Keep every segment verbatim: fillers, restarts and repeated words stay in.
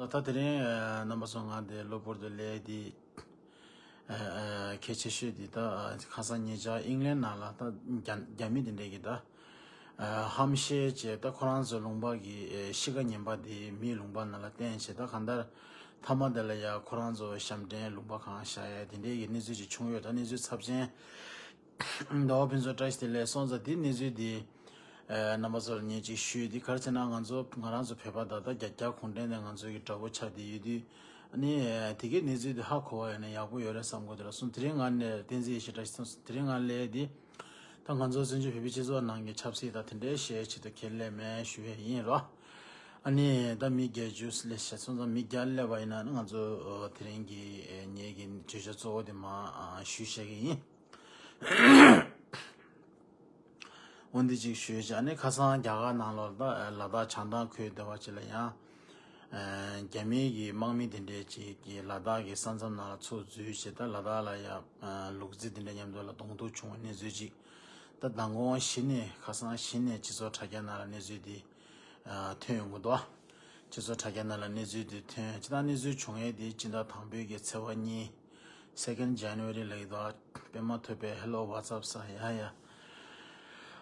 ད་དེ་རིང་རྣམ་པ་ཚོ་ང་འདི་གློ་བུར་དུ་སླེབས་དེ། གལ་ཆེ་ཤོས་འདི་ད་ཁ་སང་ཉེ་ཆར་ཨིང་ལན་ནང་ལ་ད་རྒྱ་རྒྱ་མི་དེ་འདྲས་ཀྱི་ད་ཧམ་བཤད་བྱས། ད་ཁོ་རང་ཚོ་ལུང་པ་གི་གཤིས་ཀ་ངན་པ་དེ་མིའི་ལུང་པ་ནང་ལ་བསྟན་བྱས། ད་གང་ལྟར་མཐའ་མ་དེ་ལ་ཡ་ཁོ་རང་ཚོ་ཞབས་འདྲེན་ལུང་པ་གང་བཞག་ཡ་དེ་འདྲས་ཀྱི་གནས་ཚུལ་ཅིག་བྱུང་ཡོད། ད་གནས་ཚུལ་ཚབས་ཆེན། ཟླ་བ་ཕུན་ཚོགས་བཀྲ་ཤིས་བདེ་ལེགས། སོང་ཙང་དེ་གནས་ཚུལ་དེ་རྣམ་པ་ཚོ་ལ་ངས་ཅིག་ཞུས། དེ་ག་རེ་ཟེར་ན་ང་ཚོ་ང་རང་ཚོ་བོད་པ་ད་ལྟ་རྒྱ་རྒྱ་གུང་ཁྲན་ཏང་ང་ཚོ་གི་དགྲ་བོ་ཆགས་བསྡད་ཡོད་དུས། ཨ་ནི་དེ་གའི་གནས་ཚུལ་དེ་ཧ་གོ་བ་ཡོད་ན་ཡག་པོ་ཡོད་རེད་བསམ་གི་འདུག་ལ། སོང་དེ་རིང་ང་ནས་བསྟན་འཛིན་ཡེ་ཤེས་བཀྲ་ཤིས་སོང་དེ་རིང་ང་སླེབས་དེ། ད་ང་ཚོ་བཙན་བྱོལ་བོད་མིའི་སྤྱི་ཚོགས་ནང་གི་ཆབ་སྲིད་དང་དེ་འདྲའི་བཤད་ཆེད་དུ་ཁས་ལེན་མེད་ཞུ་ཡས་ཡིན་རོ། ཨ་ནི་ད་མི་བརྒྱད་ཅུ་སླེབས་ཤག་སོང་ཙང་མི་བརྒྱ་སླེབས་པ་ཡིན་ན་ང་ཚོ་དེ་རིང་གི་ངེད་ཀྱི་བརྗོད་བྱ་གཙོ་བོ་དེ་མར་ཞུས་བཞག་གི་ཡིན། འོན་ཏེ་ཅིག་ཞུས་བྱས་ནས་ཁ་སང་རྒྱ་གར་ནང་ལོགས་ད་ལ་དྭགས་བྱང་ཐང་ཁུལ་དེ་བ་ཅིག་ལ་ཡང་རྒྱ་མིའི་གི་དམག་མི་དེ་འདྲས་ཅིག་གིས་ལ་དྭགས་ཀྱི་ས་མཚམས་ནང་ལ་ཚུར་འཛུལ་བྱས། ད་ལ་དྭགས་ལ་ཡང་ལུག་རྫི་དེ་འདྲས་མཉམ་དུ་ལ་གདོང་ཐུག་བྱུང་བའི་གནས་ཚུལ་ཅིག་ད་མདང་དགོང་གཞི་ནས་ཁ་སང་གཞི་ནས་སྤྱི་ཚོགས་དྲ་རྒྱ་ནང་ལ་གནས་ཚུལ་འདི་ཐོན་ཡོང་གི་འདུག་སྤྱི་ཚོགས་དྲ་རྒྱ་ནང་ལ་གནས་ཚུལ་འདི་ཐོན། སྤྱི་བཏང་གནས་ཚུལ་བྱུང་ཡས་འདི་སྤྱི་ཟླ་དང་པོའི་གི་ཚེས་པ་གཉིས། Second January ལ་ཡི་དོ། པད་མ་ཐུབ་པའི་Hello WhatsApp ས་ཡ་ཡ།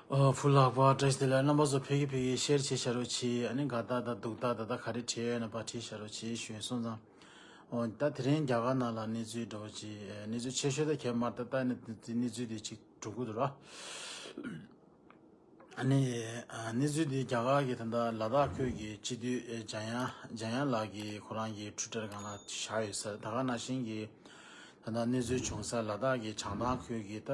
ཨོ་ཕུ་ལག་པ་བཀྲ་ཤིས་བདེ་ལེགས། རྣམ་པ་ཚོ་ཕེབས་ཀྱི་ཕེབས་ཀྱི་ཤེར་བྱེད་བྱ་རོགས་གྱིས། ཨ་ནི་དགའ་རྟགས་དང་སྡུག་རྟགས་ད་ལྟ་ག་རེ་བྲིས་ཡོད་ན་ཕར་བྲིས་བྱ་རོགས་གྱིས་ཞུས་སོང་ཙང་། ཨོ་ད་དེ་རིང་རྒྱ་གར་ནང་ལ་གནས་ཚུལ་འདྲ་བོ་ཅིག་གནས་ཚུལ་ཆེ་ཤོས་ད་གལ་མར་ད་ལྟ་གནས་ཚུལ་དེ་ཅིག་འགྲོ་གི་འདུག་ར། ཨ་ནི་གནས་ཚུལ་འདི་རྒྱ་གར་གྱི་ད་ལྟ་ལ་དྭགས་ཁུལ་གྱི་སྤྱི་འཐུས་འཇམ་དབྱངས་འཇམ་དབྱངས་ལགས་ཀྱིས་ཁོ་རང་གི་Twitter་སྒང་ལ་བཞག་ཡོད་ས་རེད། ད་ག་ནང་བཞིན་གྱི་ད་ལྟ་གནས་ཚུལ་བྱུང་ས་ལ་དྭགས་ཀྱི་བྱང་ཐང་ཁུལ་གྱི་ད་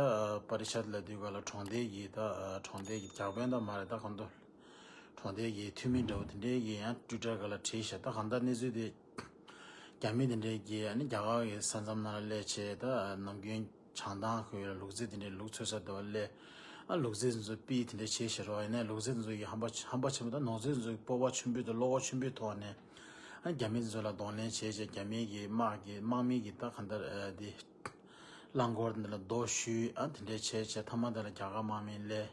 པ་རི་ཤད་ལ་དུས་ག་ལ་གྲོང་སྡེ་གི་ད་གྲོང་སྡེ་གི་བརྒྱ་དཔོན་ད་མ་རེད། ད་གང་ལྟར་གྲོང་སྡེ་གི་འཐུས་མི་འདྲ་བོ་དེ་འདྲས་ཀྱིས་ཡང་Twitter་སྒང་ལ་བྲིས་ཤག་ད་གང་ལྟར་གནས་ཚུལ་དེ། རྒྱ་མི་དེ་འདྲས་ཀྱིས་ཨ་ནི་རྒྱ་གར་གྱི་ས་མཚམས་ནང་ལ་སླེབས་བྱས། ད་ནམ་རྒྱུན་བྱང་ཐང་ཁུལ་ལ་ལུག་རྫི་དེ་འདྲས་ལུག་འཚོ་ས་དེ་བ་སླེབས། ཨ་ལུག་རྫི་དེ་ཚོ་པི་དེ་འདྲས་བྱས་བྱས་རོགས། ཡིན་ནའི་ལུག་རྫི་དེ་ཚོ་གི་ཧམ་པ་ཧམ་པ་ཆེན་པོ་དང་ནོར་རྫི་དེ་ཚོ་གི་སྤོབས་པ་ཆེན་པོ་དང་བློ་ཁོག་ཆེན་པོའི་ཐོག་ནས་ཨ་རྒྱ་མི་དེ་ཚོ་ལ་གདོང་ལེན་བྱས་བྱས། རྒྱ་མི་གི་དམག་གི་དམག་མི་གི་ད་གང་ལྟར་ཨ་དེ་རླངས་འཁོར་དེ་འདྲ་ལ་རྡོ་གཞུས། ཨ་དེ་འདྲས་བྱས་བྱས་མཐའ་མ་དེ་ལ་རྒྱ་གར་དམག་མི་སླེབས།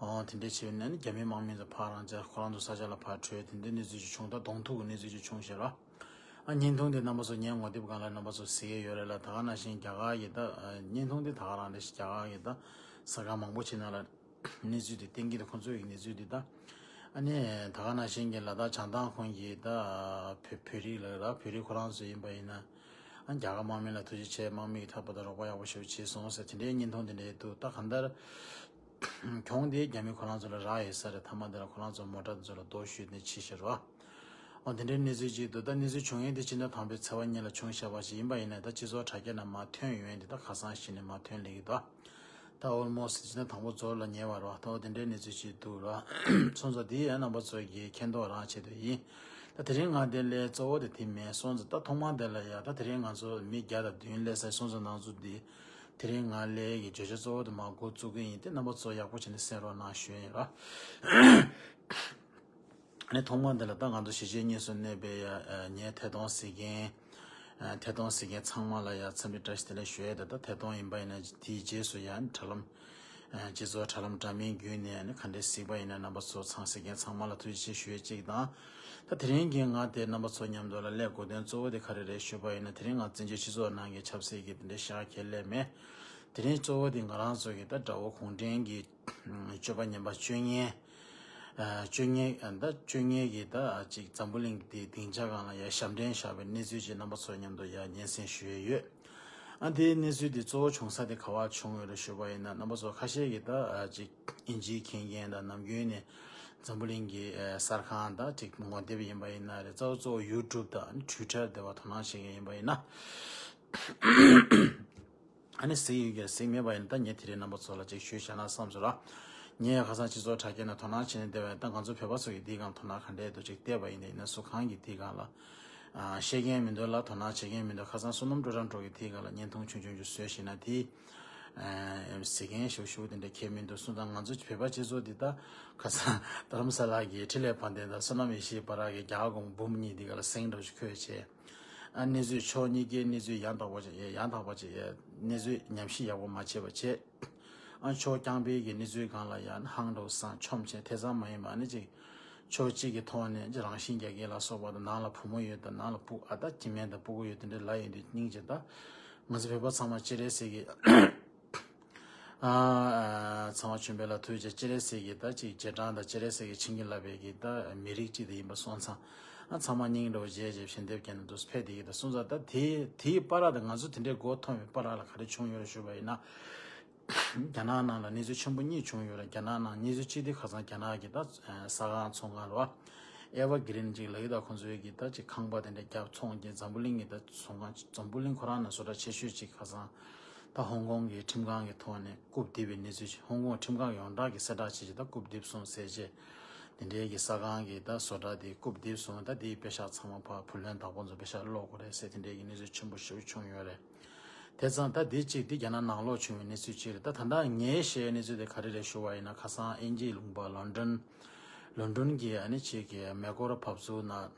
ཨོ་དེ་འདྲས་བྱས་ནས་ནི་རྒྱ་མི་དམག་མི་ཚོ་ཕར་རང་ཅག་ཁོ་རང་ཚོ་ས་ཆ་ལ་ཕར་བྲོས། དེ་འདྲའི་གནས་ཚུལ་ཅིག་བྱུང་། ད་གདོང་ཐུག་གི་གནས་ཚུལ་ཅིག་བྱུང་ཤག་ར། ཨ་བརྙན་ཐུང་དེ་རྣམ་པ་ཚོ་ངའི་ངོ་དེབ་སྒང་ལ་རྣམ་པ་ཚོ་གཟིགས་ཡས་ཡོད་རེད་ལ། ད་ག་ནང་བཞིན་རྒྱ་གར་གྱི་ད་བརྙན་ཐུང་དེ་ད་ག་རང་རེད་ཤག་རྒྱ་གར་གྱི་ད་ས་ཁང་མང་པོ་ཅིག་ནང་ལ་གནས་ཚུལ་དེ་བསྟན་གྱི་འདུག་ཁོང་ཚོའི་གི་གནས་ཚུལ་དེ་ད། ཨ་ནི་ད་ག་ནང་བཞིན་གྱི་ལ་དྭགས་བྱང་ཐང་ཁུལ་གྱི་ད་བོད་བོད་རིགས་ལ་ར་བོད་རིགས་ཁོ་རང་ཚོ་ཡིན་པ་ཡིན་ན། ཨ་རྒྱ་གར་དམག་མི་ལ་ཐུགས་རྗེ་ཆེ། དམག་མི་གི་འཐབ་པ་དང་རོགས་པ་ཡག་པོ་ཞེ་པོ་བྱས་སོང་ཟེར་དེ་འདྲའི་བརྙན་ཐུང་དེ་འདྲའི་འདུག་ད་གང་ལྟར། གྱོང་དེ་རྒྱ་མི་ཁོ་རང་ཚོ་ལ་རག་ཡོད་ས་རེད། མཐའ་མ་དེ་ལ་ཁོ་རང་ཚོ་མོ་ཊ་དེ་ཚོ་ལ་རྡོ་གཞུས་ནས་ཕྱིན་ཤག་ར། འོ་དེ་འདྲའི་གནས་ཚུལ་ཅིག་འདུག་ད་གནས་ཚུལ་བྱུང་ཡས་དེ་སྤྱི་ཟླ་དང་པོའི་ཚེས་པ་གཉིས་ལ་བྱུང་བཞག་པ་ཞིག་ཡིན་པ་ཡིན་ན། ད་སྤྱི་ཚོགས་དྲ་རྒྱ་ནང་མར་ཐོན་ཡོང་ཡས་དེ་ད་ཁ་སང་གཞི་ནས་མར་ཐོན་སླེབས་ཀྱི་འདུག་ད་ཨོལ་མོ་སི་སྤྱི་ཟླ་དང་པོ་རྫོགས་ལ་ཉེ་བ་རེད་བ། ད་འོ་དེ་འདྲའི་གནས་ཚུལ་ཅིག་འདུག་ར། སོང་ཙང་དེ་ཡང་རྣམ་པ་ཚོ་གིས་མཁྱེན་རྟོགས་རང་ཆེད་དུ་ཡིན། ད་དེ་རིང་ང་དེ་སླེབས་གཙོ་བོ་དེ་དེ་མིན། སོང་ཙང་ད་ཐོག་མར་དེ་ལ་ཡ་ད་དེ་རིང་ང་ཚོ་མི་བརྒྱ་དང་བདུན་སླེབས་ས། སོང་ཙང་ནང་ཚོ་འདི་དེ་རིང་ང་སླེབས་ཀྱི་བརྗོད་བྱ་གཙོ་བོ་དེ་མར་འགོ་བཙུགས་ཀྱི་ཡིན་ཏེ། རྣམ་པ་ཚོ་ཡག་པོ་བྱས་ནས་གསན་རོགས་གནང་ཞུ་ཡིན་ར། ཨ་ནི་ཐོག་མར་འདི་ལ་ད་ང་ཚོ་གཞིས་བྱེས་གཉིས་སུ་གནས་པའི་ཡ་ངའི་ཐད་གཏོང་གཟིགས་མཁན། ཐད་གཏོང་གཟིགས་མཁན་ཚང་མ་ལ་ཡ་འཚམས་འདྲི་བཀྲ་ཤིས་བདེ་ལེགས་ཞུ་ཡས་དང་། ད་ཐད་གཏོང་ཡིན་པ་ཡིན་ན་དེའི་རྗེས་སུ་ཡ་ཨ་ནི་དྲ་ལམ། སྤྱི་ཚོགས་དྲ་ལམ་འདྲ་མིན་བརྒྱུད་ནས་ཨ་ནི་ག་འདྲས་གཟིགས་པ་ཡིན་ན་རྣམ་པ་ཚོ་ཚང་གཟིགས་མཁན་ཚང་མ་ལ་ཐུགས་རྗེ་ཆེ་ཞུ་ཡས་གཅིག་དང་། ད་དེ་རིང་གི་ང་དེ་རྣམ་པ་ཚོ་མཉམ་དུ་ལ་སླེབས་དགོས་དོན་གཙོ་བོ་དེ་ག་རེ་རེད་ཞུས་པ་ཡིན་ན། དེ་རིང་ང་བཙན་བྱོལ་སྤྱི་ཚོགས་ནང་གི་ཆབ་སྲིད་ཀྱི་དེ་འདྲའི་བཤད་ཁས་ལེན་མེད། དེ་རིང་གཙོ་བོ་དེ་ང་རང་ཚོ་གི་ད་དགྲ་བོ་གུང་ཁྲན་གྱི་སྤྱོད་པ་ངན་པ་སྤྱོད་ངན། སྤྱོད་ངན་ད་སྤྱོད་ངན་གྱི་ད་ཅིག་འཛམ་བུ་གླིང་འདི་སྡིངས་ཆ་སྒང་ལ་ཡ་ཞབས་འདྲེན་བཞག་པའི་གནས་ཚུལ་ཅིག་རྣམ་པ་ཚོ་མཉམ་དུ་ཡ་སྙན་སེང་ཞུ་ཡས་ཡོད། ཨ་དེའི་གནས་ཚུལ་འདི་གཙོ་བོ་བྱུང་ས་དེ་ག་བ་བྱུང་ཡོད་རེད་ཞུས་པ་ཡིན་ན། རྣམ་པ་ཚོ་ཁ་ཤས་ཀྱིས་ད་ཅིག་ཨིན་ཇིའི་མཁས་མཁན་དང་ནམ་རྒྱུན་ནས་འཛམ་བུ་གླིང་གི་གསར་ཁང་དང་ཅིག་ངོ་དེབ་ཡིན་པ་ཡིན་ན་རེད། གཙོ་བོ་གཙོ་བོ་ཡུ་ཊུབ་དང་ཊུའི་ཊར་དེ་བ་དོ་སྣང་བྱེད་མཁན་ཡིན་པ་ཡིན་ན། ཨ་ནི་གཟིགས་ཡོད་ཀྱང་གཟིགས་མེད་པ་ཡིན་ན། ད་ངས་དེ་རིང་རྣམ་པ་ཚོ་ལ་ཅིག་ཞུས་བཞག་ན་བསམ་སོང་ར། ངས་ཁ་སང་སྤྱི་ཚོགས་དྲ་རྒྱ་ནང་དོ་སྣང་བྱས་ནས་བསྡད་པ་ཡིན། ད་ང་ཚོ་བོད་པ་ཚོ་གིས་འདིའི་སྒང་དོ་སྣང་ག་འདྲས་འདུག་ཅིག་བལྟས་པ་ཡིན་ན། ཡིན་ན་སུ་གང་གིས་འདིའི་སྒང་ལ་ཨ་བཤད་མཁན་མི་འདུག་ལ། དོ་སྣང་བྱེད་མཁན་མི་འདུག་ཁ་སང་བསོད་ནམས་སྤྲོ་གྲང་སྒྲོལ་གྱིས་དེའི་སྒང་ལ་བརྙན་ཐུང་ཆུང་ཆུང་ཅིག་བཟོས་ཤིག་ན་དེ། ཨ་གཟིགས་མཁན་ཞུ་ཞུ་དེ་འདྲ་ཁྱད་མི་འདུག་གསུངས། ད་ང་ཚོ་བོད་པ་སྤྱི་ཚོགས་འདི་ད་ཁ་སང་རྡ་རམ་ས་ལ་གི་འཕྲིན་ལས་དཔལ་ལྡན་དང་བསོད་ནམས་ཡེ་ཤེས་བར་གྱི་རྒྱ་སྒོམ་འབུམ་གཉིས་འདི་ག་ལ་སེང་འདྲ་ཞིག་འཁོད་བྱས། ཨ་གནས་ཚུལ་ཕྱོགས་གཉིས་ཀའི་གནས་ཚུལ་ཡང་དག་པ་ཅིག་ཡང་དག་པ་ཅིག་གནས་ཚུལ་ཉམས་ཞིབ་ཡག་པོ་མ་བྱས་པ་བྱས། ཨ་ཕྱོགས་རྐྱང་པའི་གི་གནས་ཚུལ་སྒང་ལ་ཡང་ཧང་འགྲོ་སང་ཆོམ་ཆེན་ཐེ་ཚང་མ་ཡིན་པ་ཨ་ནི་ཅིག་ ཕྱོགས་གཅིག་གི་ཐོག་ནས་རང་བཞིན་རྒྱ་སྐྱེད་ལ་སོགས་པ་དང་། ནང་ལ་བུ་མོ་ཡོད་དང་། ནང་ལ་བུ་ཨ་ད་སྐྱེ་དམན་དང་སྤུ་གུ་ཡོད་དེ་འདྲ་ལབ་ཡོང་དུས་སྙིང་རྗེ། ད་ང་ཚོ་བོད་པ་ཚང་མ་སྤྱན་རས་གཟིགས་ཀྱི་ཨ་ཚང་མ་བྱོན་པའི་ལ་ཐུགས་རྗེ་ཆེ། སྤྱན་རས་གཟིགས་ཀྱི་ད་ཅིག་རྗེས་འབྲང་དང་། སྤྱན་རས་གཟིགས་ཀྱི་བྱིན་གྱིས་བརླབས་པའི་གི་ད་མི་རིགས་གཅིག་དེ་ཡིན་པ་སོང་ཙང་། ཨ་ཚང་མ་སྙིང་འདྲ་བོ་བྱས་བྱས་ཞལ་འདེབས་རྒྱག་ནས་འདུག་ཕེབས་བསྡད་ཀྱི་ད་སོང་ཙང་། ད་དེ་དེའི་བར་དང་ང་ཚོ་དེ་འདྲའི་མགོ་འཐོམས་པའི་བར་ལ་ག་རེ་བྱུང་ཡོད་རེད་ཞུས་པ་ཡིན་ན། རྒྱ་ནག་ནང་ལ་གནས་ཚུལ་ཆེན་པོ་གཉིས་བྱུང་ཡོད་རེད། རྒྱ་ནག་ནང་གནས་ཚུལ་གཅིག་དེ་ཁ་སང་རྒྱ་ནག་གི་ད་ཨ་ས་ཁང་ཚོང་ཁང་རེད་བ། ཨེ་ཝར་གི་རིན་ཅིག་ལབ་ཀྱི་ད། ཁོང་ཚོའི་གི་ད་ཅིག་ཁང་པ་དེ་འདྲ་རྒྱབ་ཚོང་གི་འཛམ་བུ་གླིང་གི་ད་ཚོང་ཁང་། འཛམ་བུ་གླིང་ཁོ་རང་ནང་བཟོ་གྲྭ་ཆེ་ཤོས་ཅིག་ཁ་སང་ད་ཧོང་ཀོང་གི་ཁྲིམས་ཁང་གི་ཐོག་ནས་རྐུབ་རྡིབ་པའི་གནས་ཚུལ་ཅིག་ཧོང་ཀོང་ཁྲིམས་ཁང་ཡོངས་གྲགས་ཀྱི་གསལ་བསྒྲགས་བྱས་ཅིག་ད་རྐུབ་རྡིབ་སོང་ཟེར་བྱས། དེ་འདྲའི་གི་ས་ཁང་གི་ད་བཟོ་གྲྭ་དེ་རྐུབ་རྡིབ་སོང་། ད་དེའི་པེ་ཤག་ཚང་མ་ཕར་བུ་ལོན་བདག་པོ་ཚོ་པེ་ཤག་སློག་དགོས་རེད་ཟེར། དེ་འདྲའི་གི་གནས་ཚུལ་ཆེན་པོ་ཞེ་པོ་བྱུང་ཡོད་རེད། དེ་ཙང་ད་འདི་གཅིག་འདི་རྒྱ་ནག་ནང་ལོགས་བྱུང་བའི་གནས་ཚུལ་གཅིག་རེད། ད་ད་ལྟ་ངས་བཤད་གནས་ཚུལ་དེ་ག་རེ་རེད་ཞུ་བ་ཡིན་ན། ཁ་སང་དབྱིན་ཇིའི་ལུང་པ་ལོན་ཌོན། ལོན་ཌོན་གྱི་ཨ་ནི་ཅིག་གི་མེ་འཁོར་བབས་ཚུགས་ན།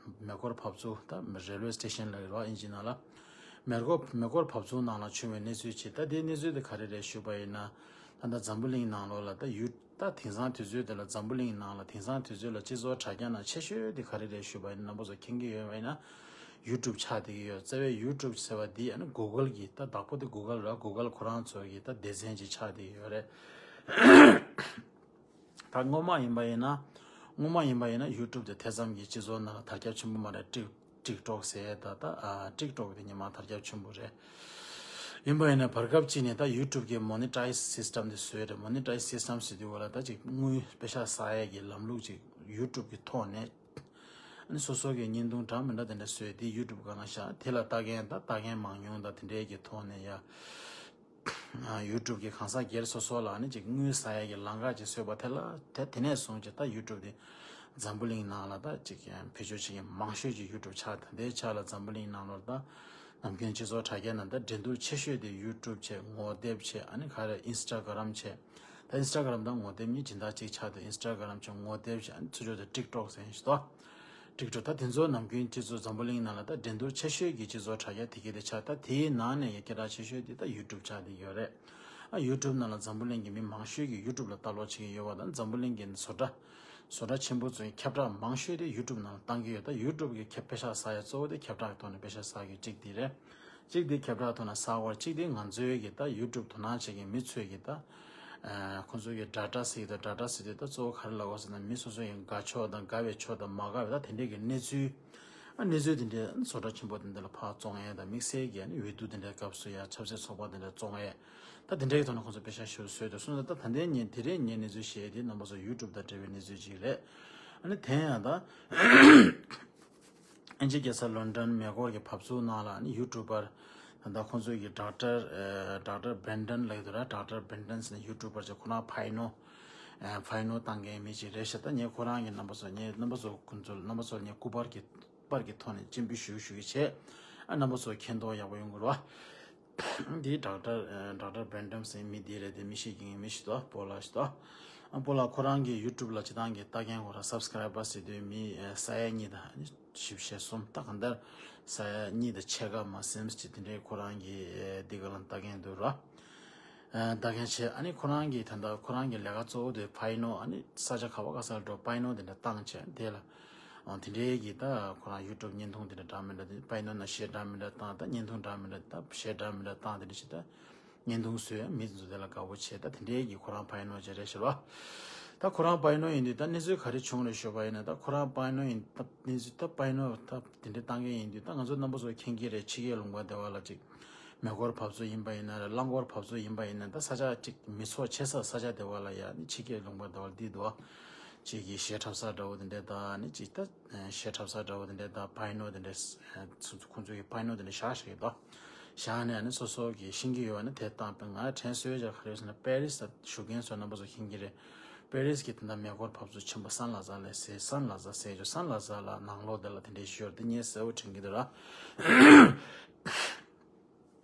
མེ་འཁོར་བབས་ཚུགས་ད་རེལ་ཝེ་སི་ཊེ་ཤན་ལབ་ཀྱི་རེད་བ་དབྱིན་ཇི་ནང་ལ། མེ་འཁོར་མེ་འཁོར་བབས་ཚུགས་ནང་ལ་བྱུང་བའི་གནས་ཚུལ་གཅིག་ད་དེའི་གནས་ཚུལ་དེ་ག་རེ་རེད་ཞུ་བ་ཡིན་ན། ད་ལྟ་འཛམ་བུ་གླིང་ནང་ལོགས་ལ་ད་ཡུ་ད་དེང་སང་དུས་ཚོད་དེ་ལ་འཛམ་བུ་གླིང་ནང་ལ་དེང་སང་དུས་ཚོད་ལ་སྤྱི་ཚོགས་དྲ་རྒྱ་ནང་ཆེ་ཤོས་དེ་ག་རེ་རེད་ཞུ་བ་ཡིན་ན། རྣམ་པ་ཚོ་མཁྱེན་གྱི་ཡོད་པ་ཡིན་ན། ཡུ་ཊུབ་ཆགས་བསྡད་ཀྱི་ཡོད། རྩ་བའི་ཡུ་ཊུབ་ཟེར་བ་འདི་ཨ་ནི་གུ་གལ་གྱི་ད་བདག་པོ་དེ་གུ་གལ་ར། གུ་གལ་ཁོ་རང་ཚོ་གི་ད་སྡེ་ཚན་ཅིག་ཆགས་བསྡད་ཀྱི་ཡོད་རེད། ད་སྔོན་མ་ཡིན་པ་ཡིན་ན། སྔོན་མ་ཡིན་པ་ཡིན་ན་ཡུ་ཊུབ་དེ་ཐེ་ཚོམ་གྱི་སྤྱི་ཚོགས་ནང་ལ་དར་ཁྱབ་ཆེན་པོ་མ་རེད། ཊིག་ཊིག་ཊོག་ཟེར་ད་ད་ཨ་ཊིག་ཊོག་དེ་ཉི་མ་དར་ཁྱབ་ཆེན་པོ་རེད། ཡིན་པ་ཡིན་ན་བར་སྐབས་ཅིག་ནས་ད་ཡུ་ཊུབ་ཀྱི་མོ་ནི་ཊའི་ཛི་སི་ཊམ་དེ་བཟོས་རེད། མོ་ནི་ཊའི་ཛི་སི་ཊམ་ཟེར་དུས་བ་ལ་ད་ཅིག་དངུལ་པེ་ཤག་བསག་ཡས་ཀྱི་ལམ་ལུགས་ཅིག་ཡུ་ཊུབ་ཀྱི་ཐོག་ནས། ཨ་ནི་སོ་སོ་གི་བརྙན་ཐུང་འདྲ་མི་འདྲ་དེ་འདྲ་བཟོས་དེ་ཡུ་ཊུབ་སྒང་ལ་བཞག་དེ་ལ་ལྟ་མཁན་ད་ལྟ་མཁན་མང་ཉུང་དང་དེ་འདྲའི་གི་ཐོག་ནས་ཡ། ཡུ་ཊུབ་ཀྱི་གང་ཟག་སྒེར་སོ་སོ་ལ་ནི་ཅིག་དངུལ་ཟ་ཡ་གི་ལམ་ཁ་ཅིག་བཟོས་པ་དེ་ལ། དེ་དེ་ནས་བཟུང་ཅིག་ད་ཡུ་ཊུབ་དེ་འཛམ་བུ་གླིང་ནང་ལ་ད་ཅིག་བེད་སྤྱོད་བྱེད་མཁན་མང་ཤོས་ཅིག་ཡུ་ཊུབ་ཆགས། ད་ལྟའི་ཆ་ལ་འཛམ་བུ་གླིང་ནང་ལོགས་ད་ནམ་རྒྱུན་སྤྱི་ཚོགས་དྲ་རྒྱ་ནང་ད་འགྲན་བསྡུར་ཆེ་ཤོས་དེ་ཡུ་ཊུབ་བྱས། ངོ་དེབ་བྱས། ཨ་ནི་ག་རེ་ཨིན་སི་ཊ་གྷ་རམ་བྱས། ད་ཨིན་སི་ཊ་གྷ་རམ་དང་ངོ་དེབ་གཉིས་སྦྱིན་བདག་གཅིག་ཆགས་འདུག་ཨིན་སི་ཊ་གྷ་རམ་བྱས། ངོ་དེབ་བྱས། ཨ་ནི་ཚུར་ཕྱོགས་དེ་ཊིག་ཊོག་ཟེར་ཡིན་ཞིག་ཏོ། ཊིག་ཊོག་ད་དེ་ཚོ་ནམ་རྒྱུན་སྤྱི་ཚོགས་འཛམ་བུ་གླིང་ནང་ལ་ད་འགྲན་བསྡུར་ཆེ་ཤོས་ཀྱི་སྤྱི་ཚོགས་དྲ་རྒྱ་དེ་ག་དེ་ཆགས། ད་དེའི་ནང་ནས་ཡ་སྐད་གྲགས་ཆེ་ཤོས་དེ་ད་ཡུ་ཊུབ་ཆགས་བསྡད་ཡོད་རེད། ཨ་ཡུ་ཊུབ་ནང་ལ་འཛམ་བུ་གླིང་གི་མི་མང་ཤོས་ཀྱིས་ཡུ་ཊུབ་ལ་ལྟ་ཀློག་བྱེད་ཀྱི་ཡོད་པ་དང་། འཛམ་བུ་གླིང་གི་བཟོ་གྲྭ་བཟོ་གྲྭ་ཆེན་པོ་ཚོའི་ཁྱབ་བསྒྲགས་མང་ཤོས་དེ་ཡུ་ཊུབ་ནང་ལ་བཏང་གི་ཡོད། ད་ཡུ་ཊུབ་ཀྱི་ཁྱབ་པེ་ཤག་ཟ་ཡ་གཙོ་བོ་དེ་ཁྱབ་བསྒྲགས་ཀྱི་ཐོག་ནས་པེ་ཤག་ཟ་གི་གཅིག་དེ་རེད། གཅིག་དེ་ཁྱབ་བསྒྲགས་ཐོག་ན་ཟ་བར། གཅིག་དེ་ང་ཚོའི་གི་ད་ཡུ་ཊུབ་དོ་སྣང་བྱེད་མཁན་མི་ཚོས་གི་ད་ཨ་ཁོང་ཚོའི་གི་ཌ་ཊ་ཟེར་གི་ད། ཌ་ཊ་ཟེར་དུས་ད་གཙོ་བོ་ག་རེ་ལབ་དགོས་ཟེར་ན། མི་སོ་སོ་ཡི་དགའ་ཕྱོགས་དང་དགའ་བའི་ཕྱོགས་དང་མ་དགའ་བའི་ད་དེ་འདྲའི་གི་གནས་ཚུལ། ཨ་གནས་ཚུལ་དེ་འདྲའི་བཟོ་གྲྭ་ཆེན་པོ་དེ་འདྲ་ལ་ཕར་བཙོང་ཡས་དང་། དམིགས་བསལ་གྱི་ཨ་ནི་འོས་བསྡུ་དེ་འདྲའི་སྐབས་སུ་ཡ་ཆབ་སྲིད་ཚོགས་པ་དེ་འདྲ་བཙོང་ཡས། ད་དེ་འདྲའི་གི་ཐོག་ནས་ཁོང་ཚོ་པེ་ཤག་ཞེ་པོ་བཟོས་འདུག་སོང་ཙང་ད་ད་ལྟའི་ཉིན་དེ་རིང་ངས་གནས་ཚུལ་བཤད་དེ་རྣམ་པ་ཚོ་ཡུ་ཊུབ་དང་འབྲེལ་བའི་གནས་ཚུལ་ཅིག་རེད། ཨ་ནི་དེ་ཡང་ད། ཨིན་ཇི་རྒྱལ་ས་ལོན་ཌོན་མེ་འཁོར་གྱི་བབས་ཚུགས་ནང་ལ་ནི་ཡུ་ཊུབ་པར་ད་ལྟ་ཁོང་ཚོའི་གི་ཌོག་ཊར་ཨ་ཌོག་ཊར་བྷེན་ཌོན་ལབ་ཀྱི་འདུག་ར། ཌོག་ཊར་བྷེན་ཌོན་ཟེར་ནས་ཡུ་ཊུབ་པར་ཅིག་ཁོ་རང་ཕ་ཡི་ནོ་ཨ་ཕ་ཡི་ནོ་བཏང་མཁན་མི་ཅིག་རེད་ཤག་ད་ངས་ཁོ་རང་གི་རྣམ་པ་ཚོ་ངས་རྣམ་པ་ཚོ་ཁོང་ཚོ་རྣམ་པ་ཚོར་ངས་སྐུ་པར་གྱི་པར་གྱི་ཐོག་ནས་སྤྱན་འབུལ་ཞུ་ཞུ་གི་བྱས། ཨ་རྣམ་པ་ཚོ་མཁྱེན་རྟོགས་ཡག་པོ་ཡོང་གི་རེད་བ། འདི་ཌོག་ཊར་ཨ་ཌོག་ཊར་བྷེན་ཌོན་ཟེར་མི་འདི་རེད་དེ། མི་ཤེས་ཀྱི་མི་ཤེས་དོ། སྤོ་ལགས་ཤིག་དོ། ཨ་སྤོ་ལགས་ཁོ་རང་གི་ཡུ་ཊུབ་ལ་སྤྱིར་བཏང་གི་ལྟ་མཁན་ཁོ་རང་སབ་སི་ཀ་རའི་བར་ཟེར་དུས་མི་ཨ་ས་ཡ་གཉིས་དང་བཞི་བཅུ་ཞེ་གསུམ། ད་གང་ལྟར་ས་ཡ་གཉིས་དང་ཕྱེད་ཀ་མ་ཟིན་ཅིག་དེ་འདྲའི་ཁོ་རང་གི་ཨ་འདི་ག་ལ་ལྟ་མཁན་འདུག་ར། ཨ་ལྟ་མཁན་བྱས། ཨ་ནི་ཁོ་རང་གི་ད་ལྟ་ཁོ་རང་གི་ལས་ཀ་གཙོ་བོ་དེ་ཕ་ཡི་ནོ། ཨ་ནི་ས་ཆ་ག་བ་ག་ས་ལ་འགྲོ་ཕ་ཡི་ནོ་དེ་འདྲ་བཏང་བྱས། དེ་ལ་ཨ་དེ་འདྲའི་གི་ད་ཁོ་རང་ཡུ་ཊུབ་བརྙན་ཐུང་དེ་འདྲ་འདྲ་མི་འདྲ་དེ་ཕ་ཡི་ནོ་ནང་གཞས་འདྲ་མི་འདྲ་བཏང་། ད་བརྙན་ཐུང་འདྲ་མི་འདྲ་ད་གཞས་འདྲ་མི་འདྲ་བཏང་། དེ་འདྲ་བྱས་ད་བརྙན་ཐུང་བཟོས། མི་ཚོ་དེ་ལ་དགའ་པོ་བྱས། ད་དེ་འདྲའི་གི་ཁོ་རང་ཕ་ཡི་ནོ་ཅིག་རེད་ཤག་ར། ད་ཁོ་རང་ཕ་ཡི་ནོ་ཡིན་དུས་ད་གནས་ཚུལ་ག་རེ་བྱུང་རེད་ཞུས་པ་ཡིན་ན། ད་ཁོ་རང་ཕ་ཡི་ནོ་ཡིན་ད་གནས་ཚུལ་ད་ཕ་ཡི་ནོ་ད་དེ་འདྲ་བཏང་མཁན་ཡིན་དུས་ད་ང་ཚོ་རྣམ་པ་ཚོ་མཁྱེན་གྱི་རེད། ཕྱི་རྒྱལ་ལུང་པ་དེ་བ་ལ་ཅིག་མེ་འཁོར་བབས་ཚུགས་ཡིན་པ་ཡིན་ན་རེད། རླངས་འཁོར་བབས་ཚུགས་ཡིན་པ་ཡིན་ན། ད་ས་ཆ་གཅིག་མི་ཚོགས་ཆེ་ས་ས་ཆ་དེ་བ་ལ་ཡ་ནི་ཕྱི་རྒྱལ་ལུང་པ་དེ་བ་ལ་འདི་འདུག་ཨ། གཅིག་གི་གཞས་འཁྲབ་ས་འདྲ་བོ་དེ་འདྲ་དང་། ནི་གཅིག་ད་གཞས་འཁྲབ་ས་འདྲ་བོ་དེ་འདྲ་དང་། ཕ་ཡི་ནོ་དེ་འདྲ་ཁོང་ཚོ་གི་ཕ་ཡི་ནོ་དེ་འདྲ་བཞག་བཞག་གི་འདུག་བཞག་ནས་ནི་སོ་སོ་གི་ཤེས་ཀྱི་ཡོད་པ་ནི་དེ་བཏང་པ། ང་དྲན་གསོས་བྱ་ག་རེ་ཡོད་ཟེར་ན། པེ་རིས་ལ་བཞུགས་མཁན་ཚོ་རྣམ་པ་ཚོ་མཁྱེན་གྱི་རེད། པེ་རིས་གི་དེ་འདྲ་མེ་འཁོར་བབས་ཚུགས་ཆེན་པོ་སན་ལ་ཛ་ལ་ཟེར། སན་ལ་ཛ་ཟེར་རྒྱུ། སན་ལ་ཛ་ལ་ནང་ལོགས་དེ་ལ་དེ་འདྲའི་ཞོར་དེ་ངས་གསལ་པོ་དྲན་གྱི་འདུག་ར།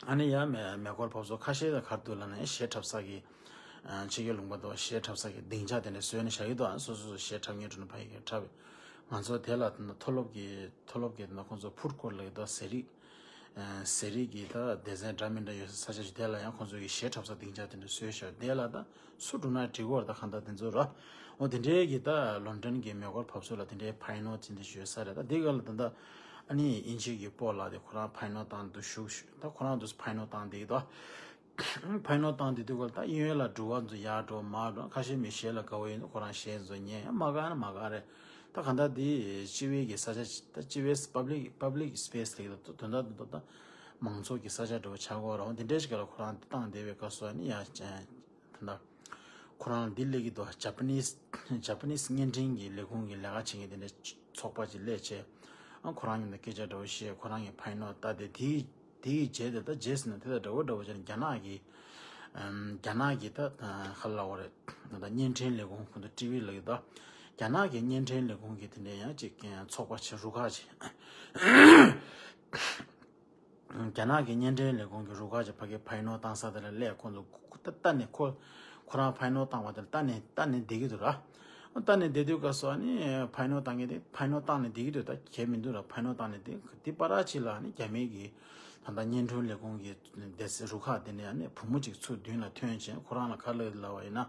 ཨ་ནི་ཡ་མེ་མེ་འཁོར་བབས་ཚུགས་ཁ་ཤས་ལ་ག་རེ་འདུག་ལབ་ན། གཞས་འཁྲབ་ས་གི་ཨ་ཕྱི་རྒྱལ་ལུང་པ་དུ་གཞས་འཁྲབ་ས་གི་སྡིངས་ཆ་དེ་འདྲ་བཟོས་ནས་བཞག་གི་འདུག་ཨ་སོ་སོ་སོ་གཞས་འཁྲབ་མཁན་འགྲོ་ན་ཕ་ཡི་གི་འཁྲབ། ང་ཚོ་དེ་ལ་མཐོ་སློབ་ཀྱི་མཐོ་སློབ་ཀྱི་ནང་ཁོང་ཚོ་ཕུཌ་ཀོར་ལབ་ཀྱི་འདུག་ཟས་རིགས། ཟས་རིགས་ཀྱི་ད་སྡེ་ཚན་འདྲ་མི་འདྲ་ཡོད་ས་ས་ཆ་ཞིག་དེ་ལ་ཡང་ཁོང་ཚོ་གི་གཞས་འཁྲབ་ས་སྡིངས་ཆ་དེ་འདྲ་བཟོས་ཤག་དེ་ལ་ད་སུ་འགྲོ་ན་འགྲིག་གི་རེད། ད་གང་ལྟར་དེ་ཚོ་ར། འོ་དེ་འདྲའི་གི་ད་ལོན་ཌོན་གི་མེ་འཁོར་བབས་ཚུགས་ལ་དེ་འདྲའི་ཕ་ཡི་ནོ་དེ་འདྲ་ཞུ་ས་རེད། ད་དེ་ག་ལ་ད་ད་ཨ་ནི་དབྱིན་ཇི་གི་སྤོ་ལགས་དེ་ཁོ་རང་ཕ་ཡི་ནོ་བཏང་དུ་བཞུགས་ཞུ། ད་ཁོ་རང་དུ་ཕ་ཡི་ནོ་བཏང་དེ་གི་ད། ཕ་ཡི་ནོ་བཏང་དེ་དུས་སྐབས་ད་གཡས་གཡོན་ལ་འགྲུལ་བ་ཚོ་ཡར་འགྲོ་མར་འགྲོ། ཁ་ཤས་མི་གཞས་ལ་དགའ་བོ་ཡིན་ན་ཁོ་རང་གཞས་ཚོ་ཉན་ཡང་མ་དགའ་ན་མ་དགའ་རེད། ད་གང་ལྟར་དེ་སྤྱི་བའི་གི་ས་ཆ་ད་སྤྱི་བའི་public public space ལ་ད་དོན་དག་དོན་དག་ད་མང་ཚོགས་ཀྱི་ས་ཆ་འདྲ་བོ་ཆགས་ཀྱི་ཡོད་རེད། འོ་དེ་འདྲའི་ཞིག་ལ་ཁོ་རང་དེ་བཏང་བསྡད་པའི་སྐབས་སུ་ཨ་ནི་ཡ་ད་ལྟ་ཁོ་རང་འདི་སླེབས་ཀྱི་འདུག་ཇ་པ་ནིས་ཇ་པ་ནིས་བརྙན་འཕྲིན་གྱི་ལས་ཁུངས་ཀྱི་ལས་ཀ་བྱེད་མཁན་དེ་འདྲའི་ཚོགས་པ་ཅིག་སླེབས་བྱས། ཨ་ཁོ་རང་གཉིས་ལ་སྐད་ཆ་འདྲ་བོ་བཤད། ཁོ་རང་གི་ཕ་ཡི་ནོ་ད་དེ་དེའི་དེའི་རྗེས་དེ་ད་རྗེས་ཟིན་ན་དེ་ད་འདྲ་བོ་འདྲ་བོ་བྱས་ནས་རྒྱ་ནག་གི་ཨམ་རྒྱ་ནག་གི་ད་ཧ་ལ་བ་རེད། ད་བརྙན་འཕྲིན་ལས་ཁུངས་ཁོང་ཚོ་ཊི་ཝི་ལ་གི་ད་རྒྱ་ནག་གི་བརྙན་འཕྲིན་ལས་ཁུངས་ཀྱི་དེ་འདྲའི་ཡང་ཅིག་ཚོགས་པ་ཆེ་རུ་ཁག་ཅིག་རྒྱ་ནག་གི་བརྙན་འཕྲིན་ལས་ཁུངས་ཀྱི་རུ་ཁག་ཅིག་ཕ་གི་ཕ་ཡི་ནོ་བཏང་ས་དེ་ལ་སླེབས། ཁོང་ཚོ་ཁོ་ད་ལྟ་ནས་ཁོ་ཁོ་རང་ཕ་ཡི་ནོ་བཏང་བ་དེ་ལ་ལྟ་ནས་ལྟ་ནས་བསྡད་ཀྱི་འདུག་ར། ལྟ་ནས་བསྡད་དུས་སྐབས་སུ་ཨ་ནི་ཕ་ཡི་ནོ་བཏང་གི་དེ་ཕ་ཡི་ནོ་བཏང་ནས་བསྡད་ཀྱི་འདུག་ད་གལ་མི་འདུག་ར། ཕ་ཡི་ནོ་བཏང་ནས་བསྡད་དེ་པ་ར་ཅིག་ལ་ཨ་ནི་རྒྱ་མིའི་གི་ད་ལྟ་བརྙན་འཕྲིན་ལས་ཁུངས་ཀྱི་སྡེ་ཚན་རུ་ཁག་དེ་ནས་ཨ་ནི་བུ་མོ་ཅིག་ཚུར་མདུན་ལ་ཐོན་བྱས་ཁོ་རང་ལ་ག་རེ་ལབ་ཡོད་ལབ་པ་ཡིན་ན།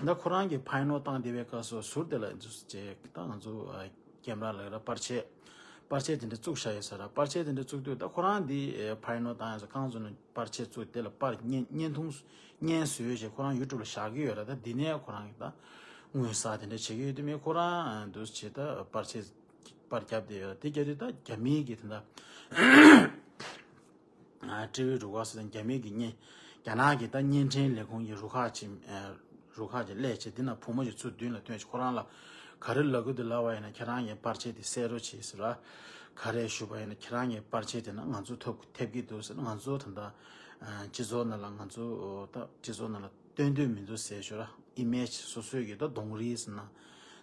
ད་ཁོ་རང་གི་ཕ་ཡི་ནོ་བཏང་བསྡད་པའི་སྐབས་སུ་ཟུར་དེ་ལ་ཅིག་ད་ང་ཚོ་ཀེམ་ར་ལ་ར་པར་ཆས་པར་ཆས་དེ་འདྲ་བཙུགས་བཞག་ཡོད་ས་ར། པར་ཆས་དེ་འདྲ་བཙུགས་དུས་ད་ཁོ་རང་འདི་ཕ་ཡི་ནོ་བཏང་ཡོད་ས་རྐང་བཙུགས་ནས་པར་ཆས་བཙུགས་དེ་ལ་པར་བརྙན་བརྙན་ཐུང་བརྙན་བཟོས་བྱས་ཁོ་རང་ཡུ་ཊུབ་ལ་བཞག་གི་ཡོད་ར། ད་འདི་ནས་ཁོ་རང་གི་ད་དངུལ་བསགས་དེ་འདྲ་བྱེད་ཀྱི་ཡོད་དུས་མིན་ཁོ་རང་འདུག་བྱས་ད་པར་ཆས་པར་བརྒྱབ་བསྡད་ཡོད་ར། དེ་བརྒྱབ་དུས་ད་རྒྱ་མིའི་གི་དེ་འདྲ། ཨ་ཊི་ཝི་རུ་ཁག་སོགས་དང་རྒྱ་མི་གི་བརྙན་རྒྱ་ནག་གི་ད་བརྙན་འཕྲིན་ལས་ཁུངས་ཀྱི་རུ་ཁག་ཅིག་ཨ་རུ་ཁག་ཅིག་སླེབས་བྱས་འདི་ན་བུ་མོ་ཞིག་ཚུར་མདུན་ལ་ཐོན་བྱས་ཁོ་རང་ལ་ག་རེ་ལབ་ཀྱི་འདུག་ལབ་པ་ཡིན་ན། ཁྱེད་རང་གི་པར་ཆས་དེ་གསལ་རོགས་བྱེད་ཟེར་ར། ག་རེ་ཞུས་པ་ཡིན་ན་ཁྱེད་རང་གི་པར་ཆས་དེ་ན་ང་ཚོ་ཐོབ་ཐེབས་ཀྱི་འདུག་ཟེར། ང་ཚོ་ད་ལྟ་ཨ་སྤྱི་ཚོགས་ནང་ལ་ང་ཚོ་ད་སྤྱི་ཚོགས་ནང་ལ་སྟོན་འདོད་མི་འདུག་ཟེར་ཞུ་ར། ཨི་མེཇ་སོ་སོའི་གི་ད་གདོང་རིས་ཟེར་ན།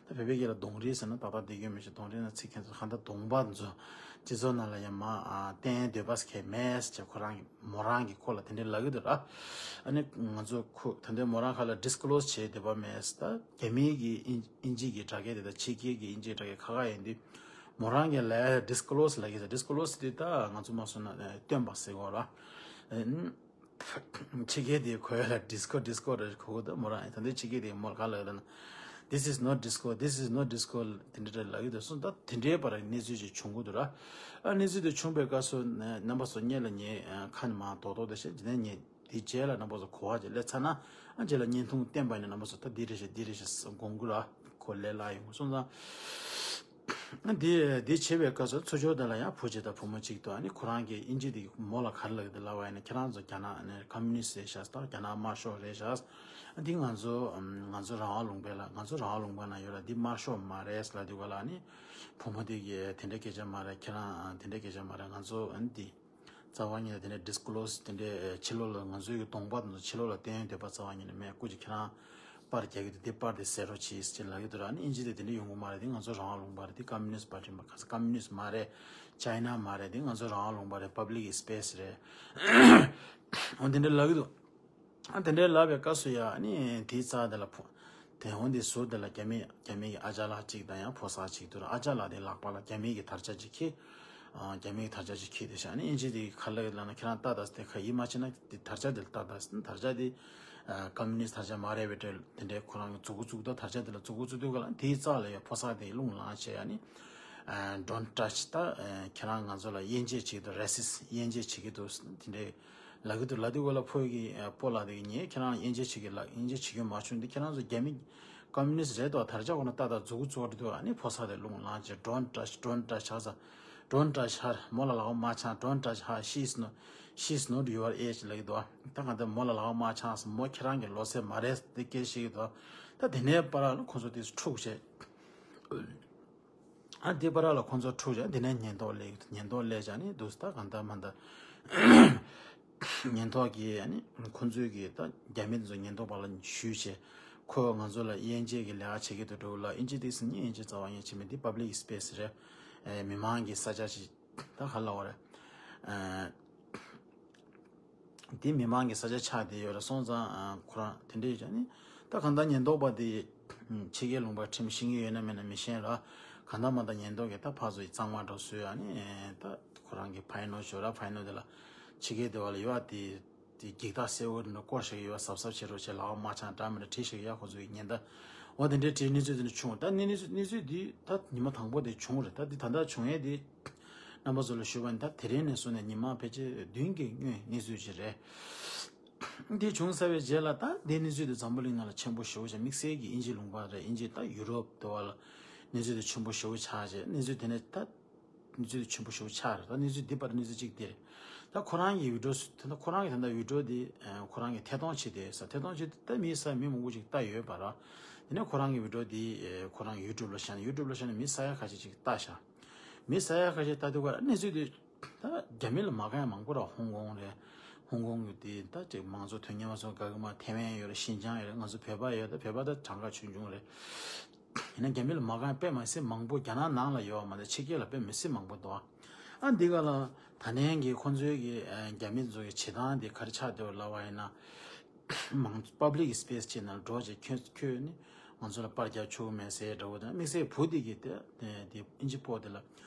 ད་བོད་པའི་སྐད་ལ་གདོང་རིས་ཟེར་ན་ཏག་ཏག་བསྡད་ཀྱི་མི་ཤེས། གདོང་རིས་ན་ཚིག་ཁྱེད་ཚོ་གང་ལྟར་གདོང་པ་ཚོ་སྤྱི་ཚོགས་ནང་ལ་ཡང་མ་ཨ་བསྟན་འདོད་པ་ཟེར་མཁན་མེད་ཟེར་ཁོ་རང་གི་མོ་རང་གི་ཁོ་ལ་དེ་འདྲའི་ལབ་ཀྱི་འདུག་ར། ཨ་ནི་ང་ཚོ་ཁོ་ད་ལྟའི་མོ་རང་ཁ་ལ་ཌིས་ཀོ་ལོ་སི་བྱེད་འདོད་པ་མེད་ཟེར། ད་རྒྱ་མིའི་གི་ཨིན་ཨིན་ཇི་གི་སྒྲ་སྐད་དེ་དང་ཕྱི་རྒྱལ་གི་ཨིན་ཇི་སྒྲ་སྐད་ཁ་ཁ་ཡིན་དུས་མོ་རང་གི་ལབ་ཡ་ཌིས་ཀོ་ལོ་སི་ལབ་ཀྱི་ཟེར། ཌིས་ཀོ་ལོ་སི་དེ་ད་ང་ཚོ་མ་སོང་ན་སྟོན་པ་ཟེར་གོ་ར། ཨ་ནི། ཕྱི་རྒྱལ་དེ་གོ་ཡ་ལ་ཌིས་ཀོ་ཌིས་ཀོ་རེད་གོ་གི་འདུག་མོ་རང་ཡིན། ད་འདི་ཕྱི་རྒྱལ་དེ་མོ་ལ་ག་ལ་ཡོད་ན། This is not disco, this is not disco དེ་འདྲ་རེད་ལབ་ཀྱི་འདུག་སོང་། ད་དེ་འདྲའི་བར་གནས་ཚུལ་ཅིག་བྱུང་གི་འདུག་ར། ཨ་གནས་ཚུལ་དེ་བྱུང་པའི་སྐབས་སུ་རྣམ་པ་ཚོ་སྔོན་ལ་ངས་ཁ་ནས་མར་རྡོག་རྡོག་དེ་བཤད། དེ་ནས་ངས་དེའི་རྗེས་ལ་རྣམ་པ་ཚོ་གོ་བ་ཅིག་སླེབས་ཚར་ན། ཨ་རྗེས་ལ་བརྙན་ཐུང་བསྟན་པ་ཡིན་ན་རྣམ་པ་ཚོ་ད་འདི་རེད་ཤག་འདི་རེད་ཤག་དགོངས་ཀྱི་ར། ཁོ་ལས་སླ་ཡོང་སོང་ཙང་། འདི་འདི་བྱེད་པའི་སྐབས་སུ་ཚུར་ཕྱོགས་དེ་ལ་ཡང་བུ་གཅིག་དང་བུ་མོ་གཅིག་ཏུ་ཨ་ནི་ཁོ་རང་གིས་དབྱིན་ཇི་དེ་མོ་ལ་ག་རེ་ལབ་ཀྱི་འདུག་ལབ་པ་ཡིན་ན། ཁྱེད་རང་ཚོ་རྒྱ་ནག་ནས་ཀམ་མུ་ནིསྟ་རེད་ཤག་ད་རྒྱ་ནག་དམར་ཤོག་རེད་ཤག་འདི་ང་ཚོ་ང་ཚོ་རང་དབང་ལུང་པ་ལ་ང་ཚོ་རང་དབང་ལུང་པ་ན་ཡོད་ལ་འདི་དམར་ཤོག་མ་རེད་ལབ་དུས་ག་ལ་ཨ་ནི་བུ་མོ་དེ་གིས་དེ་འདྲ་སྐད་ཆ་མ་རེད། ཁྱེད་རང་དེ་འདྲ་སྐད་ཆ་མ་རེད། ང་ཚོ་ཨ་ནི་འདི། རྩ་བ་ཉིད་ནས་དེ་འདྲའི་ཌིས་ཀོ་ལོ་སི་དེ་འདྲའི་ཕྱི་ལོགས་ལ་ང་ཚོའི་གི་གདོང་པ་དེ་ཚོ་ཕྱི་ལོགས་ལ་སྟོན་འདོད་པ་རྩ་བ་ཉིད་ནས་མེད། སྐུ་མཁྱེན་ཁྱེད་རང་པར་རྒྱག་གི་འདུག་འདི་པར་དེ་གསལ་རོགས་གྱིས་ཅེས་ལབ་ཀྱི་འདུག་ར། ཨ་ནི་དབྱིན་ཇི་དེ་དེ་འདྲ་ཡོང་གི་མ་རེད། འདི་ང་ཚོ་རང་དབང་ལུང་པ་རེད། འདི་ཀམ་མུ་ནིསྟ་པར་ཊི་མ་ག་ས་ཀམ་མུ་ནིསྟ་མ་རེད། ཅའི་ན་མ་རེད། འདི་ང་ཚོ་རང་དབང་ལུང་པ་རེད། པབ་ལིག་སི་པེ་སི་རེད། འོ་དེ་འདྲ་ལབ་ཀྱི་འདུག་ཨ་དེ་འདྲའི་ལབ་པའི་སྐབས་སུ་ཡ་ཨ་ནི་དེའི་རྩ་དེ་ལ་ཕོ་དེ་འོན་ཏེ་ཟུར་དེ་ལ་རྒྱ་མི་རྒྱ་མི་གི་ཨ་ཅག་ལགས་གཅིག་དང་ཡང་ཕོ་གསར་གཅིག་འདུག་ར། ཨ་ཅག་ལགས་དེ་ལག་པ་ལ་རྒྱ་མི་གི་དར་ཆ་གཅིག་འཁྱེར། ཨ་རྒྱ་མི་གི་དར་ཆ་གཅིག་འཁྱེར་དེ་བཞག་ཨ་ནི་དབྱིན་ཇི་དེ་ག་ལ་ལབ་ན་ཁྱེད་རང་ལྟ་ད་ཟེར། དེ་ག་ཡིད་མ་ཆེས་ན་དེ་དར་ཆ་དེ་ལ་ལྟ་ད་ཟེར། དར་ཆ་དེ་ཨ་ཀམ་མུ་ནིསྟ་དར་ཆ་མ་རེད་པས། དེ་འདྲའི་ཁོ་རང་གི་མཛུ་གུ་བཙུགས་ད་དར་ཆ་དེ་ལ་མཛུ་གུ་བཙུགས་དུས་ག་ལ་དེའི་རྩ་ལ་ཡ་ཕོ་གསར་དེ་རླུང་ལངས་བྱས་ཨ་ནི་ཨ་don't touch ད་ཨ་ཁྱེད་རང་ང་ཚོ་ལ་དབྱེ་འབྱེད་བྱེད་ཀྱི་འདུག་རེ་སིསི་དབྱེ་འབྱེད་བྱེད་ཀྱི་འདུག་དེ་འདྲའི་ལབ་ཀྱི་འདུག་ལབ་དུས་ག་ལ་ཕོ་གི་ཨ་སྤོ་ལགས་དེ་གིས་ངས་ཁྱེད་རང་དབྱེ་འབྱེད་བྱེད་ཀྱི་ལ་དབྱེ་འབྱེད་བྱེད་རྒྱུ་མ་བྱུང་། འདི་ཁྱེད་རང་ཚོ་རྒྱ་མི་ཀམ་མུ་ནིསྟ་རེད་དོ། དར་ཆ་ཁོ་ན་ཏག་ཏག་མཛུ་གུ་བཙུགས་འདུག་ཨ་ནི་ཕོ་གསར་དེ་རླུང་ལངས་བྱས་don't touch, don't touch ཧ་ས། Don't touch her. མོ་ལ་ལག་པ་མ་འཆང་། Don't touch her. She is not, she is not your age ལབ་ཀྱི་འདུག་ད་གང་ལྟར་མོ་ལ་ལག་པ་མ་འཆང་ཟེར། མོ་ཁྱེད་རང་གི་ལོ་ཚད་མ་རེད་ཟེར་སྐད་བཤད་ཀྱི་འདུག་ད་དེ་ནས་བར་ལ་ཁོ་ཚོ་དེ་འཁྲུག་བྱས། ཨ་དེ་བར་ལ་ཁོང་ཚོ་འཁྲུག་བྱས། དེ་ནས་ཉེན་རྟོག་སླེབས། ཉེན་རྟོག་སླེབས་བྱས་ནས་འདུག་ད་གང་ལྟར་མ་ལྟར་ཉེན་རྟོག་གིས་ཨ་ནི་ཁོང་ཚོའི་གི་ད་རྒྱ་མི་དེ་ཚོ་ཉེན་རྟོག་པ་ལ་ཞུས་བྱས། ཁོས་ང་ཚོ་ལ་དབྱེ་འབྱེད་ཀྱི་ལས་ཀ་བྱེད་ཀྱི་འདུག་འགྲོ་ལ། དབྱིན་ཇི་དེ་ཟིན་ནས་དབྱིན་ཇི་རྩ་བ་ཉིད་ནས་བྱེད་མི་འདི་པབ་ལིག་སི་པེ་སི་རེད། ཨེ་མི་མང་གི་ས་ཆ་ཞིག་ད་ག་ལབ་དགོས་རེད། ཨེ། འདི་མི་མང་གི་ས་ཆ་ཆགས་བསྡད་ཡོད་རེད། སོང་ཙང་ཨ་ཁོ་རང་དེ་འདྲ་ཡོད་ཀྱང་ནི། ད་གང་ལྟར་ཉེན་རྟོག་པ་དེ་ཕྱི་རྒྱལ་ལུང་པ་ཁྲིམས་ཤེས་ཀྱི་ཡོད་ན་མེད་ན་མི་ཤེས་ལ། ག་ གང་ལྟར་མ་ལྟར་ཉེན་རྟོག་གིས་ད་ཕར་ཚུར་གཙང་མ་འདྲ་བཟོས། ཨ་ནི་ད་ཁོ་རང་གི་ཕ་ཡུལ་ནང་ཞོར་ར་ཕ་ཡུལ་ནང་དེ་ལ་ཕྱི་རྒྱལ་དེ་བ་ལ་ཡོད་པ་དེ། དེ་འགྱིག་ཐག་སེར་པོ་འདྲ་བསྐོར་བཞག་གི་ཡོད། གཟབ་གཟབ་བྱེད་རོགས་བྱེད། ལག་པ་མ་འཆང་འདྲ་མི་འདྲ་བྲིས་བཞག་གི་ཡོད། ཁོ་ཚོ་གི་ཉེན་བརྡ། འོ་དེ་འདྲའི་བྲིས་གནས་ཚུལ་དེ་འདྲ་བྱུང་། ད་གནས་གནས་ཚུལ་གནས་ཚུལ་འདི་ད་ཉི་མ་དང་པོ་དེ་བྱུང་རེད། ད་འདི་ད་ལྟ་བྱུང་ཡས་དེ་རྣམ་པ་ཚོ་ལ་ཞུས་པ་ཡིན། ད་དེ་རིང་ནས་བཟུང་ནས་ཉི་མ་ཕལ་ཆེར་བདུན་གྱི་སྔོན་གནས་ཚུལ་ཅིག་རེད། འདི་བྱུང་ཚར་བའི་རྗེས་ལ་ད་འདི་གནས་ཚུལ་དེ་འཛམ་བུ་གླིང་ནང་ལ་ཆེན་པོ་ཞེ་པོ་ཅིག་དམིགས་བསལ་གྱི་དབྱིན་ཇི་ལུང་པ་རེད། དབྱིན་ཇི་ད་ཡུ་རོབ་དེ་བ་ལ་གནས་ཚུལ་དེ་ཆེན་པོ་ཞེ་པོ་ཆགས་བྱས། གནས་ཚུལ་དེ་ནས་ད་གནས་ཚུལ་དེ་ཆེན་པོ་ཞེ་པོ་ཆགས་རེད། ད་གནས་ཚུལ་འདི་པར་གནས་ཚུལ་གཅིག་དེ་རེད། ད་ཁོ་རང་གི་བི་ཌིའོ་ད་ཁོ་རང་གི་ད་ལྟ་བི་ཌིའོ་དེ་ཁོ་རང་གི་ཐད་གཏོང་བྱེད་དེ་ས་ཐད་གཏོང་བྱེད་དེ་ད་མི་ས་མི་མང་པོ་ཅིག་ལྟ་ཡོད་པ་ར། དེ་ནས་ཁོ་རང་གི་བི་ཌིའོ་དེ་ཁོ་རང་ཡུ་ཊུབ་ལ་བཞག་ནས་ཡུ་ཊུབ་ལ་བཞག་ནས་མི་ས་ཡ་ཁ་ཤས་ཅིག་ལྟ་ཤག་མི་ས་ཡ་ཁ་ཤས་ལྟ་དུས་ཀ་གནས་ཚུལ་དེ། ད་རྒྱ་མི་ལ་མ་དགའ་ཡ་མང་པོ་ར། ཧོང་ཀོང་རེད། ཧོང་ཀོང་གི་དེ་ད་ཅིག་མང་གཙོ་དོན་གཉེར་བ་ཚོ་དགའ་གི་མ། ཐེ་ཝན་ཡོད་རེད། ཤིན་ཅང་ཡོད་རེད། ང་ཚོ་བོད་པ་ཡོད། ད་བོད་པ་ད་གྲངས་ཀ་ཆུང་ཆུང་རེད། ཡིན་ན་རྒྱ་མི་ལ་མ་དགའ་ཡ་དཔེ་མ་སྲིད་མང་པོ། རྒྱ་ནག་ནང་ལ་ཡོད་པ་མ་གཏོགས་ཕྱི་རྒྱལ་ལ་དཔེ་མི་སྲིད་མང་པོ་འདུག་ཨ་འདི་ག་ལ་ད་ནས་ཀྱི་ཁོང་ཚོའི་གི་རྒྱ་མི་ཚོ་གི་བྱེད་སྟངས་དེ་ག་རེ་ཆགས་བསྡད་པ་ལབ་པ་ཡིན་ན། མང་པབ་ལིག་གི་སི་པེ་སི་ཅིག་ནང་འགྲོ་བྱས་ཁྱོད་ཁྱོད་ནི་ང་ཚོ་ལ་པར་རྒྱག་ཆོག་མེད་ཟེར་འདྲ་བོ་དང་། དམིགས་བསལ་བུ་དེ་གིས་དེ་དེ་དབྱིན་ཇི་ཕོ་དེ་ལ།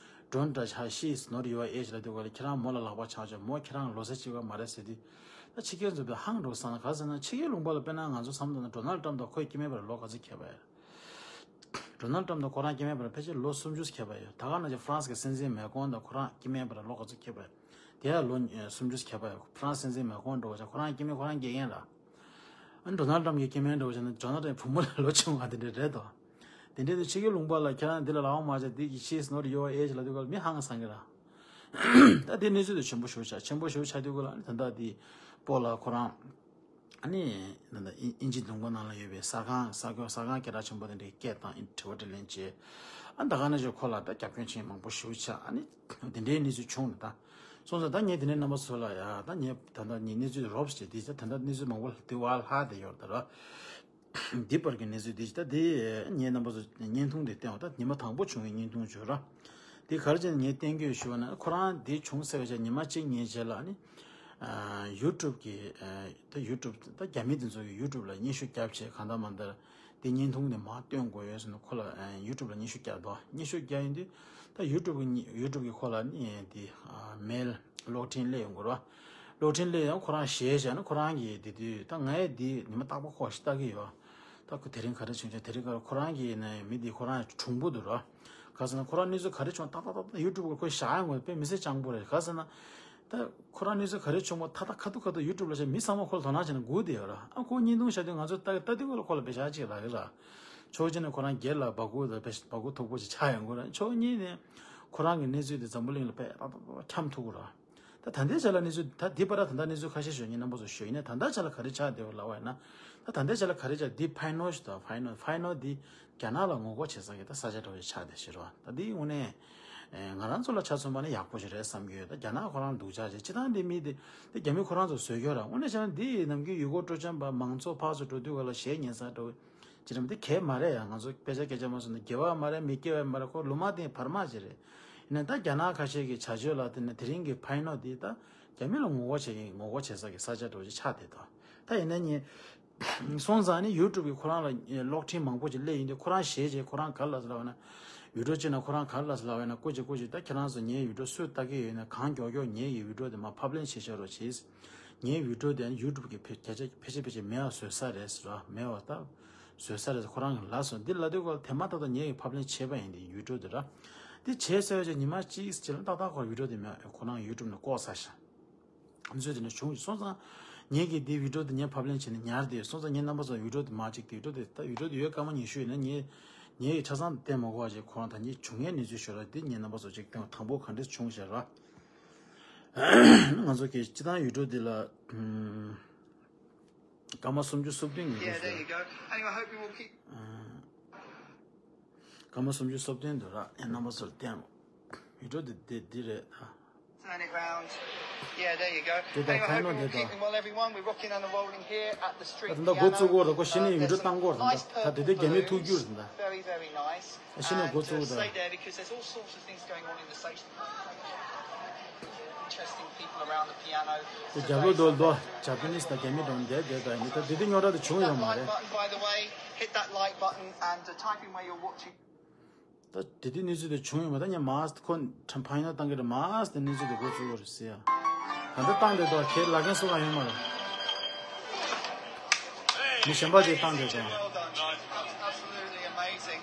Don't touch her, she is not your age ལབ་དུས་ག་ལ། ཁྱེད་རང་མོ་ལ་ལག་པ་འཆང་ཆོག་མོ་ཁྱེད་རང་ལོ་ཙཱ་གཅིག་པ་མ་རེད་ཟེར་དུས། ད་ཕྱི་རྒྱལ་ཚོ་དཔེ་ཧང་འགྲོ་སོང་། ག་ཟེར་ན་ཕྱི་རྒྱལ་ལུང་པ་ལ་དཔེར་ན་ང་ཚོ་བསམ་བློ་བཏང་ན་ཌོ་ནལ་ཊམ་དང་ཁོའི་སྐྱེ་དམན་བར་ལོ་ག་ཚོད་ཁྱད་པར་ཡོད། ཌོ་ནལ་ཊམ་དང་ཁོ་རང་སྐྱེ་དམན་བར་ཕལ་ཆེར་ལོ་སུམ་ཅུ་ཁྱད་པར་ཡོད། ད་ག་ནང་བཞིན་ཧྥ་རན་སི་གི་སྲིད་འཛིན་མེ་ཀོང་དང་ཁོ་རང་སྐྱེ་དམན་བར་ལོ་ག་ཚོད་ཁྱད་པར་ཡོད། དེ་ཡང་ལོ་ཉི་སུམ་ཅུ་ཁྱད་པར་ཡོད། ཧྥ་རན་སི་སྲིད་འཛིན་མེ་ཀོང་འགྲོ་བ་ཆ་ཁོ་རང་སྐྱེ་དམན་ཁོ་རང་སྐྱེ་མཁན་ར། ཨ་ནི་ཌོ་ནལ་ཊམ་གྱི་སྐྱེ་དམན་འགྲོ་བ་ཆ་ནི་ཌོ་ནལ་ཊམ་བུ་མོ་ལ་ལོ་ཆུང་བ་དེ་འདྲ་རེད་དོ། དེ་འདྲའི་དུས་ཕྱི་རྒྱལ་ལུང་པ་ལ་ཁྱེད་རང་འདི་ལ་ལག་པ་མ་བྱས། འདི་གི་she is not your age ལབ་དུས་ག་ལ་མི་ཧང་སང་གི་ར། ད་དེ་གནས་ཚུལ་དེ་ཆེན་པོ་ཞེ་པོ་ཆགས། ཆེན་པོ་ཞེ་པོ་ཆགས་དུས་ག་ལ་ཨ་ནི་ད་ལྟ་དེ་སྤོ་ལགས་ཁོ་རང་ཨ་ནི་ད་ལྟ་དབྱིན་དབྱིན་ཇི་ལུང་པ་ནང་ལ་ཡོད་པའི་གསར་ཁང་གསར་འགོད་གསར་ཁང་སྐད་གྲགས་ཆེན་པོ་དེ་འདྲའི་སྐད་བཏང་། དྲི་བ་དྲིས་ལན་བྱས། ཨ་ད་ག་ནང་བཞིན་ཁོ་ལ་ད་རྒྱབ་སྐྱོར་བྱེད་མཁན་མང་པོ་ཞེ་པོ་ཆགས། ཨ་ནི་དེ་འདྲའི་གནས་ཚུལ་བྱུང་ནས་ད་སོང་ཙང་ད་ངས་དེ་ནས་རྣམ་པ་ཚོ་ལ་ཡ་ད་ངས་ད་ལྟ་ངས་གནས་ཚུལ་རོབ་ཙམ་བྱས། དེ་ད་ད་ལྟ་གནས་ཚུལ་མང་པོ་དེ་བ་ལྷག་བསྡད་ཡོད་རེད་ད་ར། འདི་བར་གྱི་གནས་ཚུལ་འདི་ད་འདི་ངས་རྣམ་པ་ཚོ་བརྙན་ཐུང་འདི་བསྟན་པ། ད་ཉི་མ་དང་པོ་བྱུང་བའི་བརྙན་ཐུང་བྱོས་ར། འདི་ག་རེ་བྱས་ནས་ངས་བསྟན་རྒྱུ་ཞུ་བ་ན། ཁོ་རང་འདི་བྱུང་ཚར་བའི་རྗེས་ཉི་མ་གཅིག་གཉིས་རྗེས་ལ་ནི་ཡུ་ཊུབ་ཀྱི་ད་ཡུ་ཊུབ་ད་རྒྱ་མི་དེ་ཚོ་གི་ཡུ་ཊུབ་ལ་སྙན་ཞུ་བརྒྱབ་བྱས། གང་ལྟར་མ་ལྟར་འདི་བརྙན་ཐུང་འདི་མར་སྟོན་དགོས་ཡོད་ཟེར་ནས་ཁོ་ལ་ཡུ་ཊུབ་ལ་སྙན་ཞུ་བརྒྱབ་འདུག་སྙན་ཞུ་བརྒྱབ་ཡིན་དུས་ད་ཡུ་ཊུབ་ཀྱི་ཡུ་ཊུབ་ཀྱི་ཁོ་ལ་ནི་འདི་མེལ་གློག་འཕྲིན་སླེབས་ཡོང་གི་རེད་བ། གློག་འཕྲིན་སླེབས་ཡང་ཁོ་རང་ཞེད་བྱས་ན་ཁོ་རང་གིས་དེ་དུས་ད་ངས་འདི་ཉི་མ་རྟག་པར་ཁོ་ཞིག་ལྟ་གི་ཡོད། ད་ཁོ་དེ་རིང་ག་རེ་བྱུང་ཆ། དེ་རིང་ག་རེ། ཁོ་རང་གི་ནས་མི་འདི་ཁོ་རང་གྲུང་པོ་འདུག་ར། ག་ཟེར་ན་ཁོ་རང་གནས་ཚུལ་ག་རེ་བྱུང་ཏག་ཏག་ཏག་ཏག་ཡུ་ཊུབ་ཁོ་བཞག་ཡོང་གི་དཔེ་མི་སྲིད་སྤྱང་པོ་རེད། ག་ཟེར་ན་ད་ཁོ་རང་གནས་ཚུལ་ག་རེ་བྱུང་བ་ཐག་ཐག་ཁ་ཐུག་ཁ་ཐུག་ཡུ་ཊུབ་ལ་བྱས། མི་ཚང་མ་ཁོ་ལ་དོ་སྣང་བྱས་ནས་སྒུག་བསྡད་ཡོད་ར། ཨ་ཁོ་བརྙན་ཐུང་བཞག་དུས་ང་ཚོ་ལྟ་ལྟ་དུས་ཁོ་ལ་ཁོ་ལ་བེ་ཤ་ཅིག་རག་གི་ར། ཕྱོགས་གཅིག་ནས་ཁོ་རང་སྒེར་ལ་སྦ་ཁུག་དང་བེ་སྦ་ཁུག་མཐུག་པོ་ཅིག་ཆགས་ཡོང་གི་ར། ཕྱོགས་གཉིས་ནས་ཁོ་རང་གི་གནས་ཚུལ་དེ་འཛམ་བུ་གླིང་ལ་དཔེ་ཏག་ཏག་ཏག་འཁྱམས་ཐུབ་ཀྱི་ར། ད་ད་ལྟའི་ཆ་ལ་གནས་ཚུལ་ད་འདི་བར་ད་ལྟ་གནས་ཚུལ་ཁ་ཤས་ཞུ་ཡིན། རྣམ་པ་ཚོ་ཞུ་ཡིན་ན། ད་ལྟའི་ཆ་ལ་ག་རེ་ཆགས་བསྡད་པ་ལབ་པ་ཡིན་ན། ད་ད་ལྟའི་ཆ་ལ་ག་རེ་ཆགས། འདི་ཕའི་ནོ་ཞིག་དང་། ཕའི་ནོ་ཕའི་ནོ་འདི་རྒྱ་ནག་ལ་ངོ་རྒོལ་བྱེད་ས་གི་ད་ས་ཆ་འདྲ་བོ་ཞིག་ཆགས་བསྡད་ཤག་ར། ད་འདི་དངོས་གནས་ང་རང་ཚོ་ལ་ཆ་མཚོན་པ་ན་ཡག་པོ་ཞིག་རེད་བསམ་གྱི་ཡོད། ད་རྒྱ་ནག་ཁོ་རང་སྡུག་ཅག་བྱས། སྤྱིར་བཏང་འདི་མི་འདི་འདི་རྒྱ་མི་ཁོ་རང་ཚོ་བཟོས་ཀྱི་ཡོད་ར། དངོས་གནས་བྱས་ན་འདི་ནམ་རྒྱུན་ཡུལ་སྐོར་སྤྲོ་འཆམ་པ་མང་ཚོགས་ཕར་ཚུར་འགྲོ་དུས་ག་ལ་གཞས་ཉན་ས་འདྲ་བོ། ཅི་རམ་དེ་གས་མ་རེད་ཡ། ང་ཚོ་དཔེ་ཆ་སྐད་ཆ་མ་སོང་ན་དགེ་བ་མ་རེད། མི་དགེ་བ་མ་རེད། ཁོ་ལུང་མ་བསྟན་བར་མ་ཅིག་རེད། ཡིན་ན་ད་རྒྱ་ནག་ཁ་ཤས་ཀྱི་བྱ་སྤྱོད་ལ་བརྟེན་ནས་དེ་རིང་གི་ཕའི་ནོ་འདི་ད་རྒྱ་མི་ལ་ངོ་རྒོལ་བྱེད་ཀྱི་ངོ་རྒོལ་བྱེད་ས་གི་ས་ཆ་འདྲ་བོ་ཅིག་ཆགས་བསྡད་འདུག་ད་ཡིན་ན་ངས་སོང་ཙང་ནི་ཡུ་ཊུབ་ཀྱི་ཁོ་རང་ལ་གློག་འཕྲིན་མང་པོ་ཅིག་སླེབས་ཡོང་དུས་ཁོ་རང་ཞེད་བྱས། ཁོ་རང་ག་རེ་ལབ་ཟེར་ལབ་པ་ན། བི་ཌིའོ་ཅིག་ནང་ཁོ་རང་ག་རེ་ལབ་ཟེར་ལབ་པ་ཡིན་ན། སྐུ་མཁྱེན་སྐུ་མཁྱེན། ད་ཁྱེད་རང་ཚོ་ངའི་བི་ཌིའོ་སུས་ལྟ་གི་ཡོད་ན་གང་མགྱོགས་མགྱོགས་ངའི་གི་བི་ཌིའོ་དེ་མར་ཕབ་ལེན་བྱེད་ཤོག་རོགས་བྱེད། ངའི་བི་ཌིའོ་དེ་ཡུ་ཊུབ་ཀྱི་ཕེ་ཕལ་ཆེར་ཕལ་ཆེར་མེད་པ་བཟོས་ས་རེད་ཟེར་བ། མེད་པ་ད་བཟོས་ས་རེད་ཟེར་ཁོ་རང་གིས་ལབ་སོང་། འདི་ལབ་དུས་ཁོ་དེ་མ་ཐག་ཏུ་ངའི་གི་ཕབ་ལེན་བྱས་པ་ཡིན། དེ་ཡུ་ཊུབ་དེ་ར། འདི་བྱས་ཚར་བའི་རྗེས་ཉི་མ་གཅིག་རྗེས་ལ་ཏག་ཏག་ཁོ་བི་ཌིའོ་དེ་མེད། ཁོ་རང་ཡུ་ཊུབ་ནས་བཀོག་ཚར་ཤག་འདི་ཚོ་དེ་འདྲ་བྱུང་སོང་ཙང་། ངས་ཀྱིས་འདི་བི་ཌིའོ་དེ་ངས་ཕབ་ལེན་བྱས་ནས་ཉར་བསྡད་ཡོད། སོང་ཙང་ངས་རྣམ་པ་ཚོར་བི་ཌིའོ་དེ་མར་ཅིག་དེ་བི་ཌིའོ་དེ་ད་བི་ཌིའོ་དེ་ཡོད་སྐར་མ་ཉི་ཤུ་ཡོད་ན་ངས་ངས་ཀྱིས་ཆ་ཚང་བསྟན་མ་དགོས་པ་བྱས། ཁོ་རང་ད་ངས་བྱུང་ཡས་གནས་ཚུལ་ཞུ་ར། འདི་ངས་རྣམ་པ་ཚོར་ཅིག་བསྟན། དང་པོ་ག་འདྲས་བྱུང་ཞེས་ར། ང་ཚོ་གི་སྤྱི་བཏང་བི་ཌིའོ་འདི་ལ་ཨམ། སྐར་མ་སུམ་ཅུ་སོ་བདུན་ཡོད་ཞེས། སྐར་མ་སུམ་ཅུ་སོ་བདུན་འདུག་ར། ཡང་རྣམ་པ་ཚོར་བསྟན། བི་ཌིའོ་འདི་འདི་འདི་རེད། Turn it round. Yeah, there you go. དེ་དང་anyway, I hope you're all keeping well, everyone. We're rocking and rolling here at the Street Piano. ད་ལྟ་འགོ་བཙུགས་གོ་ར། ཁོ་གཞི་ནས་བི་ཌིའོ་བཏང་གོ་ར། ད་ད་དེ་དེ་རྒྱ་མིའི་ཐུག་རྒྱུ་རེད་ད། Very, very nice. གཞི་ནས་འགོ་བཙུགས་གོ་ད། Stay there because there's all sorts of things going on in the station. Interesting people around the piano. དེ་རྒྱབ་ལོགས་དོ་དོ་ཇ་པ་ནིས་དང་རྒྱ་མི་འགྲོ་འདས་འདས་ད་ཡིན། ད་དེ་དེ་རྙོག་དྲ་དེ་བྱུང་ཡོད་མ་རེད། Hit that like button, by the way. Hit that like button and, uh, type in where you're watching. ད་དེ་དུས་གནས་ཚུལ་དེ་བྱུང་ཡོད་མ་རེད། ད་ངས་མར་ཁོ་ཕ་ཡིན་ན་བཏང་གི་རེད། མར་དེ་གནས་ཚུལ་དེ་འགོ་བཙུགས་པ་རེད་ཟེར་ཡ། ད་ལྟ་བཏང་བསྡད་དོ། ཁྱེད་ལ་རྒན་སུ་གང་ཡོད་མ་རེད། མི་གཞན་པ་ཅིག་བཏང་བསྡད་དོ། Absolutely amazing.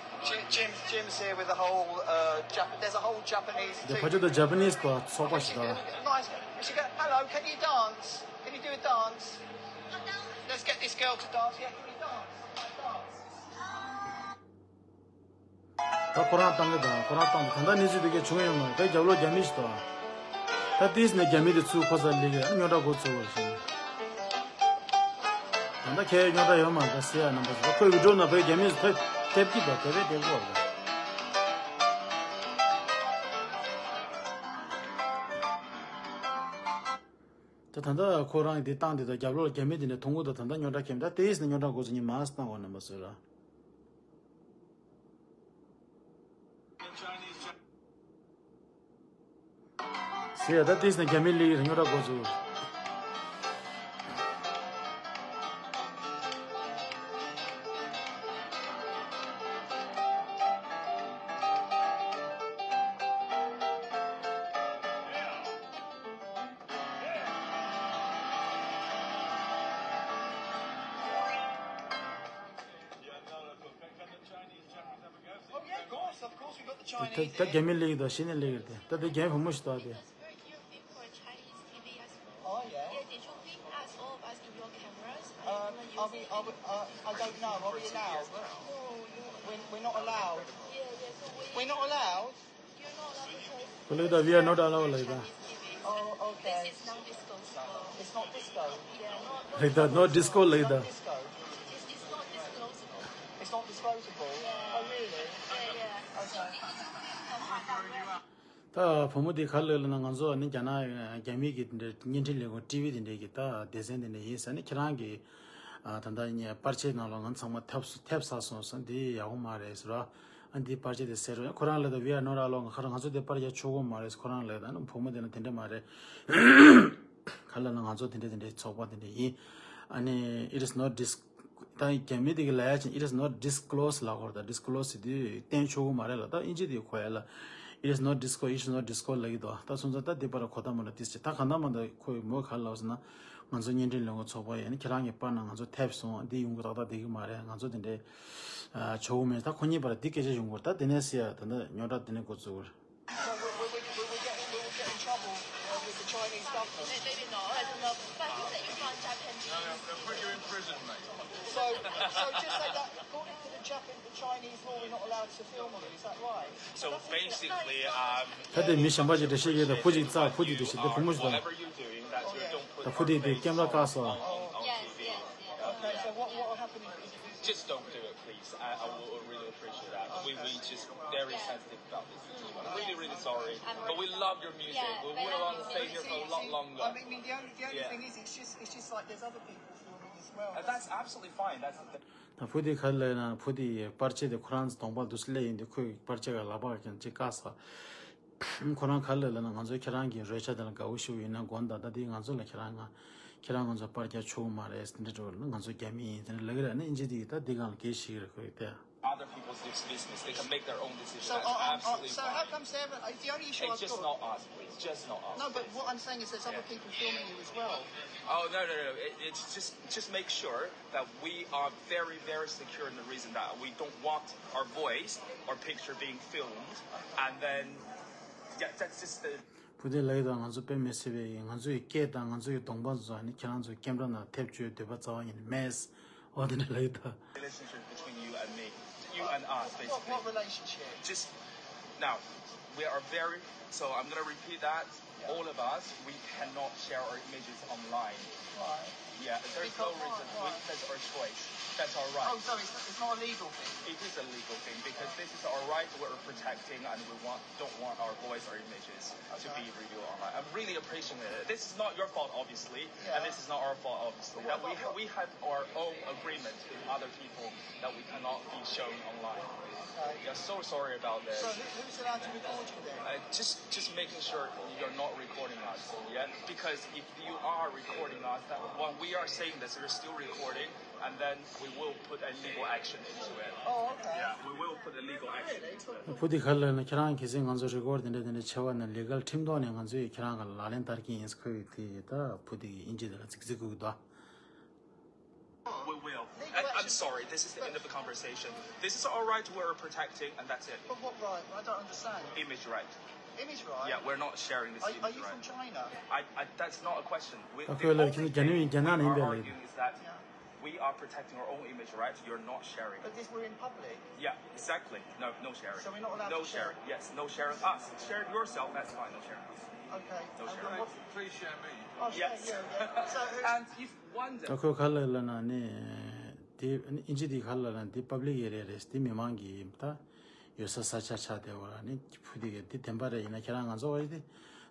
Jim, Jim's here with the whole, uh, Jap- there's a whole Japanese འདི་ཕ་ཆོས་དང་ཇ་པ་ནིས་དང་ཚོགས་པ་ཞིག་དང་། Nice. We should go, hello, can you dance? Can you do a dance? Let's get this girl to dance. Yeah, can you dance? Dance. ད་ཁོ་རང་བཏང་གི་དང་ཁོ་རང་བཏང་གི། ད་ལྟ་གནས་ཚུལ་དེ་གས་བྱུང་ཡོད་མ་རེད། ད་རྒྱབ་ལོགས་རྒྱ་མི་ཞིག་དང་། ད་ཏིས་ནས་རྒྱ་མི་དེ་ཚུར་ཁོ་ཚར་ལེགས་ཡ་རྙོག་དྲ་འགོ་ཚུགས་པ་བཞིན། ད་ལྟ་ཁྱེད་རྙོག་དྲ་ཡོད་མ་རེད། ད་སེ་ཡ་རྣམ་པ་ཚོ་ཁོས་བི་ཌིའོ་ནང་བོད་རྒྱ་མི་ཚོ་ཐེབས་ཐེབས་ཀྱི་དང་དེ་བས་དེབ་གོ་རེད། ད་ད་ལྟ་ཁོ་རང་གི་དེ་བཏང་དེ་དང་རྒྱབ་ལོགས་རྒྱ་མི་དེ་ནས་མཐོང་གི་དང་། ད་ལྟ་རྙོག་དྲ་ཁེམ་ད་ཏིས་ནས་རྙོག་དྲ་འགོ་ཚུགས་ཉིན་མ་སི་བཏང་གོ་རྣམ་པ་ཚོ་ར། ཟེར་ཡ། ད་ཏིས་ནས་རྒྱ་མི་ལིག་རྙོག་དྲ་འགོ་ཚུགས། ད་ད་རྒྱ་མི་ལིག་དང་གཞི་ནས་ལིག་རེད་དེ། ད་དེ་རྒྱ་མི་བུ་མོ་ཞིག་དང་དེ། Oh, yeah. Yeah, did you bring us all of us in your cameras? Um, are we, are we, uh, I don't know. Are we allowed? No, no. We're, we're not allowed. Yeah, yeah, so we We're not allowed? You're not allowed to show. ཁོ་ལིག་དང་we are not allowed ལིག་དང་། Oh, okay. This is non-disclosable. It's not disco. Yeah, not, not ལིག་དང་no disco ལིག་དང་། Disco. It's, it's not disclosable. It's not disclosable? Yeah. Oh, really? Yeah, yeah. Okay. ད་བུ་མོ་དེ་ག་ལབ་ལབ་ན། ང་ཚོ་ནི་རྒྱ་ནག་རྒྱ་མི་གི་དེ་འདྲའི་བརྙན་འཕྲིན་ལས་ཁུངས་ཊི་ཝི་དེ་འདྲའི་གི་ད་སྡེ་ཚན་དེ་འདྲ་ཡིན་ཟེར་ནས། ཁྱེད་རང་གི་ཨ་ད་ལྟ་པར་ཆས་ནང་ལ་ང་ཚང་མ་ཐེབས་ཐེབས་ཚར་སོང་ཟེར། འདི་ཡག་པོ་མ་རེད་ཟེར་བ། ཨ་འདི་པར་ཆས་དེ་ཟེར་རོ། ཁོ་རང་ལབ་ད་we are not allowed. ང་ཁ་རང་ང་ཚོ་དེ་པར་རྒྱག་ཆོག་གི་མ་རེད། ཁོ་རང་ལབ་ད་ནི་བུ་མོ་དེ་ན་དེ་འདྲ་མ་རེད། ག་ལབ་ན་ང་ཚོ་དེ་འདྲ་དེ་འདྲའི་ཚོགས་པ་དེ་འདྲ་ཡིན། ཨ་ནི་it is not dis- ད་རྒྱ་མི་དེ་གི་ལབ་ཡ་ཅིག it is not disclosed ལབ་དགོས་རེད། ད་disclosed དེ་བསྟན་ཆོག་གི་མ་རེད་ལ། ད་ཨིན་ཇི་དེ་གོ་ཡ་ལ་it is not disclosed, it is not disclosed ལབ་ཀྱི་འདུག་ད་སོང་ཙང་ད་དེ་པར་གོ་ད་མ་ལ་ཏིས་ཅི། ད་གང་ད་མ་ད་ཁོས་མོ་ག་ལབ་ཟེར་ན། ང་ཚོ་བརྙན་འཕྲིན་ལས་ཁུངས་ཚོགས་པ་ཡིན་ན་ཁྱེད་རང་གི་པར་ནང་ང་ཚོ་ཐེབས་སོང་། འདི་ཡོང་གི་ཏག་ཏག་བསྡད་ཀྱི་མ་རེད། ང་ཚོ་དེ་འདྲའི་ཨ་ཆོག་གི་མེད། ད་ཁོ་གཉིས་བར་འདི་སྐད་ཆ་ཡོང་གི་རེད། ད་དེ་ནས་ཟེར་ཡ་ད་ད་རྙོག་དྲ་དེ་ནས་འགོ་བཙུགས་གི་རེད། So we, we, we were getting, we would get in trouble, uh, with the Chinese government. Maybe not, I don't know. But you said you can't Japanese. No, no, they'll put you in prison, mate. So, so just say that according to the Japan, the Chinese law, we're not allowed to film you. Is that right? So basically, um, ད་དེ་མི་གཞན་པ་ཅིག་འགྲེལ་བཤད་ཡོད་ད། ཕུ་ཅིག་རྩ་ཕུ་དེ་འགྲེལ་བཤད་དེ་བུ་མོ་ཞིག་དང་། Whatever you're doing, that's your, don't put ད་ཕུ་དེ་དེ་ཀེམ་ར་བཀག་སོང་། Yes, yes, yes. Okay, so what, what will happen if you Just don't do it, please. I, I will really appreciate that. We, we just very sensitive about this. I'm really, really sorry. But we love your music. We would want to stay here for a lot longer. I mean, the only, the only thing is, it's just, it's just like there's other people filming as well. Uh, that's absolutely fine. That's the thing. ད་ཕུ་དེ་ག་ལབ་ན། ཕུ་དེ་པར་ཆས་དེ་ཁོ་རང་གདོང་པ་འདུག་སེ་སླེབས་ཡིན་དུས་ཁོས་པར་ཆས་ག་ལག་པ་ག་ཅིག་བཀག་སོང་། ཁོ་རང་ག་ལབ་ལབ་ན། ང་ཚོ་ཁྱེད་རང་གི་རོལ་ཆ་དེ་ལ་དགའ་བོ་ཞིག་ཡིན་ན་དགོངས་དག་ད་དེ་ང་ཚོ་ལ་ཁྱེད་རང་ང་ཁྱེད་རང་ང་ཚོ་པར་རྒྱག་ཆོག་གི་མ་རེད་ཟེར་འདྲ་འགྲོ་ལབ་ན། ང་ཚོ་རྒྱ་མི་ཡིན་ཟེར་ལབ་ཀྱི་རེད། ཨ་ནི་ཨིན་ཇི་དེ་ད་དེ་སྒང་ལ་གས་ཞིག་རེད་ཁོས་དེ། Other people's business. They can make their own decision. So, that's uh, uh, uh, absolutely so how fine. Come seven? It's the only issue I've just got. Not us, please. Just not us. No, but please. What I'm saying is there's other people filming you as well. Oh, no, no, no. It, it's just, just make sure that we are very, very secure in the reason that we don't want our voice or picture being filmed. And then, yeah, that's just the ཕུ་དེ་ལབ་ཡོད་ད། ང་ཚོ་དཔེ་མི་སྲིད་པའི་ང་ཚོ་ཡི་སྐད་དང་ང་ཚོ་ཡི་གདོང་པ་ཚོ་ནི་ཁྱེད་རང་ཚོའི་ཀེམ་ར་ནང་ཐེབས་བཅུག་འདོད་པ་རྩ་བ་ཉིད་ནས་མེད། འོ་དེ་འདྲ་ལབ་ཡོད་ད། Relationship between you and me. You and us, basically. What, what relationship? Just now, we are very, so I'm gonna repeat that. All of us, we cannot share our images online. Why? Yeah, there's no reason. Because why? Why? That's our choice. That's our right. Oh, so it's, it's not a legal thing? It is a legal thing because this is our right. We're protecting and we want, don't want our voice or images to be revealed online. I really appreciate it. This is not your fault, obviously, and this is not our fault, obviously. That we ha-, we have our own agreement with other people that we cannot be shown online. We are so sorry about this. So who, who's allowed to record you then? Uh, just, just making sure you're not recording us, yeah? Because if you are recording us, that when we are saying this, we're still recording. And then we will put a legal action into it. Oh, okay. Yeah, we will put a legal action into it. བུ་དེ་ག་ལ་ན་ཁྱེད་རང་གི་སེ་ང་ཚོ་རི་ཀོར་དེ་འདྲ་དེ་འདྲ་བྱེད་པ་ན་ལི་གལ་ཁྲིམས་ཐོག་ནས་ང་ཚོས་ཁྱེད་རང་ག་ལག་ལེན་བསྟར་གྱི་ཡིན་ཁོས་དེ་ད་བུ་དེ་གི་ཨིན་ཇི་དེ་ལ་ཙིག་ཙིག་གུག་དོ། We will. And I'm sorry, this is the end of the conversation. This is all right, we're protecting, and that's it. But what right? I don't understand. Image right. Image right? Yeah, we're not sharing this image right. Are you from China? I, I, that's not a question. We, the only thing we're arguing is that we are protecting our own image, right? You're not sharing. But this, we're in public. Yeah, exactly. No, no sharing. So we're not allowed to share? No sharing. Yes, no sharing us. Share yourself, that's fine. No sharing us. Okay. No sharing. Please share me. Oh, share you, yeah. So who? And if one day ད་ཁོས་ག་ལ་ལ་ན་ནི་དེ་ཨིན་ཇི་དེ་ག་ལ་ལ་ན་དེ་པབ་ལིག་ཨེ་རི་ཡ་རེད། དེ་མི་མང་གི་ད་ཡོད་ས་ས་ཆ་ཆགས་བསྡད་པ་ལ་ནི་བུ་དེ་གི་དེ་བདེན་པ་རེད། ཡིན་ན་ཁྱེད་རང་ང་ཚོ་བ་ཡི་དེ་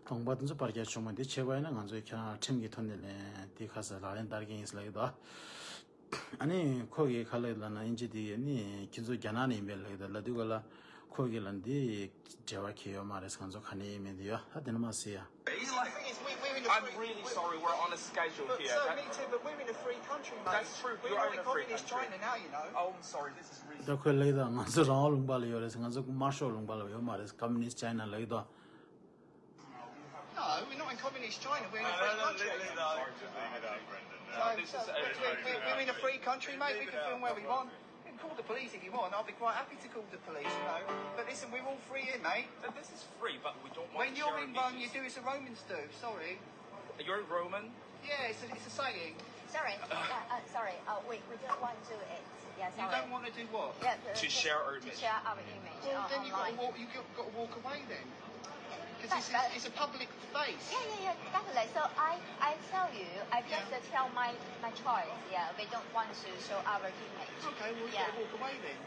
གདོང་པ་དེ་ཚོ་པར་རྒྱག་བྱུང་མ་དེ་བྱེད་པ་ཡིན་ན་ང་ཚོས་ཁྱེད་རང་ཁྲིམས་ཀྱི་ཐོག་ནས་ལན་དེ་ག་ས་ལག་ལེན་བསྟར་གྱི་ཡིན་ཟེར་ལབ་ཀྱི་འདུག་ཨ་ནི་ཁོ་གིས་ག་ལབ་ལབ་ན་ཨིན་ཇི་དེ་ནི་ཁྱེད་ཚོ་རྒྱ་ནག་ནས་ཡིན་པས་ལབ་ཀྱི་འདུག་ལབ་དུས་ག་ལ་ཁོ་གིས་ལབ་འདི་འབྲེལ་བ་གལ་ཡོད་མ་རེད། ང་ཚོ་ག་ནས་ཡིན་མིན་དེ་ཡོད་ཨ་དེ་ནི་མ་ཟེར་ཡ། I'm really sorry, we're on a schedule here. But, uh, me too, but we're in a free country, mate. That's true, you're in a free country. We're not in communist China now, you know. Oh, I'm sorry, this is really ད་ཁོས་ལབ་ཀྱི་འདུག་ང་ཚོ་རང་དབང་ལུང་པ་ལ་ཡོད་རེད། ང་ཚོ་དམར་ཤོག་ལུང་པ་ལ་ཡོད་མ་རེད། Communist China ལབ་ཀྱི་འདུག No, we're not in communist China. We're in a free country. Sorry, just leave it out, Brendan. No, this is a, we're in a free country, mate. We can film where we want. You can call the police if you want. I'll be quite happy to call the police, you know. But listen, we're all free here, mate. This is free, but we don't want to share images. When you're in Rome, you do as the Romans do. Sorry. You're Roman? Yeah, it's a, it's a saying. Sorry. Uh, uh, sorry. Uh, we, we don't want to do it. Yeah, sorry. You don't want to do what? Yeah, to share our image. To share our image online. Well, then you've got to walk, you've got, got to walk away then. Because it's, it's a public space. Yeah, yeah, yeah, definitely. So I, I tell you, I just, uh, tell my, my choice. Yeah, we don't want to show our image. Okay, well, you've got to walk away then.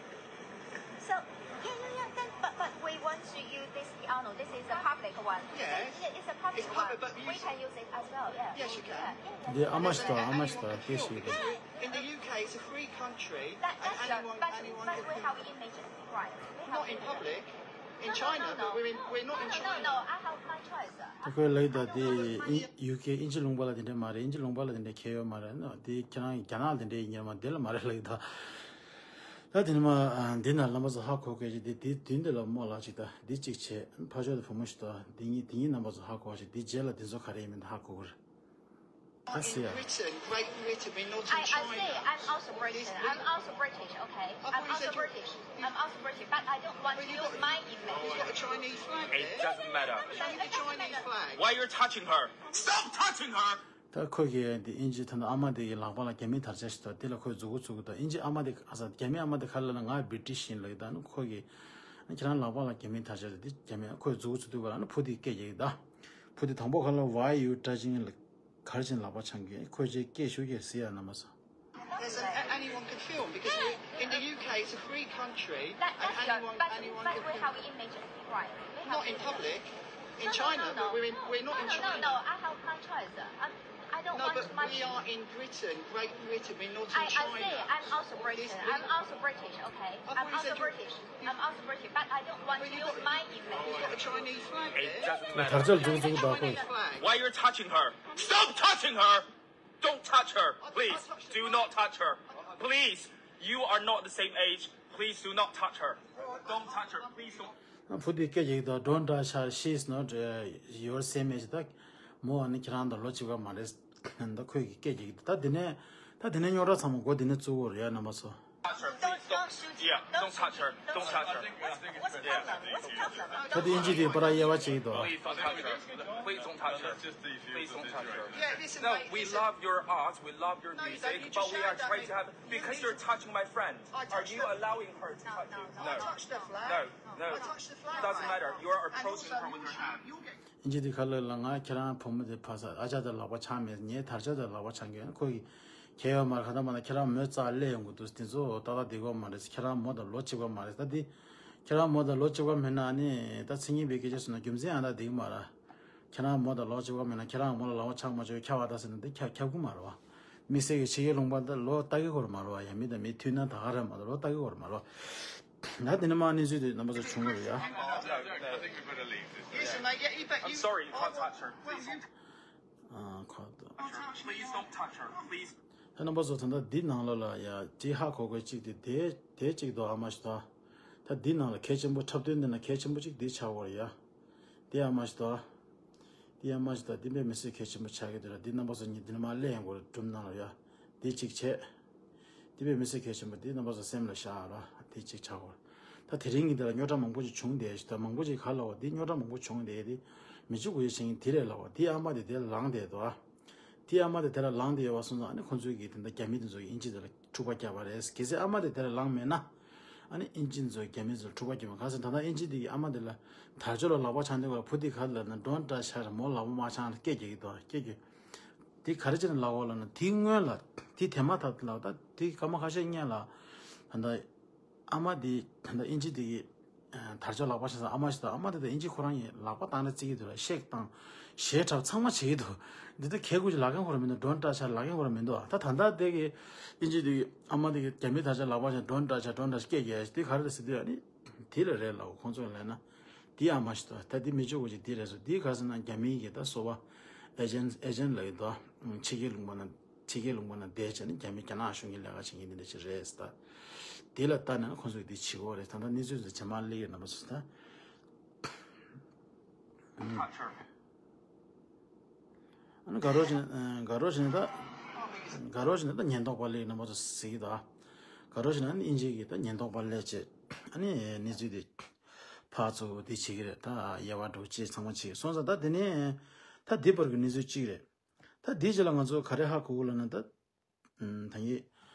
So, yeah, yeah, yeah. Then, but, but we want to use this piano. This is a public one. Yeah. It's, it's a public one. We can use it as well. Yeah. Yes, you can. འདི་ཨ་མ་ཞིག་དང་ཨ་མ་ཞིག་དང་སྐད་ཞིག་རེད། In the U K, it's a free country, and anyone, anyone can. But, but we have image right. We have image. Not in public. In China, but we're in, we're not in China. No, no, no, no, no, I have my choice. ད་ཁོས་ལབ་ཀྱི་འདུག་དེ་ཨིན་ཡུ་ཀེ་ཨིན་ཇི་ལུང་པ་ལ་དེ་འདྲ་མ་རེད། ཨིན་ཇི་ལུང་པ་ལ་དེ་འདྲ་ཁྱད་ཡོད་མ་རེད་ནོ། དེ་ཁྱེད་རང་རྒྱ་ནག་ལ་དེ་འདྲ་ཡིན་ཉེར་མ་དེ་ལ་མ་རེད་ལབ་ཀྱི་འདུག་ད་དེ་ནི་མ་འདི་ན་རྣམ་པ་ཚོ་ཧ་གོ་དགོས་ཀྱི་དེ་དེ་མདུན་དེ་ལ་རྨོ་ལགས་ཅིག་ད་འདི་གཅིག་བྱས་ཕ་ཆོས་དང་བུ་མོ་ཞིག་ད་འདི་གཉིས་འདི་གཉིས་རྣམ་པ་ཚོ་ཧ་གོ་བ་ཞིག་འདི་རྗེས་ལ་འདི་ཚོ་ག་རེ་ཡིན་མིན་ད་ཧ་གོ་གི་རེད། ད་ཟེར་ཡ། Britain, Great Britain, we're not in China. I, I say I'm also British. I'm also British, okay? I'm also British, I'm also British, but I don't want to use my image. You've got a Chinese flag there. It doesn't matter. Show me the Chinese flag. Why you're touching her? Stop touching her! ད་ཁོ་གིས་འདི་ཨིན་ཇི་ད་ནི་ཨ་མ་དེ་གི་ལག་པ་ལ་རྒྱ་མིའི་དར་ཆ་ཞིག་འདུག་དེ་ལ་ཁོས་མཛུབ་གུ་བཙུགས་ཀྱི་འདུག་ཨིན་ཇི་ཨ་མ་དེ་ཨ་ས་རྒྱ་མིའི་ཨ་མ་དེ་ག་ལ་ལ་ང་བི་རི་ཊི་ཤི་ཡིན་ལབ་ཀྱི་འདུག་ཨ་ནི་ཁོ་གིས་ཨ་ནི་ཁྱེད་རང་ལག་པ་ལ་རྒྱ་མིའི་དར་ཆ་ཞིག་འདི་རྒྱ་མི་ཁོས་མཛུབ་གུ་བཙུགས་དུས་ག་ལ་ཨ་ནི་བུ་དེ་སྐད་རྒྱག་གི་འདུག་བུ་དེ་དང་པོ་ག་ལ་Why you touching གར་ཕྱིན་ལག་པ་འཆང་གི་ཁོས་ཅེས་སྐད་ཤུགས་ཀྱིས་ཟེར་ཡ་རྣམ་པ་ཚོ། Yes, and a- anyone can film because we, in the U K it's a free country, but and that's anyone, not, but, anyone but can we film. Have image right. We have not in image. Public. In no, China, no, no, but we're in, no, we're not no, in no, China. No, no, I have my choice. I, I don't no, want but my we are in Britain, Great Britain. We're not in I, China. I say I'm also British. It's, I'm also British. Okay, I I'm also British. I'm also British, but I don't want to use my image. You've got a Chinese flag there. It doesn't matter. དར་ཆ་འཛུགས་འཛུགས་དང་ཁོས། Why you're touching her? Stop touching her! Don't touch her, please. Do not touch her, please. You are not the same age. Please do not touch her. Don't touch her. Please don't. བུ་དེ་སྐད་རྒྱག་གི་འདུག Don't touch her. She is not uh, your same age. ད་མོ་ནི་ཁྱེད་རང་དང་ལོ་གཅིག་པ་མ་རེད། ད་ཁོས་ཀྱི་སྐད་རྒྱག་གི་འདུག་ད་དེ་ནས་ད་དེ་ནས་རྙོག་དྲ་ཚང་མ་མགོ་དེ་ནས་བཙུགས་ཡོད་རེད་རྣམ་པ་ཚོ། Touch her, please don't. Yeah, don't touch her. Don't touch her. What's the problem? What's the problem? ད་དེ་ཨིན་ཇི་དེ་པར་དབྱེ་བ་བྱེད་ཀྱི་འདུག Please don't touch her. Please don't touch her. Please don't touch her. Yeah, listen, no, mate, we listen. Love your art, we love your no, music, but we are trying to have because you're touching my friend. Are you allowing her to touch you? No. No. No. No. No. No. I touched the flag. Doesn't matter. You're approaching her with your hand. ཨིན་ཇི་དེ་ག་ལ་ལ་ང་ཁྱེད་རང་བུ་མོ་དེ་ཕ་ས་ཨ་ཅག་དང་ལག་པ་འཆང་མེད། ངའི་དར་ཆ་དང་ལག་པ་འཆང་གི་ཁོ་གི་ཁྱད་ཡོད་མ་རེད། ག་ད་མ་ན་ཁྱེད་རང་མོ་རྩ་ལས་ཡོང་གི་འདུག་དེ་ཚོ་ཏག་ཏག་བསྡད་ཀྱི་མ་རེད། ཁྱེད་རང་མོ་དང་ལོ་གཅིག་པ་མ་རེད། ད་དེ་ཁྱེད་རང་མོ་དང་ལོ་གཅིག་པ་མིན་ན་ནི་ད་མཚན་ཉིད་པའི་སྐད་ཆ་སོང་ན་རྒྱུ་མཚན་ཨ་ད་བསྡད་ཀྱི་མ་རེད། ཁྱེད་རང་མོ་དང་ལོ་གཅིག་པ་མིན་ན་ཁྱེད་རང་མོ་ལ་ལག་པ་འཆང་མ་བྱོས་ཁྱབ་པ་ད་ཟེར་ན་འདི་ཁྱབ་ཁྱབ་ཀྱི་མ་རེད་བ། དམིགས་བསལ་གྱི་ཕྱི་རྒྱལ་ལུང་པ་ད་ལོ་ལྟ་གི་གོ་ར་མ་རེད་བ། ཡང་མི་དང་མི་མཐུན་ན་ད་ག་རེད་མ་གཏོགས་ལོ་ལྟ་གི་གོ་ར་མ་རེད་བ། ད་དེ་ནས་མ་གནས་ཚུལ་དེ་རྣམ་པ་ཚོ་བྱུང་གི་རེད་ཡ། Listen, mate, yeah, you bet you. I'm sorry, you can't touch her. Please don't. ཨ་ཁོ་ད། Please don't touch her. Please. ད་རྣམ་པ་ཚོ་ད་ལྟ་འདི་ནང་ལོགས་ལ་ཡ་དེ་ཧ་གོ་དགོས་གཅིག་དེ་དེ་དེ་གཅིག་འདུག་ཨ་མ་ཞིག་དང་། ད་འདི་ནང་ལ་གལ་ཆེན་པོ་འཁྲབ་སྟོན་འདི་ན་གལ་ཆེན་པོ་གཅིག་འདི་ཆགས་ཡོད་རེད་ཡ། དེ་ཨ་མ་ཞིག་དང་། དེ་ཨ་མ་ཞིག་དང་འདི་དཔེ་མི་སྲིད་གལ་ཆེན་པོ་ཆགས་ཀྱི་འདུག་ར། འདི་རྣམ་པ་ཚོ་ཉིད་འདི་ནས་མར་སླེབས་ཡོང་དགོས་རེད་སྒྲུང་ནང་ལ་ཡ། འདི་གཅིག་བྱས། འདི་དཔེ་མི་སྲིད་གལ་ཆེན་པོ་འདི་རྣམ་པ་ཚོ་སེམས་ལ་བཞག་ར། འདི་གཅིག་ཆགས་ཡོད་རེད། ད་དེ་རིང་གི་འདི་ལ་རྙོག་དྲ་མང་པོ་ཅིག་བྱུང་བསྡད་ཞིག་ད་མང་པོ་ཅིག་ག་ལབ་པ་འདི་རྙོག་དྲ་མང་པོ་བྱུང་བསྡད་དེ། མི་གཅིག་གུ་ཡོད་བྱེད་མཁན་དེ་རེད་ལབ་པ་འདི་ཨ་མ་དེ་དེ་ལངས་བསྡད་འདུག་ཨ། དེ་ཨ་མ་དེ་དེ་ལ་ལངས་བསྡད་ཡོད་པ་སོང་ཙང་ཨ་ནི་ཁོང་ཚོས་ཀྱིས་དེ་འདྲ་རྒྱ་མི་དེ་ཚོ་གིས་ཨིན་ཇི་དེ་ལ་འཁྲུག་པ་བརྒྱབ་པ་རེད། གལ་སྲིད་ཨ་མ་དེ་དེ་ལ་ལངས་མེད་ན། ཨ་ནི་ཨིན་ཇི་དེ་ཚོ་རྒྱ་མི་དེ་ཚོ་འཁྲུག་པ་བརྒྱབ་མ་ག་ཟེར་ད་ལྟ་ཨིན་ཇི་དེ་གིས་ཨ་མ་དེ་ལ་དར་ལྕོག་ལ་ལག་པ་འཆང་དུས་སྐབས་བུ་དེ་ག་ལབ་ན་Don't touch her མོ་ལག་པ་མ་འཆང་ལ་སྐད་རྒྱག་གི་འདུག་སྐད་རྒྱག་དེ་ག་རེ་བྱས་ནས་ལབ་པ་ལབ་ན་དེའི་སྔོན་ལ་དེ་དེ་མ་ཐག་ལབ་ད་དེ་སྐར་མ་ཁ་ཤས་སྔོན་ལ་ད་ལྟ། ཨ་མ་དེ་ད་ལྟ་ཨིན་ཇི་དེ་གི་དར་ལྕོག་ལག་པ་བྱས་ཙང་ཨ་མ་ཞིག་དང་ཨ་མ་དེ་དང་ཨིན་ཇི་ཁོ་རང་གི་ལག་པ་བཏང་ནས་བརྩི་གི་འདུག་ལ་གཤེགས་བཏང་གཞས་འཁྲབ་ཚང་མ་བྱེད་ཀྱི་འདུག་འདི་ལྟར་གལ་དགོས་ཀྱི་ལབ་མཁན་ཁོ་རང་མི་འདུག Don't touch her ལབ་མཁན་ཁོ་རང་མི་འདུག་ད་ད་ལྟ་དེ་གི་ཨིན་ཇི་དེ་གི་ཨ་མ་དེ་གི་རྒྱ་མིའི་དར་ལྕོག་ལག་པ་བྱས་Don't touch her Don't touch སྐད་རྒྱག་དེ་ག་རེ་རེད་ཟེར་དུས་ཨ་ནི་དེ་ལ་རེད་ལབ་ཁོང་ཚོ་ལབ་ན་དེ་ཨ་མ་ཞིག་དང་ད་དེ་མི་ཆོག་གོ་ཅིག་དེ་རེད་ཟེར་དེ་ག་ཟེར་ན་རྒྱ་མིའི་གི་ད་སོ་པ་ཨེ་ཇེན་ཨེ་ཇེན་ལབ་ཀྱི་འདུག་ཕྱི་རྒྱལ་ལུང་པ་ན། ཕྱི་རྒྱལ་ལུང་པ་ན་བསྡད་བྱས་ནས་རྒྱ་མི་རྒྱ་ནག་གཞུང་གི་ལས་ཀ་བྱེད་མཁན་འདི་འདྲ་ཞིག་རེད་ཟེར། དེ་ལ་ལྟ་ནས་ཁོང་ཚོས་འདི་བྱེད་ཀྱི་རེད། ད་ལྟ་གནས་ཚུལ་འདི་ཇེ་མང་སླེབས་ཡོད་རྣམ་པ་ཚོ་ད། ཨ་ནི་དགའ་རོགས་བྱས་ནས་དགའ་རོགས་བྱས་ནས་ད། དགའ་རོགས་བྱས་ནས་ད་ཉེན་རྟོག་པ་སླེབས་རྣམ་པ་ཚོ་ཟེར་གྱི་ད། དགའ་རོགས་བྱས་ནས་ཨ་ནི་ཨིན་ཇི་གི་ད་ཉེན་རྟོག་པ་སླེབས་བྱས། ཨ་ནི་གནས་ཚུལ་འདི་ཕར་ཚུར་འདི་བྱེད་ཀྱི་རེད་ད་དབྱེ་བ་འདྲ་བོ་ཅིག་ཚང་མ་བྱེད་ཀྱི་སོང་ཙང་ད་དེ་ནས་ད་འདི་བར་གྱི་གནས་ཚུལ་གཅིག་རེད། ད་དེའི་རྗེས་ལ་ང་ཚོ་ག་རེ་ཧ་གོ་དགོས་ལབ་ན་ད། ཨམ། ད་ཡིན།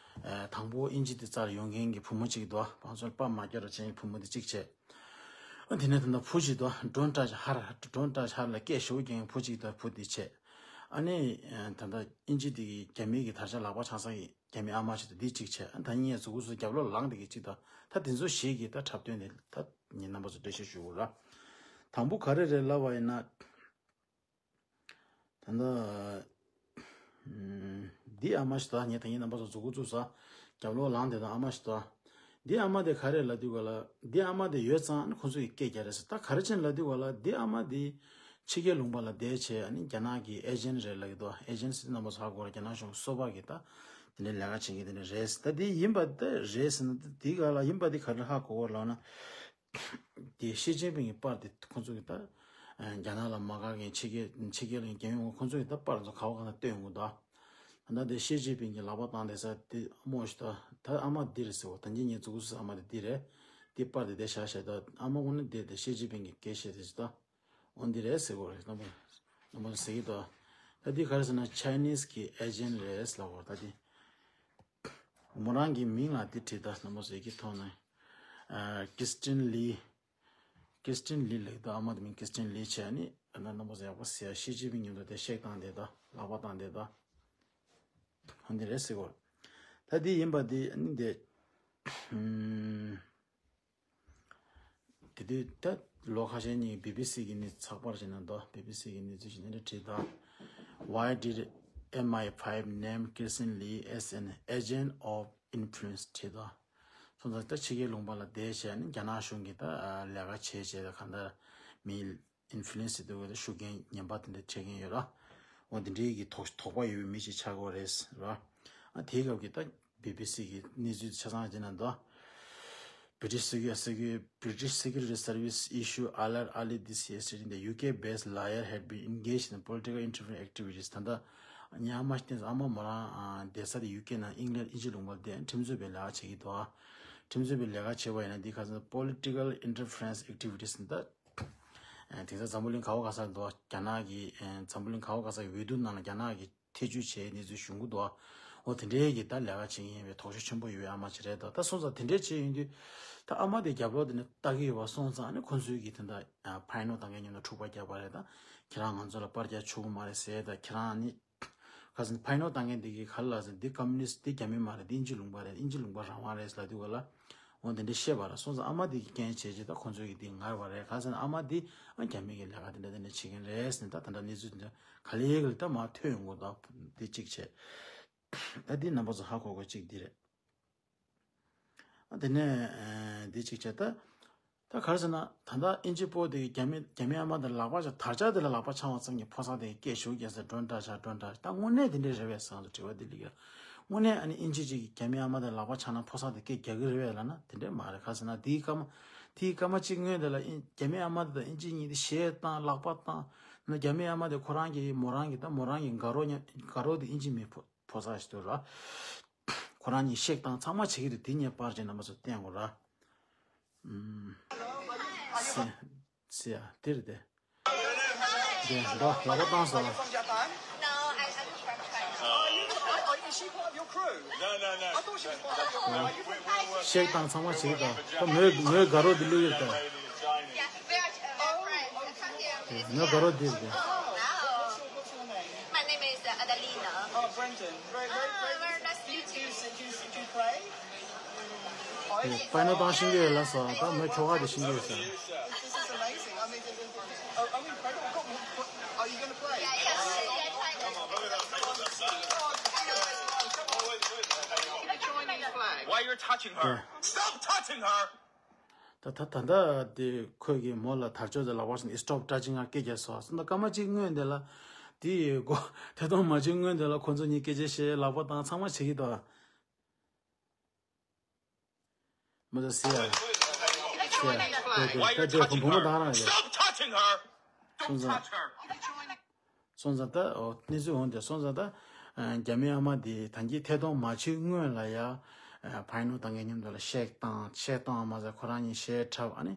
ཨ། དང་པོ་ཨིན་ཇི་དེ་རྩར་ཡོང་མཁན་གྱི་བུ་མོ་གཅིག་འདུག་ང་ཚོར་པར་མ་རྒྱག་རོགས་བྱས་བུ་མོ་དེ་གཅིག་བྱས། ཨ། དེ་ནས་ད་ལྟ་བུ་གཅིག་འདུག Don't touch her Don't touch her ལ་སྐད་ཞེ་པོ་རྒྱག་མཁན་བུ་གཅིག་འདུག་བུ་དེ་བྱས། ཨ་ནི། ཨ། ད་ལྟ་ཨིན་ཇི་དེ་གི་རྒྱ་མི་གི་དར་ཆ་ལག་པ་འཆང་ས་གི་རྒྱ་མི་ཨ་མ་ཞིག་འདུག་འདི་གཅིག་བྱས། ཨ། ད་ངས་གཟུགས་པོ་ཚོ་རྒྱབ་ལོགས་ལངས་བསྡད་མཁན་གཅིག་འདུག་ད་དེ་ཚོ་ཞིག་གིས་ད་འཁྲབ་སྟོན་དེ་ད་ངས་རྣམ་པ་ཚོ་འགྲེལ་བཤད་ཞུ་དགོས་ར། དང་པོ་ག་རེ་རེད་ལབ་པ་ཡིན་ན། ད་ལྟ། ཨམ། འདི་ཨ་མ་ཞིག་དང་ངས་ད་ངའི་རྣམ་པ་ཚོ་མཛུབ་གུ་བཙུགས་ས། རྒྱབ་ལོགས་ལངས་བསྡད་དང་ཨ་མ་ཞིག་དང་། འདི་ཨ་མ་དེ་ག་རེ་ལབ་དུས་ག་ལ། འདི་ཨ་མ་དེ་ཡོད་ཙང་ཁོང་ཚོ་ཡི་སྐད་རྒྱག་རེད་ཟེར། ད་ག་རེ་བྱས་ནས་ལབ་དུས་ག་ལ་འདི་ཨ་མ་དེ་ཕྱི་རྒྱལ་ལུང་པ་ལ་བསྡད་བྱས་ཨ་ནི་རྒྱ་ནག་གི་ཨེ་ཇེན་རེད་ལབ་ཀྱི་འདུག་ཨེ་ཇེན་ཟེར་རྣམ་པ་ཚོ་ཧ་གོ་ར། རྒྱ་ནག་གཞུང་གསོ་བ་གི་ད་དེ་འདྲའི་ལས་ཀ་བྱེད་མཁན་དེ་འདྲ་རེད་ཟེར། ད་འདི་ཡིན་པ་ད་རེད་ཟེར་ན་ད་འདི་ག་ལ་ཡིན་པ་འདི་ག་རེ་ཧ་གོ་གོ་ལབ་ན། དེ་ཞི་ཅིན་ཕིང་གི་པར་དེ་ཁོང་ཚོ་གི་ད། རྒྱ་ནག་ལ་མ་དགའ་མཁན་ཕྱི་རྒྱལ་ཕྱི་རྒྱལ་ལ་རྒྱལ་ཡོང་ཁོང་ཚོ་གི་ད་པར་ཚོ་ག་བ་ག་ན་སྟོན་ཡོང་གི་འདུག་ད་ལྟ་དེ་ཞི་ཅིན་ཕིང་གི་ལག་པ་བཏང་བསྡད་ས་དེ་ཨ་མ་ཞིག་ད་ད་ཨ་མ་འདི་རེད་ཟེར་བ། ད་གིན་ངས་མཛུབ་གུ་བཙུགས་ས་ཨ་མ་དེ་འདི་རེད། དེ་པར་དེ་དེ་བཞག་བཞག་ད་ཨ་མ་དངོས་གནས་དེ་དེ་ཞི་ཅིན་ཕིང་གི་སྐད་བཤད་དེ་ཞིག་ད་འོ་འདི་རེད་ཟེར་གོ་རེད། རྣམ་པ་རྣམ་པ་ཟེར་གི་འདུག་ད་འདི་ག་རེ་ཟེར་ན་ཆའི་ནིས་གི་ཨེ་ཇེན་རེད་ལབ་གོ། ད་འདི། མོ་རང་གི་མིང་ལ་འདི་བྲིས་ད་རྣམ་པ་ཚོ་ཡི་གེ་ཐོག་ནས། ཨ། ཀིར་སྟིན་ལི། ཀིར་སྟིན་ལི་ལབ་ད་ཨ་མ་དེ་མིང་ཀིར་སྟིན་ལི་བྱས་ནི་ཨ་ན་རྣམ་པ་ཚོ་ཡག་པོ་ཟེར་ཡ་ཞི་ཅིན་ཕིང་མཉམ་དུ་དེ་གཤེགས་བཏང་དེ་ད་ལག་པ་བཏང་དེ་ད། ཨ་འདི་རེད་ཟེར་གོ། ད་འདི་ཡིན་པ་འདི་ཨ་ནི་འདི། ཨུམ། དེ་དུས་ད་ལོ་ཁ་ཤས་གཉིས་བི་བི་སི་གི་ནི་ཚགས་པར་བྱས་ན་འདུག་བི་བི་སི་གི་གནས་ཚུལ་ཞིག་ནི་འདྲ་བྲིས་དང་། Why did M I five name Kirsten Lee as an agent of influence བྲིས་དང་། སོང་ཙང་ད་ཕྱི་རྒྱལ་ལུང་པ་ལ་བསྡད་བྱས་ནས་རྒྱ་ནག་གཞུང་གིས་ད་ལས་ཀ་བྱས་བྱས་ད་གང་ལྟར་མི་ཨིན་ཕུ་ལུ་ཨེན་སི་ཟེར་དུས་ད་ཤུགས་རྐྱེན་ངན་པ་དེ་འདྲ་འཕྲད་མཁན་ཡོད་ར། འོ་དེ་འདྲའི་གི་དོགས་དོགས་པ་ཡོད་པའི་མི་ཞིག་ཆགས་ཀྱི་ཡོད་རེད་ར། ཨ་དེའི་སྐབས་ཀྱི་ད། བི་བི་སི་གི་གནས་ཚུལ་ཆ་ཚང་བྱས་ན་འདུག British Security, Security, British Security Service issue alert early this year stating the U K-based lawyer had been engaged in political interference activities. ད་ལྟ་ཉི་མ་བསྟན་ཨ་མ་མོ་རང་བསྡད་ས་དེ་ཡུ་ཀེ་ནང་ཨིང་ལན་ཨིན་ཇི་ལུང་པ་དེ་ཁྲིམས་རྩོད་པའི་ལས་ཀ་བྱེད་ཀྱི་འདུག་ཁྲིམས་རྩོད་པའི་ལས་ཀ་བྱེད་པ་ཡིན་ན་འདི་ག་ཚོད་political interference activities ད་དེང་སང་འཛམ་བུ་གླིང་ག་བ་ག་ས་འདུག་རྒྱ་ནག་གི་འཛམ་བུ་གླིང་ག་བ་ག་ས་འོས་བསྡུ་ནང་ལ་རྒྱ་ནག་གི་ཐེ་བྱུས་བྱས་གནས་ཚུལ་ཞུ་གི་འདུག་འོ་དེ་འདྲའི་གི་ད་ལས་ཀ་བྱེད་མཁན་ཡིན་པའི་དོགས་གཞི་ཆེན་པོ་ཡོད་པའི་ཨ་མ་ཅིག་རེད་ད། ད་སོང་ཙང་དེ་འདྲའི་བྱེད་ཡོང་དུས་ད་ཨ་མ་དེ་རྒྱབ་ལོགས་དེ་ནས་ལྟ་གི་ཡོད་པ་སོང་ཙང་ནི་ཁོ་ཚོའི་གི་དེ་འདྲ་ཕན་ནོ་བཏང་མཁན་མཉམ་དུ་འཁྲུག་པ་བརྒྱབ་པ་རེད་ད། ཁྱེད་རང་ང་ཚོ་ལ་པར་རྒྱག་ཆོག་གི་མ་རེད་ཟེར་ད། ཁྱེད་རང་ནི་ག་ཟེར་ཕན་ནོ་བཏང་མཁན་དེ་གི་ག་ལ་ཟེར་འདི་ཀམ་མུ་ནི་སི་འདི་རྒྱ་མི་མ་རེད། འདི་ཨིན་ཇི་ལུང་པ་རེད། ཨིན་ཇི་ལུང་པ་རང་དབང་རེད་ལབ་དུས་ག་ལ། འོ་དེ་འདྲ་བཤད་པ་ར། སོང་ཙང་ཨ་མ་དེ་གི་རྐྱེན་བྱས་རྗེས་ད་ཁོང་ཚོས་ཀྱི་དེ་ངར་བ་རེད། ག་ཟེར་ན་ཨ་མ་དེ་ཨ་རྒྱ་མི་གི་ལས་ཀ་དེ་འདྲ་དེ་འདྲ་བྱེད་མཁན་རེད་ཟེར་ནས་ད་དེ་འདྲ་གནས་ཚུལ་དེ་འདྲ་ག་ལེ་ག་ལེ་ད་མར་ཐོན་ཡོང་གི་འདུག་དེ་གཅིག་བྱས། ད་དེ་རྣམ་པ་ཚོ་ཧ་གོ་དགོས་གཅིག་དེ་རེད། ཨ་དེ་ནས་དེ་གཅིག་བྱས་ད། ད་ག་རེ་ཟེར་ན་ད་ལྟ་ཨིན་ཇི་པོ་དེ་གི་རྒྱ་མི་རྒྱ་མི་ཨ་མ་དེ་ལག་པ་ཆ་དར་ལྕོག་དེ་ལ་ལག་པ་འཆང་བ་ཙམ་གྱིས་ཕོ་གསར་དེ་གི་སྐད་ཞུ་རྒྱག་ཟེར། Don't touch her, don't touch her ད་དངོས་གནས་དེ་འདྲ་རེད་པས་ཟེར་ང་ཚོ་དྲི་བ་དེ་སླེབས་ཀྱི་རེད། དངོས་གནས་ཨ་ནི་ཨིན་ཇི་ཅིག་གི་རྒྱ་མི་ཨ་མ་དང་ལག་པ་འཆང་ན་ཕོ་གསར་དེ་སྐད་རྒྱག་གི་རེད་པས་ལབ་ན་དེ་འདྲས་མ་རེད། ག་ཟེར་ན་དེའི་སྐར་མ་དེའི་སྐར་མ་གཅིག་སྔོན་དེ་ལ་ཨིན་རྒྱ་མི་ཨ་མ་དང་ཨིན་ཇི་གཉིས་དེ་གཞས་བཏང་ལག་པ་བཏང་ན་རྒྱ་མི་ཨ་མ་དེ་ཁོ་རང་གི་མོ་རང་གི་ད་མོ་རང་གི་དགའ་རོགས་ཉ་དགའ་རོགས་དེ་ཨིན་ཇི་མི་ཕོ་ཕོ་གསར་ཞིག་འདུག་ར། ཁོ་རང་གཉིས་གཞས་བཏང་ཚང་མ་བྱེད་ཀྱི་རེད། དེ་ངས་པར་ཅིག་རྣམ་པ་ཚོ་བསྟན་དགོས་ར། ཨུམ། སི་སི་ཡ་དེ་རེད་དེ། དེ་འགྲོ་ལག་པ་བཏང་སོང་། No, I, I'm from China. Oh, you, oh, is she part of your crew? No, no, no. I thought she was part of your crew. Are you from Thailand? གཞས་བཏང་ཚང་མ་བྱེད་ཀྱི་ད་ད་མོས་མོས་དགའ་རོགས་དེ་བླུག་ཡོད་ད། Yeah, we're, uh, we're friends. Come here, please. མོས་དགའ་རོགས་དེ་རེད་དེ། Oh, wow. What's your, what's your name? My name is, uh, Adelina. Oh, Brendan. Very, very, very nice to meet you. Do you, do you, do you, do you play? ཕའི་ནོ་བཏང་ཤེས་ཀྱི་ཡོད་ལབ་སོང་། ད་མོས་ཁྱོ་ག་དེ་ཤེས་ཀྱི་ཡོད་ཟེར། This is amazing. I mean, this is, oh, oh, incredible. What, what, are you going to play? Yeah, yeah, yeah, yeah, yeah. Come on, come on, come on, come on. Oh, wait, wait, wait. Why you're touching her? Stop touching her! ད་ད་ད་ད་དེ་ཁོས་ཀྱི་མོ་ལ་དར་ལྕོག་དེ་ལག་པ་སོང་ནས་stop touching her སྐད་རྒྱག་སོང་། སོང་ད་སྐར་མ་གཅིག་སྔོན་དེ་ལ་དེ་ཡི་སྒོ་ཐད་གཏོང་མ་བྱེད་སྔོན་དེ་ལ་ཁོ་ཚོ་གཉིས་སྐད་ཆ་བཤད་ལག་པ་བཏང་ཚང་མ་བྱེད་ཀྱི་འདུག་མོ་ཚོ་སི་ཡ། སི་ཡ། དེ་དེ་ད་དེ་བུ་མོ་དང་རང་རེད། Stop touching her! Don't touch her! སོང་ཙང་ད་འོ་གནས་ཚུལ་འོང་དེ་སོང་ཙང་ད་རྒྱ་མིའི་ཨ་མ་དེ་ད་གིན་ཐད་གཏོང་མ་བྱེད་སྔོན་ལ་ཡ་ཕའི་ནོ་བཏང་མཁན་མཉམ་དུ་ལ་གཞས་བཏང་གཞས་བཏང་མ་ཟད་ཁོ་རང་གཉིས་གཞས་འཁྲབ། ཨ་ནི་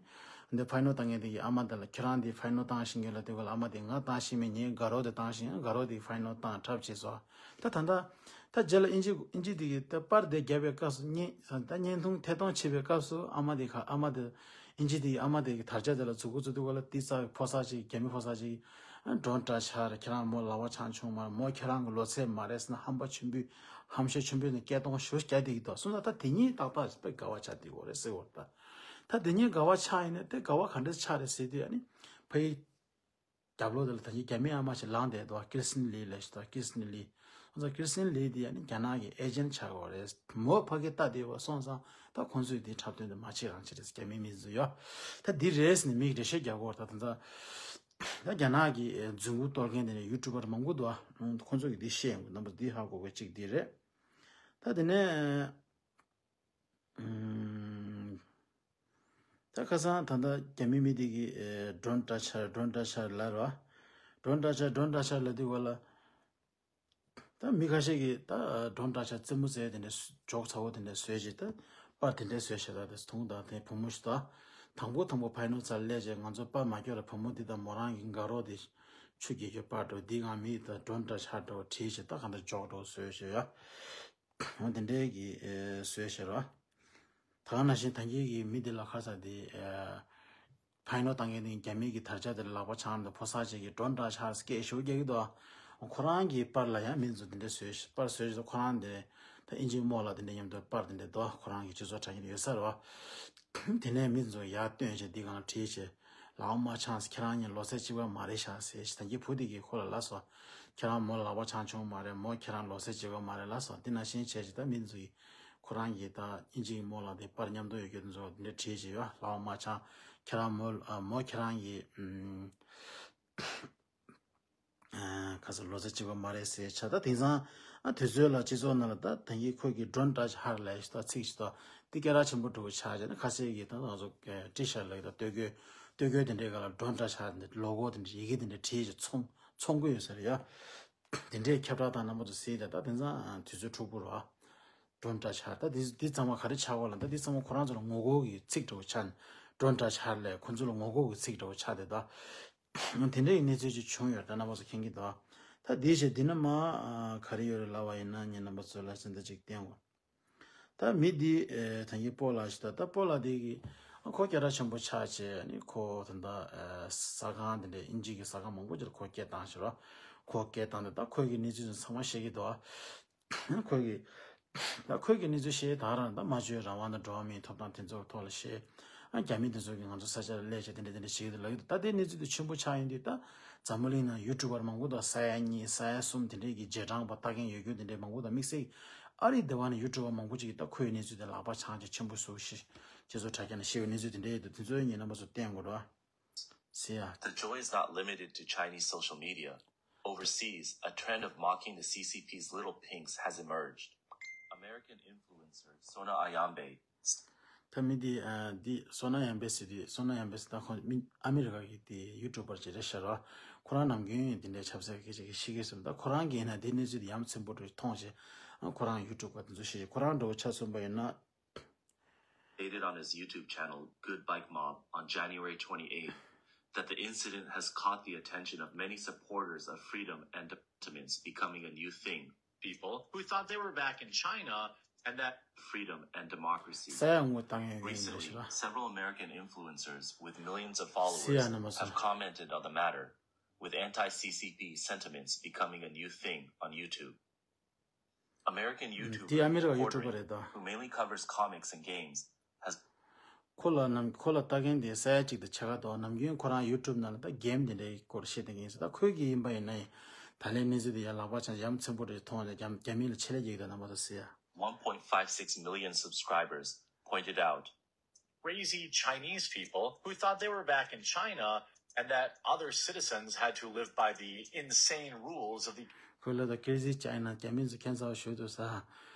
འདི་ཕའི་ནོ་བཏང་མཁན་དེ་གི་ཨ་མ་དེ་ལ་ཁྱེད་རང་དེ་ཕའི་ནོ་བཏང་བཞིན་གི་ལ་དེ་ག་ལ་ཨ་མ་དེ་ང་བཏང་ཤེས་མེད། ངའི་དགའ་རོགས་དེ་བཏང་ཤེས། དགའ་རོགས་དེ་ཕའི་ནོ་བཏང་འཁྲབ་བྱས་སོ། ད་ད་ད་ད་རྗེས་ལ་ཨིན་ཇི་ཨིན་ཇི་དེ་གི་ད་པར་དེ་བརྒྱབ་པའི་སྐབས་སུ་བརྙན་ད་བརྙན་ཐུང་ཐད་གཏོང་བྱེད་པའི་སྐབས་སུ་ཨ་མ་དེ་ཁ་ཨ་མ་དེ་ཨིན་ཇི་དེ་གི་ཨ་མ་དེ་གི་དར་ཆ་དེ་ལ་མཛུབ་གུ་བཙུགས་དུས་ག་ལ་ཏི་ཙ་ཕོ་གསར་ཅིག་རྒྱ་མི་ཕོ་གསར་ཅིག་Don't touch her. ཁྱེད་རང་མོ་ལག་པ་འཆང་བྱུང་མ་རེད། མོ་ཁྱེད་རང་གི་ལོ་ཚད་མ་རེད་ཟེར་ན་ཧམ་པ་ཆེན་པོས་ཧམ་ཤ་ཆེན་པོས་ནས་སྐད་གཏོང་ཞུ་རྒྱག་དེ་གི་འདུག་སོང་ཙང་ད་དེ་གཉིས་ཏག་ཏག་དཔེ་དགའ་བ་ཆགས་དེ་གོ་རེད་ཟེར་བ་ད། ད་དེ་གཉིས་དགའ་བ་ཆགས་ཡིན་ན་དེ་དགའ་བ་ག་འདྲ་ཆགས་རེད་ཟེར་དུས་ཨ་ནི་ཕ་ཡི་རྒྱབ་ལོགས་དེ་ལ་ད་གིན་རྒྱ་མིའི་ཨ་མ་ཞིག་ལངས་བསྡད་འདུག་ཀིར་སིན་ལི་ལབ་ཞིག་འདུག་ཀིར་སིན་ལི། ཁོང་ཚོ་ཀིར་སིན་ལི་དེ་ཡང་ནི་རྒྱ་ནག་གི་ཨེ་ཇེན་ཆགས་ཡོད་རེད། མོ་ཕ་གི་ལྟ་བསྡད་པ་སོང་ཙང་ད་ཁོང་ཚོས་དེ་འཁྲབ་སྟོན་དེ་མ་བྱེད་རང་བྱེད་རེད། རྒྱ་མིའི་མི་ཚོ་ཡོད་ད་འདི་རེད་ཟེར་ནས་མིག་འགྲེལ་བཤད་རྒྱག་གི་ཡོད་རེད། ད་ད་ད་རྒྱ་ནག་གི་རྫུན་མགོ་གཏོར་མཁན་དེ་ནས་ཡུ་ཊུབ་པར་མང་པོ་འདུག་ཨ་ཁོང་ཚོ་གི་དེ་བཤད་ཡོང་གི་རྣམ་པ་འདི་ཧ་གོ་དགོས་གཅིག་དེ་རེད། ད་དེ་ནས་ད་ཁ་སང་ད་ལྟ་རྒྱ་མི་མི་དེ་གི་Don't touch her, don't touch her ལབ་ར། Don't touch her, don't touch her ལབ་དུས་ག་ལ་ད་མི་ཁ་ཤས་ཀྱིས་ད་Don't touch her རྩེད་མོ་རྩེ་དེ་འདྲ་ཇོག་ཚ་བོ་དེ་འདྲ་བཟོས་བྱས་ད་པར་དེ་འདྲ་བཟོས་བྱས་ད་དེ་ཐུང་ད་དེ་བུ་མོ་ཞིག་ད་དང་པོ་དང་པོ་ཕ་ཡི་ནོ་ཚ་ལས་བྱས་ང་ཚོ་པར་མ་སྐྱོར་ར་བུ་མོ་འདི་དང་མོ་རང་གི་དགའ་རོགས་དེ་ཆུ་རྐྱལ་གྱི་པར་འགྲོ་འདི་གང་མི་ད་Don't touch her འགྲོ་བྲིས་བྱས་ད་གང་ད་ཇོག་འགྲོ་བཟོས་བྱས་ཡ། འོ་དེ་འདྲའི་གི་བཟོས་བྱས་ར། ད་ག་ནང་བཞིན་ད་གིན་གི་མི་དེ་ལ་ཁ་ས་དེ་ཕན་ཡོན་བཏང་མཁན་དེ་རྒྱ་མི་གི་དར་ཆ་དེ་ལ་ལག་པ་འཆང་དེ་ཕོ་གསར་ཅིག་གིས་Don't touch her སྐད་ཤུགས་རྒྱག་གི་འདུག་ཁོ་རང་གི་པར་ལ་ཡང་མི་ཚོ་དེ་འདྲ་བཟོས་པར་བཟོས་ཚོ་ཁོ་རང་དེ་ད་ཨིན་ཇིའི་དམག་ལ་དེ་འདྲ་མཉམ་དུ་པར་དེ་འདྲ་འདུག་ཁོ་རང་གི་སྤྱི་ཚོགས་དྲ་རྒྱ་ཡོད་ས་རེད་བ། དེ་ནས་མི་ཚོ་ཡར་བཏོན་བྱས་འདི་གང་བྲིས་བྱས་ལག་པ་མ་འཆང་ཁྱེད་རང་གཉིས་ལོ་ཚད་གཅིག་པ་མ་རེད་ཤག་ཟེར་ད་གིན་བུ་དེ་གིས་ཁོ་ལ་ལབ་སོང་། ཁྱེད་རང་མོ་ལག་པ་འཆང་བྱུང་མ་རེད། མོ་ཁྱེད་རང་ལོ་ཚད་གཅིག་པ་མ་རེད་ལབ་སོང་། དེ་ནང་བཞིན་བྱས་བྱས་ད་མི་ཚོ་ཡིས། ཁོ་རང་གིས་ད་ཨིན་ཇིའི་དམག་ལ་དེ་པར་མཉམ་དུ་ཡོད་རྒྱུ་དེ་ཚོ་འདི་འདྲ་བྲིས་བྱས་ཡོད། ལག་པ་མ་འཆང་ཁྱེད་རང་མོ་ཨ་མོ་ཁྱེད་རང་གིས་ཨ་ཁ་སང་ལོ་ཚད་གཅིག་པ་མ་རེད་ཟེར་བྱས་ད་དེང་སང་ཨ་དུས་ཚོད་ལ་སྤྱི་ཚོགས་ནང་ལ་ད་ད་གིན་ཁོས་ཀྱིས་Don't touch her ལབ་ཞིག་ད་ཚིག་ཞིག་ད་འདི་སྐད་གྲགས་ཆེན་པོ་འགྲོ་གི་ཆགས་བྱས་ན་ཁ་སང་གི་ད་ང་ཚོ་ཊི་ཤར་ལ་ད་སྟོད་གོས་སྟོད་གོས་དེ་འདྲའི་སྒང་ལ་Don't touch her འདི་ལོ་གོ་དེ་འདྲ་ཡི་གེ་དེ་འདྲ་བྲིས་བྱས་ཚོང་ཚོང་གི་ཡོད་ས་རེད་ཡ། དེ་འདྲའི་ཁྱབ་བསྒྲགས་དང་རྣམ་པ་ཚོ་གཟིགས་ད་ད་དེང་སང་དུས་ཚོད་འཁྲུག་པོ་རེད་བ། Don't touch her ད་འདི་འདི་ཚང་མ་ག་རེ་ཆགས་པ་ལ་ད་འདི་ཚང་མ་ཁོ་རང་ཚོ་ལ་ངོ་རྒོལ་གྱི་ཚིག་འདྲ་བོ་ཆགས་ནས་Don't touch her ལས་ཁོ་ཚོ་ལ་ངོ་རྒོལ་གྱི་ཚིག་འདྲ་བོ་ཆགས་ཏེ་ད། དེ་འདྲའི་གནས་ཚུལ་ཅིག་བྱུང་ཡོད་ད་རྣམ་པ་ཚོ་མཁྱེན་གྱི་འདུག་ད་འདི་བྱས་འདི་ན་མ་ག་རེ་ཡོད་རེད་ལབ་པ་ཡིན་ན་ངས་རྣམ་པ་ཚོ་ལ་ཅི་འདྲ་ཅིག་བསྟན་དགོས། ད་མི་འདི་ཨེ་ད་གིན་སྤོ་ལགས་ཤིག་ད་ད་སྤོ་ལགས་འདི་གི་ཨ་ཁོ་སྐད་གྲགས་ཆེན་པོ་ཆགས་བྱས་ནི་ཁོ་ད་ད་ཨེ་ཟ་ཁང་དེ་འདྲའི་ཨིན་ཇི་གི་ཟ་ཁང་མང་པོ་ཅིག་ལ་ཁོ་སྐད་བཏང་ཤག་ར། ཁོ་སྐད་བཏང་དེ་ད་ཁོ་གི་གནས་ཚུལ་ཚང་མ་བཤད་ཀྱི་འདུག་ཁོ་གི་ད་ཁོ་གི་གནས་ཚུལ་བཤད་ད་རང་ད་སྨྲ་བརྗོད་རང་དབང་དང་འགྲོ་བ་མིའི་ཐོབ་ཐང་དེ་ཚོའི་ཐོག་ལ་བཤད། ཨ་རྒྱ་མི་དེ་ཚོ་གིས་ང་ཚོ་ས་ཆ་ལ་སླེབས་བྱས་དེ་འདྲ་དེ་འདྲ་བྱེད་ཀྱི་འདུག་ལབ་ཀྱི་འདུག་ད་དེ་གནས་ཚུལ་དེ་ཆེན་པོ་ཆགས་ཡོང་དུས་ད་འཛམ་བུ་གླིང་ནང་ཡུ་ཊུབ་པར་མང་པོ་དང་ས་ཡ་གཉིས་ས་ཡ་གསུམ་དེ་འདྲའི་གི་རྗེས་འབྲང་པ་ལྟ་མཁན་ཡོད་རྒྱུ་དེ་འདྲའི་མང་པོ་དང་དམིགས་བསལ་ཨ་རིའི་སྡེ་བ་ནས་ཡུ་ཊུབ་པ་མང་པོ་ཅིག་གིས་ད་ཁོའི་གནས་ཚུལ་དེ་ལག་པ་འཆང་བྱས་ཆེན་པོ་བཟོ་ཞེས་སྤྱི་ཚོགས་དྲ་རྒྱ་ནང་བཤད་པའི་གནས་ཚུལ་དེ་འདྲ་ཡོད་འདུག་དེ་ཚོ་ངས་རྣམ་པ་ཚོ་བསྟན་དགོས་རེད་བ། ཟེར་ཡ། The joy is not limited to Chinese social media. Overseas, a trend of mocking the C C P's little pinks has emerged. American influencer Sona Ayambe. ད་མི་འདི་ཨ་འདི་སོ་ན་ཡམ་པེ་སི་འདི་སོ་ན་ཡམ་པེ་སི་ད་ཁོང་མི་ཨ་མི་རི་ཀ་གི་དེ་ཡུ་ཊུབ་པར་ཅིག་རེད་ཤག་ར། ཁོ་རང་ནམ་རྒྱུན་དེ་འདྲའི་ཆབ་སྲིད་ཀྱི་ཅིག་ཤི་གི་སོང་། ད་ཁོ་རང་གིས་ཡིན་ན་དེ་གནས་ཚུལ་དེ་ཡ་མཚན་པོ་འདྲ་མཐོང་བྱས། ཨ་ཁོ་རང་ཡུ་ཊུབ་པར་དེ་ཚོ་ཤི་ཁོ་རང་འདྲ་བོ་ཆ་མཚོན་པ་ཡིན་ན། Stated on his YouTube channel, Good Bike Mob, on January twenty-eighth, that the incident has caught the attention of many supporters of freedom and sentiments becoming a new thing. People who thought they were back in China and that freedom and democracy. ས་ཡ་ངོ་བཏང་ཡོད་ཡིན་འདྲ་ཤི་ར། Recently, several American influencers with millions of followers have commented on the matter, with anti-C C P sentiments becoming a new thing on YouTube. American YouTuber དེ་ཨ་མི་རི་ཀ་ཡུ་ཊུབ་པར་རེད་ད། Who mainly covers comics and games, has ཁོ་ལ་ནམ་ཁོ་ལ་ལྟ་མཁན་དེ་ས་ཡ་གཅིག་དང་ཕྱེད་ཀ་འདུག་ནམ་རྒྱུན་ཁོ་རང་ཡུ་ཊུབ་ནང་ལ་ད་གེམ་དེ་འདྲའི་སྐོར་བཤད་བསྡད་མཁན་ཡིན་ཟེར། ད་ཁོས་གི་ཡིན་པ་ཡིན་ན་ཡིན། ད་ལན་གནས་ཚུལ་དེ་ཡར་ལག་པ་འཆང་ཡ་མཚན་པོ་རེ་མཐོང་ལ་རྒྱ་རྒྱ་མི་ལ་ཆེད་ལས་ཀྱི་ད་རྣམ་པ་ཚོ་ཟེར་ཡ། One point five six million subscribers pointed out. Crazy Chinese people who thought they were back in China and that other citizens had to live by the insane rules of the ཁོས་ལ་ད་ཀེ་རེ་ཛི་ཅའི་ན་རྒྱ་མི་ཚོ་ཁྱད་མཚར་བ་ཞིག་འདུག་ཟེར།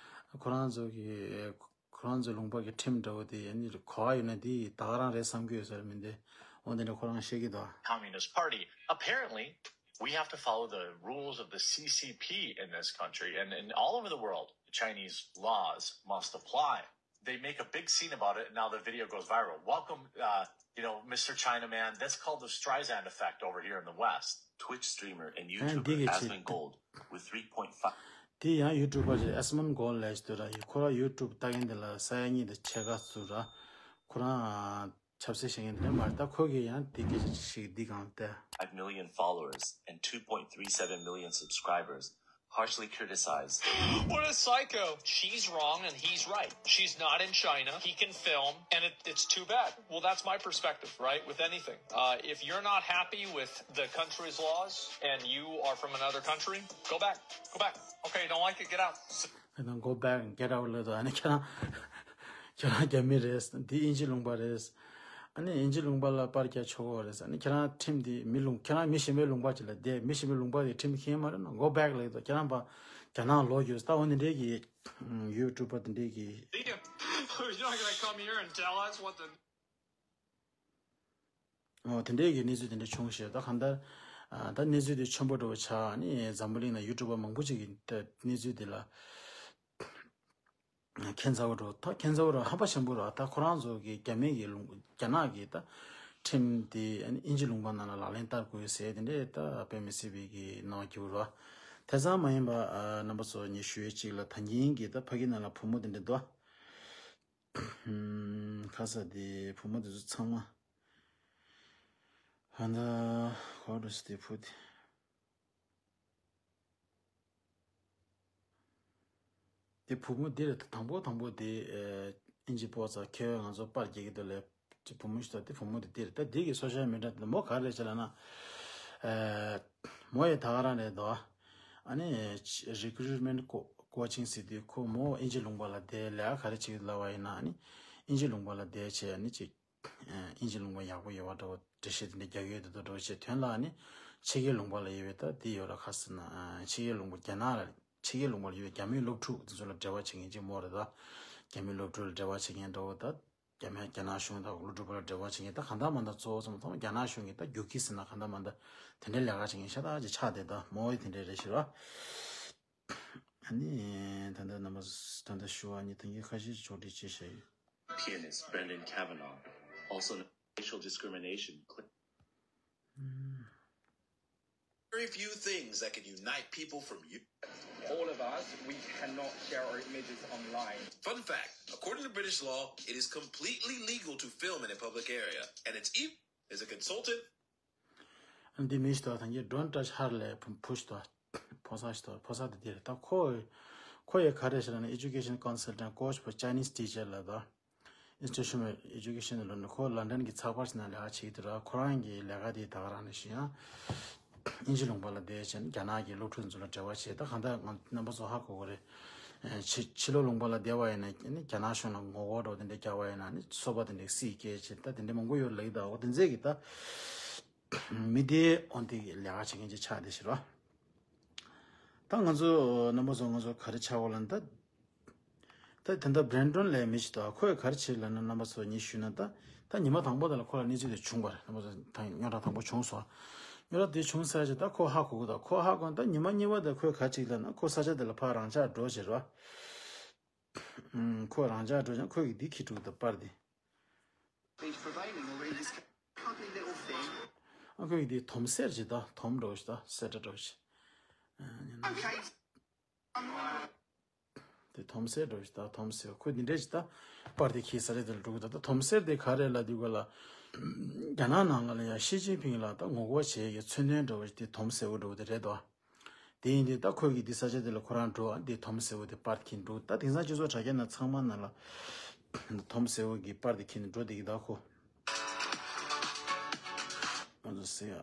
ཁོ་རང་ཚོ་གི་ཁོ་རང་ཚོའི་ལུང་པ་གི་ཁྲིམས་འདྲ་བོ་དེ་ཨ་ནི་གོ་བ་ཡོད་ན་དེ་ད་ག་རང་རེད་བསམ་གྱི་ཡོད་ས་རེད་མི་འདུག་འོ་དེ་འདྲ་ཁོ་རང་བཤད་ཀྱི་འདུག Communist Party. Apparently, we have to follow the rules of the C C P in this country and, and all over the world. The Chinese laws must apply. They make a big scene about it, and now the video goes viral. Welcome, uh, you know, Mister Chinaman. That's called the Streisand effect over here in the West. Twitch streamer and YouTuber Asmongold with three point five དེ་ཡང་ཡུ་ཊུབ་པར་ཅིག་ཨེ་སི་མོན་གོལ་ལབ་ཅིག་འདུག་ར། ཁོ་རང་ཡུ་ཊུབ་ལྟ་མཁན་དེ་ལ་ས་ཡ་གཉིས་དང་ཕྱེད་ཀ་ཚོད་ར། ཁོ་རང་ཆབ་སྲིད་བྱེད་མཁན་དེ་མ་རེད། ད་ཁོ་གིས་ཡང་དེ་སྐད་ཆ་ཅིག་ཞིག་འདི་གང་ལྟ། Five million followers and two point three seven million subscribers, harshly criticized. What a psycho. She's wrong and he's right. She's not in China. He can film, and it, it's too bad. Well, that's my perspective, right? With anything. Uh, if you're not happy with the country's laws and you are from another country, go back. Go back. Okay, you don't like it, get out. ཁྱེད་རང་go back, get out ལབ་དུས་ཨ་ནི་ཁྱེད་རང་ཁྱེད་རང་རྒྱ་མི་རེད། འདི་དབྱིན་ཇི་ལུང་པ་རེད། ཨ་ནི་དབྱིན་ཇི་ལུང་པ་ལ་པར་རྒྱག་ཆོག་གི་རེད། ཨ་ནི་ཁྱེད་རང་ཁྲིམས་འདི་མི་ལུང་ཁྱེད་རང་མི་གཞན་པའི་ལུང་པ་ཅིག་ལ་བསྡད། མི་གཞན་པའི་ལུང་པ་དེ་ཁྲིམས་ཁྱེད་མ་རེད་ན་go back ལབ་དུས་ཁྱེད་རང་ཕར་རྒྱ་ནག་ལོག་རྒྱུ་ད་འོ་འདི་འདྲའི་གི་ཡུ་ཊུབ་པར་འདི་འདྲའི་གི You're not gonna come here and tell us what the འོ་དེ་འདྲའི་གི་གནས་ཚུལ་དེ་འདྲ་བྱུང་ཞེས། ད་གང་ལྟར་ཨ་ད་གནས་ཚུལ་དེ་ཆེན་པོ་འདྲ་བོ་ཆགས། ཨ་ནི་འཛམ་བུ་གླིང་ན་ཡུ་ཊུབ་པར་མང་པོ་ཅིག་གིས་ད་གནས་ཚུལ་དེ་ལ་ཁྱད་མཚར་བོ་འདྲ་བོ། ད་ཁྱད་མཚར་བོ་འདྲ་བོ་ཧམ་པ་ཆེན་པོ་འདྲ་བོ། ད་ཁོ་རང་ཚོ་གི་རྒྱ་མི་གི་ལུང་རྒྱ་ནག་གི་ད་ཁྲིམས་དེ་ཨ་ནི་དབྱིན་ཇི་ལུང་པ་ནང་ལ་ལག་ལེན་བསྟར་དགོས་ཟེར་དེ་འདྲའི་ད་དཔེ་མི་སྲིད་པའི་གི་སྣང་བ་སྐྱེ་བོ་འདྲ་བོ། དེ་ཙམ་མ་ཡིན་པ་ཨ་རྣམ་པ་ཚོ་ངས་ཞུ་ཡས་གཅིག་ལ་ད་གིན་གི་ད་ཕ་གི་ནང་ལ་བུ་མོ་དེ་འདྲ་འདུག་ཁ་ས་དེ་བུ་མོ་དེ་ཚོ་ཚང་མ་ཧ་ད་ཁོ་རུ་སི་དེ་བུ་དེ་དེ་བུ་མོ་དེ་རེད། དང་པོ་དང་པོ་དེ་ཨིན་ཇི་པོ་ཙ་ཁེ་ང་ཚོ་པར་རྒྱག་གི་འདུག་ལས་ཅི་བུ་མོ་ཞིག་ད་དེ་བུ་མོ་དེ་དེ་རེད། ད་དེ་གི་སོ་ཤལ་མི་ཌི་ཡ་དེ་མོ་ག་རེ་རེད་ཅེ་ལབ་ན་མོ་ཡི་ད་ག་རང་རེད་དོ། ཨ་ནི་རི་ཀུ་རུཊ་མེན་ཊི་ཀོ་ཅིང་ཟེར་དུས་ཁོ་མོ་ཨིན་ཇི་ལུང་པ་ལ་བསྡད་ལས་ཀ་ག་རེ་བྱེད་ཀྱི་ལབ་པ་ཡིན་ན་ཨ་ནི་ཨིན་ཇི་ལུང་པ་ལ་བསྡད་བྱས་ཨ་ནི་ཅིག་ཨིན་ཇི་ལུང་པ་ཡག་པོ་ཡོད་པ་འདྲ་བོ་འགྲེལ་བཤད་དེ་འདྲ་རྒྱག་ཡོད་དེ་འདྲ་བོ་བྱས་དོན་ལ་ཨ་ནི་ཕྱི་རྒྱལ་ལུང་པ་ལ་ཡོད་པའི་ད་དེ་ཡོད་ར་ཁ་སི་ན་ཕྱི་རྒྱལ་ལུང་པ་རྒྱ་ནག་ལ་ཕྱི་རྒྱལ་ལུང་པ་ལ་ཡོད་པའི་རྒྱ་མིའི་སློབ་ཕྲུག་དེ་ཚོ་ལ་འབྲེལ་བ་བྱེད་མཁན་ཅིག་མོ་རེད་ད། རྒྱ་མིའི་སློབ་ཕྲུག་ལ་འབྲེལ་བ་བྱེད་མཁན་འདྲ་བོ་ད། རྒྱ་མི་རྒྱ་ནག་གཞུང་དང་སློབ་ཕྲུག་བར་ལ་འབྲེལ་བ་བྱེད་མཁན་ད་གང་ལྟར་མ་ལྟར་གཙོ་བོ་ཚང་མ་ཚང་མ་རྒྱ་ནག་གཞུང་གིས་ད་རྒྱུག་ཁྱི་ཟེར་ན་གང་ལྟར་མ་ལྟར་དེ་འདྲའི་ལས་ཀ་བྱེད་མཁན་ཤ་སྟག་ཅིག་ཆགས་བསྡད་ད་མོ་ཡི་དེ་འདྲའི་རེད་ཤི་ར། ཨ་ནི་ད་ལྟ་རྣམ་པ་ད་ལྟ་ཞུ་བ་ནི་ད་གིན་ཁ་ཤས་ཕྱོགས་སྒྲིག་བྱས་བཞག་ཡོད། Pianist Brendan Kavanaugh, also known as racial discrimination. Very few things that can unite people from you. All of us, we cannot share our images online. Fun fact, according to British law, it is completely legal to film in a public area, and it's even as a consultant འདི་མི་ཞིག་དང་ད་གིན་ཌོན་ཊ་ཆ་ཧར་ལེ་བུ་ཞིག་དང་ཕོ་གསར་ཞིག་དང་ཕོ་གསར་དེ་དེ་རེད་ད། ཁོ་ཁོ་ཡི་ག་རེ་ཞེ་ན་Education Consultant Coach for Chinese Teacher ལ་ད། Institutional Education ལ་ནི་ཁོ་ལན་ཌན་གྱི་ཚགས་པར་ཞིག་ནང་ལས་ཀ་བྱེད་ཀྱི་འདུག་ར། ཁོ་རང་གི་ལས་ཀ་དེ་ད་ག་རང་ནས་ཤི་ཡང་ཨིན་ཇི་ལུང་པ་ལ་བསྡད་བྱས་ནས་རྒྱ་ནག་གི་སློབ་ཕྲུག་ཚོ་ལ་འབྲེལ་བ་བྱེད། ད་གང་ལྟར་ང་རྣམ་པ་ཚོ་ཧ་གོ་གི་རེད། ཕྱི་ཕྱི་ལོགས་ལུང་པ་ལ་བསྡད་པ་ཡིན་ན་ནི་རྒྱ་ནག་གཞུང་ལ་ངོ་རྒོལ་འདྲ་བོ་དེ་འདྲ་རྒྱག་པ་ཡིན་ན་ནི་སོ་པ་དེ་འདྲ་སྲིད་སྐད་བྱེད་ད་དེ་འདྲ་མང་པོ་ཡོད་ལབ་ཀྱི་འདུག་འོ་དེ་ཚོ་གི་ད་མི་སྡེ་འོ་དེ་གི་ལས་ཀ་བྱེད་མཁན་ཅིག་ཆགས་བསྡད་ཤི་ར། ད་ང་ཚོ་རྣམ་པ་ཚོ་ང་ཚོ་ག་རེ་ཆགས་པ་ལབ་ན་ད། ད་དེ་འདྲ་བྷི་རན་ཌོན་ལབ་མི་ཞིག་འདུག་ཁོས་ག་རེ་བྱས་ལབ་ན། རྣམ་པ་ཚོ་ངས་ཞུས་ན། ད་ད་ཉི་མ་དང་པོ་དེ་ལ་ཁོ་ལ་གནས་ཚུལ་དེ་བྱུང་བ་རེད། རྣམ་པ་ཚོ་ད་རྙོག་དྲ་དང་པོ་བྱུང་སོང་། རྙོག་དྲ་དེ་བྱུང་ཚར་རྗེས་ད་ཁོ་ཧ་གོ་གི་འདུག་ཁོ་ཧ་གོ་ན་ད་ཉི་མ་གཉིས་པ་དེ་ཁོས་ག་རེ་བྱས་ལབ་ན། ཁོ་ས་ཆ་དེ་ལ་ཕར་རང་འཇགས་འགྲོ་བྱས་རེད་བ། ཁོ་རང་འཇགས་འགྲོ་ཀྱང་ཁོས་གི་འདི་འཁྱེར་འགྲོ་གི་འདུག་པར་དེ། ཨ་ཁོས་གི་འདི་དོམ་སེར་ཅིག་ད་དོམ་འདྲ་བོ་ཞིག་ད་སེར་སྐྲ་འདྲ་བོ་ཞིག་དེ་དོམ་སེར་འདྲ་བོ་ཞིག་ད་དོམ་སེར། ཁོས་འདི་འདྲས་ཞིག་ད་པར་དེ་འཁྱེར་ས་རེད། དེ་ལ་འགྲོ་གི་འདུག་ད་དོམ་སེར་དེ་ག་རེ་ལབ་དུས་ག་ལ། རྒྱ་ནག་ནང་ལ་ཡང་ཞི་ཅིན་ཕིང་ལ་ད་ངོ་རྒོལ་བྱེད་ཡའི་མཚོན་དོན་འདྲ་བོ་ཞིག་དེ་དོམ་སེར་པོ་འདྲ་བོ་དེ་རེད་དོ། དེ་ཡིན་དུས་ད་ཁོས་གི་འདི་ས་ཆ་དེ་ལ་ཁོ་རང་འགྲོ་བ་འདི་དོམ་སེར་པོ་དེ་པར་འཁྱེར་འགྲོ། ད་དེང་སང་སྤྱི་ཚོགས་དྲ་རྒྱ་ནང་ཚང་མ་ནང་ལ་དོམ་སེར་པོ་གི་པར་དེ་འཁྱེར་ནས་འགྲོ་བསྡད་ཀྱི་འདུག་ཁོ། ང་ཚོ་ཟེར་ཡ།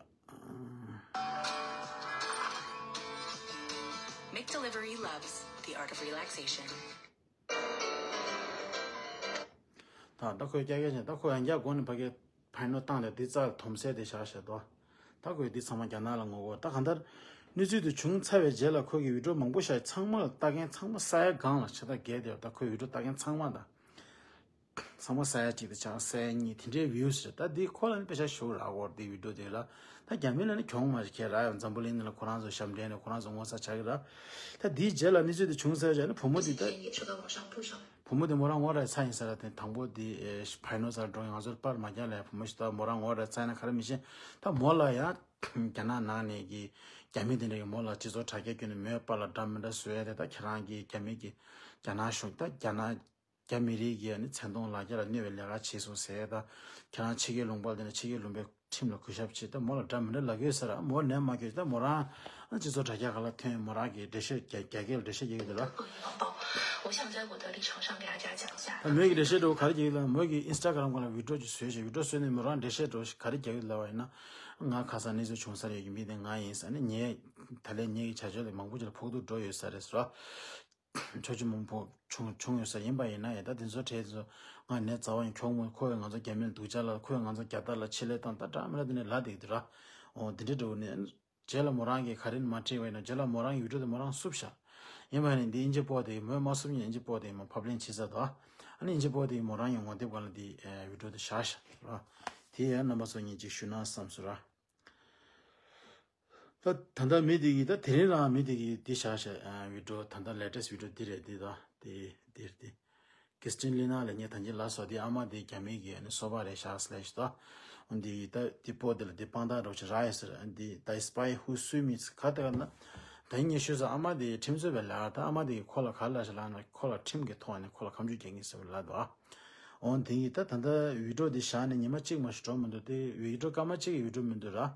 Make delivery loves the art of relaxation. ད་ད་ཁོས་ཀྱ་ཀྱ་བྱས། ད་ཁོས་ཡང་བསྐྱར་སྒོ་ནས་ཕ་གིའི་ཕན་ནོ་བཏང་སྟེ་འདི་རྩ་ལ་དོམ་སེར་དེ་བཞག་བཞག་འདུག་ད་ཁོས་འདི་ཚང་མ་རྒྱ་ནག་ལ་ངོ་རྒོལ། ད་གང་ལྟར་གནས་ཚུལ་དེ་བྱུང་ཚར་བའི་རྗེས་ལ་ཁོ་གི་བི་ཌིའོ་མང་པོ་བཞག་ཚང་མ་ལ་ལྟ་མཁན་ཚང་མ་ས་ཡ་སྒང་ལ་ཆ་ད་བརྒལ་བསྡད་ཡོད། ད་ཁོའི་བི་ཌིའོ་ལྟ་མཁན་ཚང་མ་ད་ཚང་མ་ས་ཡ་གཅིག་དང་ཆ་ས་ཡ་གཉིས་དེ་འདྲའི་བིའུ་སི་རེད། ད་འདི་ཁོ་ལ་ནི་དཔེ་ཆ་ཞུ་རག་གོ། འདི་བི་ཌིའོ་དེ་ལ་ད་རྒྱ་མི་ལ་ནི་གྱོང་མ་རེད། ཁྱེད་རང་འཛམ་བུ་གླིང་ནང་ལ་ཁོ་རང་ཚོ་ཞབས་འདྲེན་ནས་ཁོ་རང་ཚོ་ངོ་ཚ་ཆགས་ཀྱི་ར། ད་འདིའི་རྗེས་ལ་གནས་ཚུལ་དེ་བྱུང་ཚར་བྱས་ནས་བུ་མོ་དེ་ད་བུ་མོ་དེ་མོ་རང་ངོ་ར་ཚ་ཡིན་ས་ར། དེ་དང་པོ་དེ་ཕན་ནོ་ས་ར་འགྲོ་ང་ཚོར་པར་མ་རྒྱག་ལ་བུ་མོ་ཞིག་ད་མོ་རང་ངོ་ར་ཚ་ཡིན་ན་ག་རེ་མི་ཤེས། ད་མོ་ལ་ཡང་རྒྱ་ནག་ནང་ནས་ཀྱི་རྒྱ་མི་དེ་འདྲ་གི་མོ་ལ་སྤྱི་ཚོགས་དྲ་རྒྱ་བརྒྱུད་ནས་མོའི་པར་ལ་འདྲ་མི་འདྲ་བཟོ་ཡ་དེ། ད་ཁྱེད་རང་གི་རྒྱ་མི་གི་རྒྱ་ནག་གཞུང་ད་རྒྱ་ནག་རྒྱ་མི་རིགས་ཀྱི་ཨ་ནི་མཚན་མཐོང་ལག་ཁྱེར་ལ་གནོད་པའི་ལས་ཀ་བྱས་སོང་ཟེར། ད་ཁྱེད་རང་ཕྱི་རྒྱལ་ལུང་པ་དེ་ནས་ཕྱི་རྒྱལ་ལུང་པའི་ཁྲིམས་ལ་གུས་ཞབས་བྱེད། ད་མོ་ལ་འདྲ་མི་འདྲ་ལབ་ཡོད་ས་ར། མོ་ནས་མ་སྐྱོད། ད་མོ་རང་ཨ་སྤྱི་ཚོགས་དྲ་རྒྱ་ག་ལ་ཐོན། མོ་རང་གི་འགྲེལ་བཤད་རྒྱ་རྒྱ་སྐད་ལ་འགྲེལ་བཤད་རྒྱག་གི་འདུག་ལ། 我想在我的立场上给大家讲一下。 ད་མོས་ཀྱི་འགྲེལ་བཤད་འདྲ་བོ་ག་རེ་རྒྱག་གི་ལབ། མོས་ཀྱི་ཨིན་སི་ཊ་གྷ་རམ་སྒང་ལ་བི་ཌིའོ་ཅིག་བཟོས་བྱས། བི་ཌིའོ་བཟོས་ནས་མོ་རང་འགྲེལ་བཤད་འདྲ་བོ་ཞིག་ག་རེ་རྒྱག་གི་ལབ་པ་ཡིན་ན། ང་ཁ་སང་གནས་ཚུལ་བྱུང་ས་རེད་ཀྱི་མི་དེ་ང་ཡིན་ས་ནི། ངས་ད་ལན་ངེད་ཀྱི་བྱ་སྤྱོད་དེ་མང་པོ་ཅིག་ལ་ཕོག་ཐུག་འགྲོ་ཡོད་ས་རེད་ཟེར་བ། ཕྱོགས་ཆུ་མང་པོ་བྱུང་བྱུང་ཡོད་ས་ཡིན་པ་ཡིན་ན་ཡང་། ད་དེ་ཚོ་གྲས་ཚོ་ང་ནས་རྩ་བ་ཡིན་གྱོང་མོ། ཁོས་ང་ཚོ་རྒྱ་མིར་སྡུག་ཅག་ལ། ཁོས་ང་ཚོ་རྒྱ་དར་ལ་ཆེད་ལས་བཏང་། ད་འདྲ་མི་འདྲ་དེ་ནས་ལབ་བསྡད་ཀྱི་འདུག་ར། འོ་དེ་འདྲ་འདྲ་བོ་ནས་རྗེས་ལ་མོ་རང་གིས་ག་རེ་ནས་མ་དྲིས་པ་ཡིན་ན། རྗེས་ལ་མོ་རང་གི་བི་ཌིའོ་དེ་མོ་རང་བསུབ་བཞག་ཡིན་པ་ཡིན་ན་འདི་ཨིན་ཇི་པོ་དེ་མོས་མ་བསུབ་ཉིན་ཨིན་ཇི་པོ་དེ་མོ་ཕབ་ལེན་བྱེད་ས་དོ། ཨ་ནི་ཨིན་ཇི་པོ་དེ་མོ་རང་གི་ངོ་དེབ་སྒང་ལ་འདི་ཨེ་བི་ཌིའོ་དེ་བཞག་བཞག་ར། དེ་ཡང་རྣམ་པ་ཚོ་ངས་ཅིག་ཞུ་ན་བསམ་སོང་ར། ད་ད་ལྟ་མི་དེ་གིས་ད་དེ་རིང་རང་མི་དེ་གིས་འདི་བཞག་བཞག་ཨ་བི་ཌིའོ་ད་ལྟ་ལེ་ཊེ་སི་ཊི་བི་ཌིའོ་འདི་རེད། འདི་ད་དེ་འདིར་དེ། ཀིར་སི་ཏིན་ལི་ན་ལ་ངས་ད་གིན་ལབ་སོང་། དེ་ཨ་མ་དེ་རྒྱ་མི་གི་ཨ་ནི་སོ་པ་རེད་ཤག་ཟེར་ལབ་ཤག་ད། འོ་འདི་ད་དེ་པོ་དེ་ལ་དེ་དཔང་རྟགས་འདྲ་བོ་ཅིག་རག་ཡོད་ཟེར། འདི་ད་སི་པའི་ཧུ་སུའི་མི་ག་དེ་ག་ན། ད་ངས་ཤོད་ས་ཨ་མ་དེ་ཁྲིམས་རྩོད་པའི་ལས་ཀ། ད་ཨ་མ་དེ་གིས་ཁོ་ལ་ག་ལབ་ཤག་ལབ་ན། ཁོ་ལ་ཁྲིམས་ཀྱི་ཐོག་ནས་ཁོ་ལ་ཁ་མཆུ་རྒྱག་གི་ཟེར་བ་ལབ་འདུག་འོ་དེ་གིས་ད་ད་ལྟ་བི་ཌིའོ་དེ་བཞག་ནས་ཉི་མ་གཅིག་མ་ཞིག་འགྲོ་མི་འདུག་དེ་བི་ཌིའོ་སྐར་མ་གཅིག་གི་བི་ཌིའོ་མི་འདུག་ར།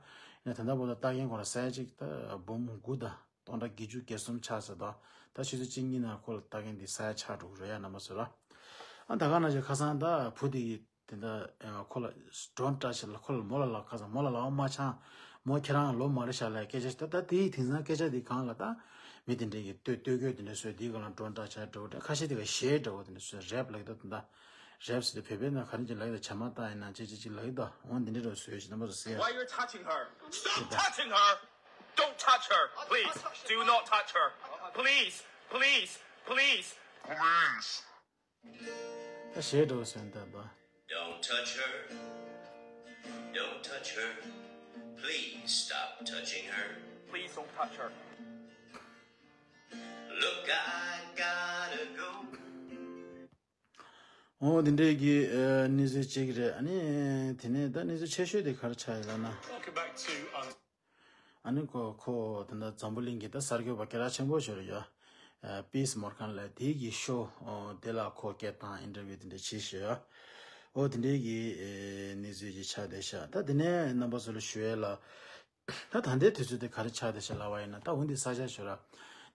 ཡིན་ན་ད་ལྟ་བར་དུ་ལྟ་མཁན་ཁོ་ལ་ས་ཡ་གཅིག་ད་འབུམ་དགུ་དང་སྟོང་ཕྲག་བརྒྱད་ཅུ་གྱ་གསུམ་ཆགས་ཟེར་དོ། ད་ཆུ་ཚོད་གཅིག་གཉིས་ནང་ཁོ་ལ་ལྟ་མཁན་འདི་ས་ཡ་ཆགས་འགྲོ་གི་རེད་ཡ། རྣམ་པ་ཚོ་ར། ཨ་ད་ག་ནང་བཞིན་ཁ་སང་ད་བུ་དེ་གིས་དེ་འདྲ་ཁོ་ལ་ཌོན་ཊ་ཊཆ་ལ། ཁོ་ལ་མོ་ལ་ལབ། ཁ་སང་མོ་ལ་ལབ་མ་འཆང་། མོ་ཁྱེད་རང་ལོ་མ་རེད་ཤག་ལབ་སྐད་ཆ་ཞིག་ད་ད་དེའི་དེང་སང་སྐད་ཆ་དེ་སྒང་ལ་ད་མི་དེ་འདྲས་ཀྱིས་ལྟོས་ལྟོས་གོས་དེ་འདྲ་བཟོས། དེའི་སྒང་ལ་ཌོན་ཊ་ཊཆ་འདྲ་བོ་འདྲ། ཁ་ཤས་དེ་ག་ཞེ་འདྲ་བོ་དེ་འདྲ་བཟོས། རེབ་ལབ་ཀྱི་འདུག་ད་རེབ་ཟེར་དུས་བོད་པའི་ནང་ག་རེ་ཅིག་ལབ་ཀྱི་འདུག་བྱ་མ་བཏང་ཡིན་ན་ཅི་ཅི་ཅི་ལབ་ཀྱི་འདུག་འོ་འདི་འདྲས་འདྲ་བོ་བཟོས་ཤག་རྣམ་པ་ཚོ་གཟིགས་ཡ། Why you're touching her? Stop touching her! Don't touch her! Please, do not touch her! Please, please, please! ད་ཞེ་འདྲ་བོ་བཟོས་འདུག་ད། Don't touch her. Don't touch her. Please stop touching her. Please don't touch her. Look, I gotta go. འོ་དེ་འདྲས་ཀྱི་ཨ་གནས་ཚུལ་གཅིག་རེད། ཨ་ནི་དེ་ནས་ད་གནས་ཚུལ་ཆེ་ཤོས་དེ་ག་རེ་ཆགས་ཡོད་ལབ་ན། Welcome back to, um, ཨ་ནི་ཁོ་ཁོ་ད་ལྟ་འཛམ་བུ་གླིང་གི་ད་གསར་འགོད་པ་སྐད་གྲགས་ཆེན་པོ་ཞིག་རེད་ཡ། ཨ་པིས་མོར་གྷན་ལབ་དེ་གི་ཤོ་དེ་ལ་ཁོ་སྐད་བཏང་། ཨིན་ཊར་བིའུ་དེ་འདྲ་བྱས་ཤག་ཡ། འོ་དེ་འདྲས་ཀྱི་ཨ་གནས་ཚུལ་ཅིག་ཆགས་བསྡད་ཤག་ད་དེ་ནས་རྣམ་པ་ཚོ་ལ་ཞུ་ཡས་ལ། ད་ད་ལྟའི་དུས་ཚོད་དེ་ག་རེ་ཆགས་བསྡད་ཤག་ལབ་པ་ཡིན་ན། ད་འོ་འདི་ས་ཆ་ཞུ་ར།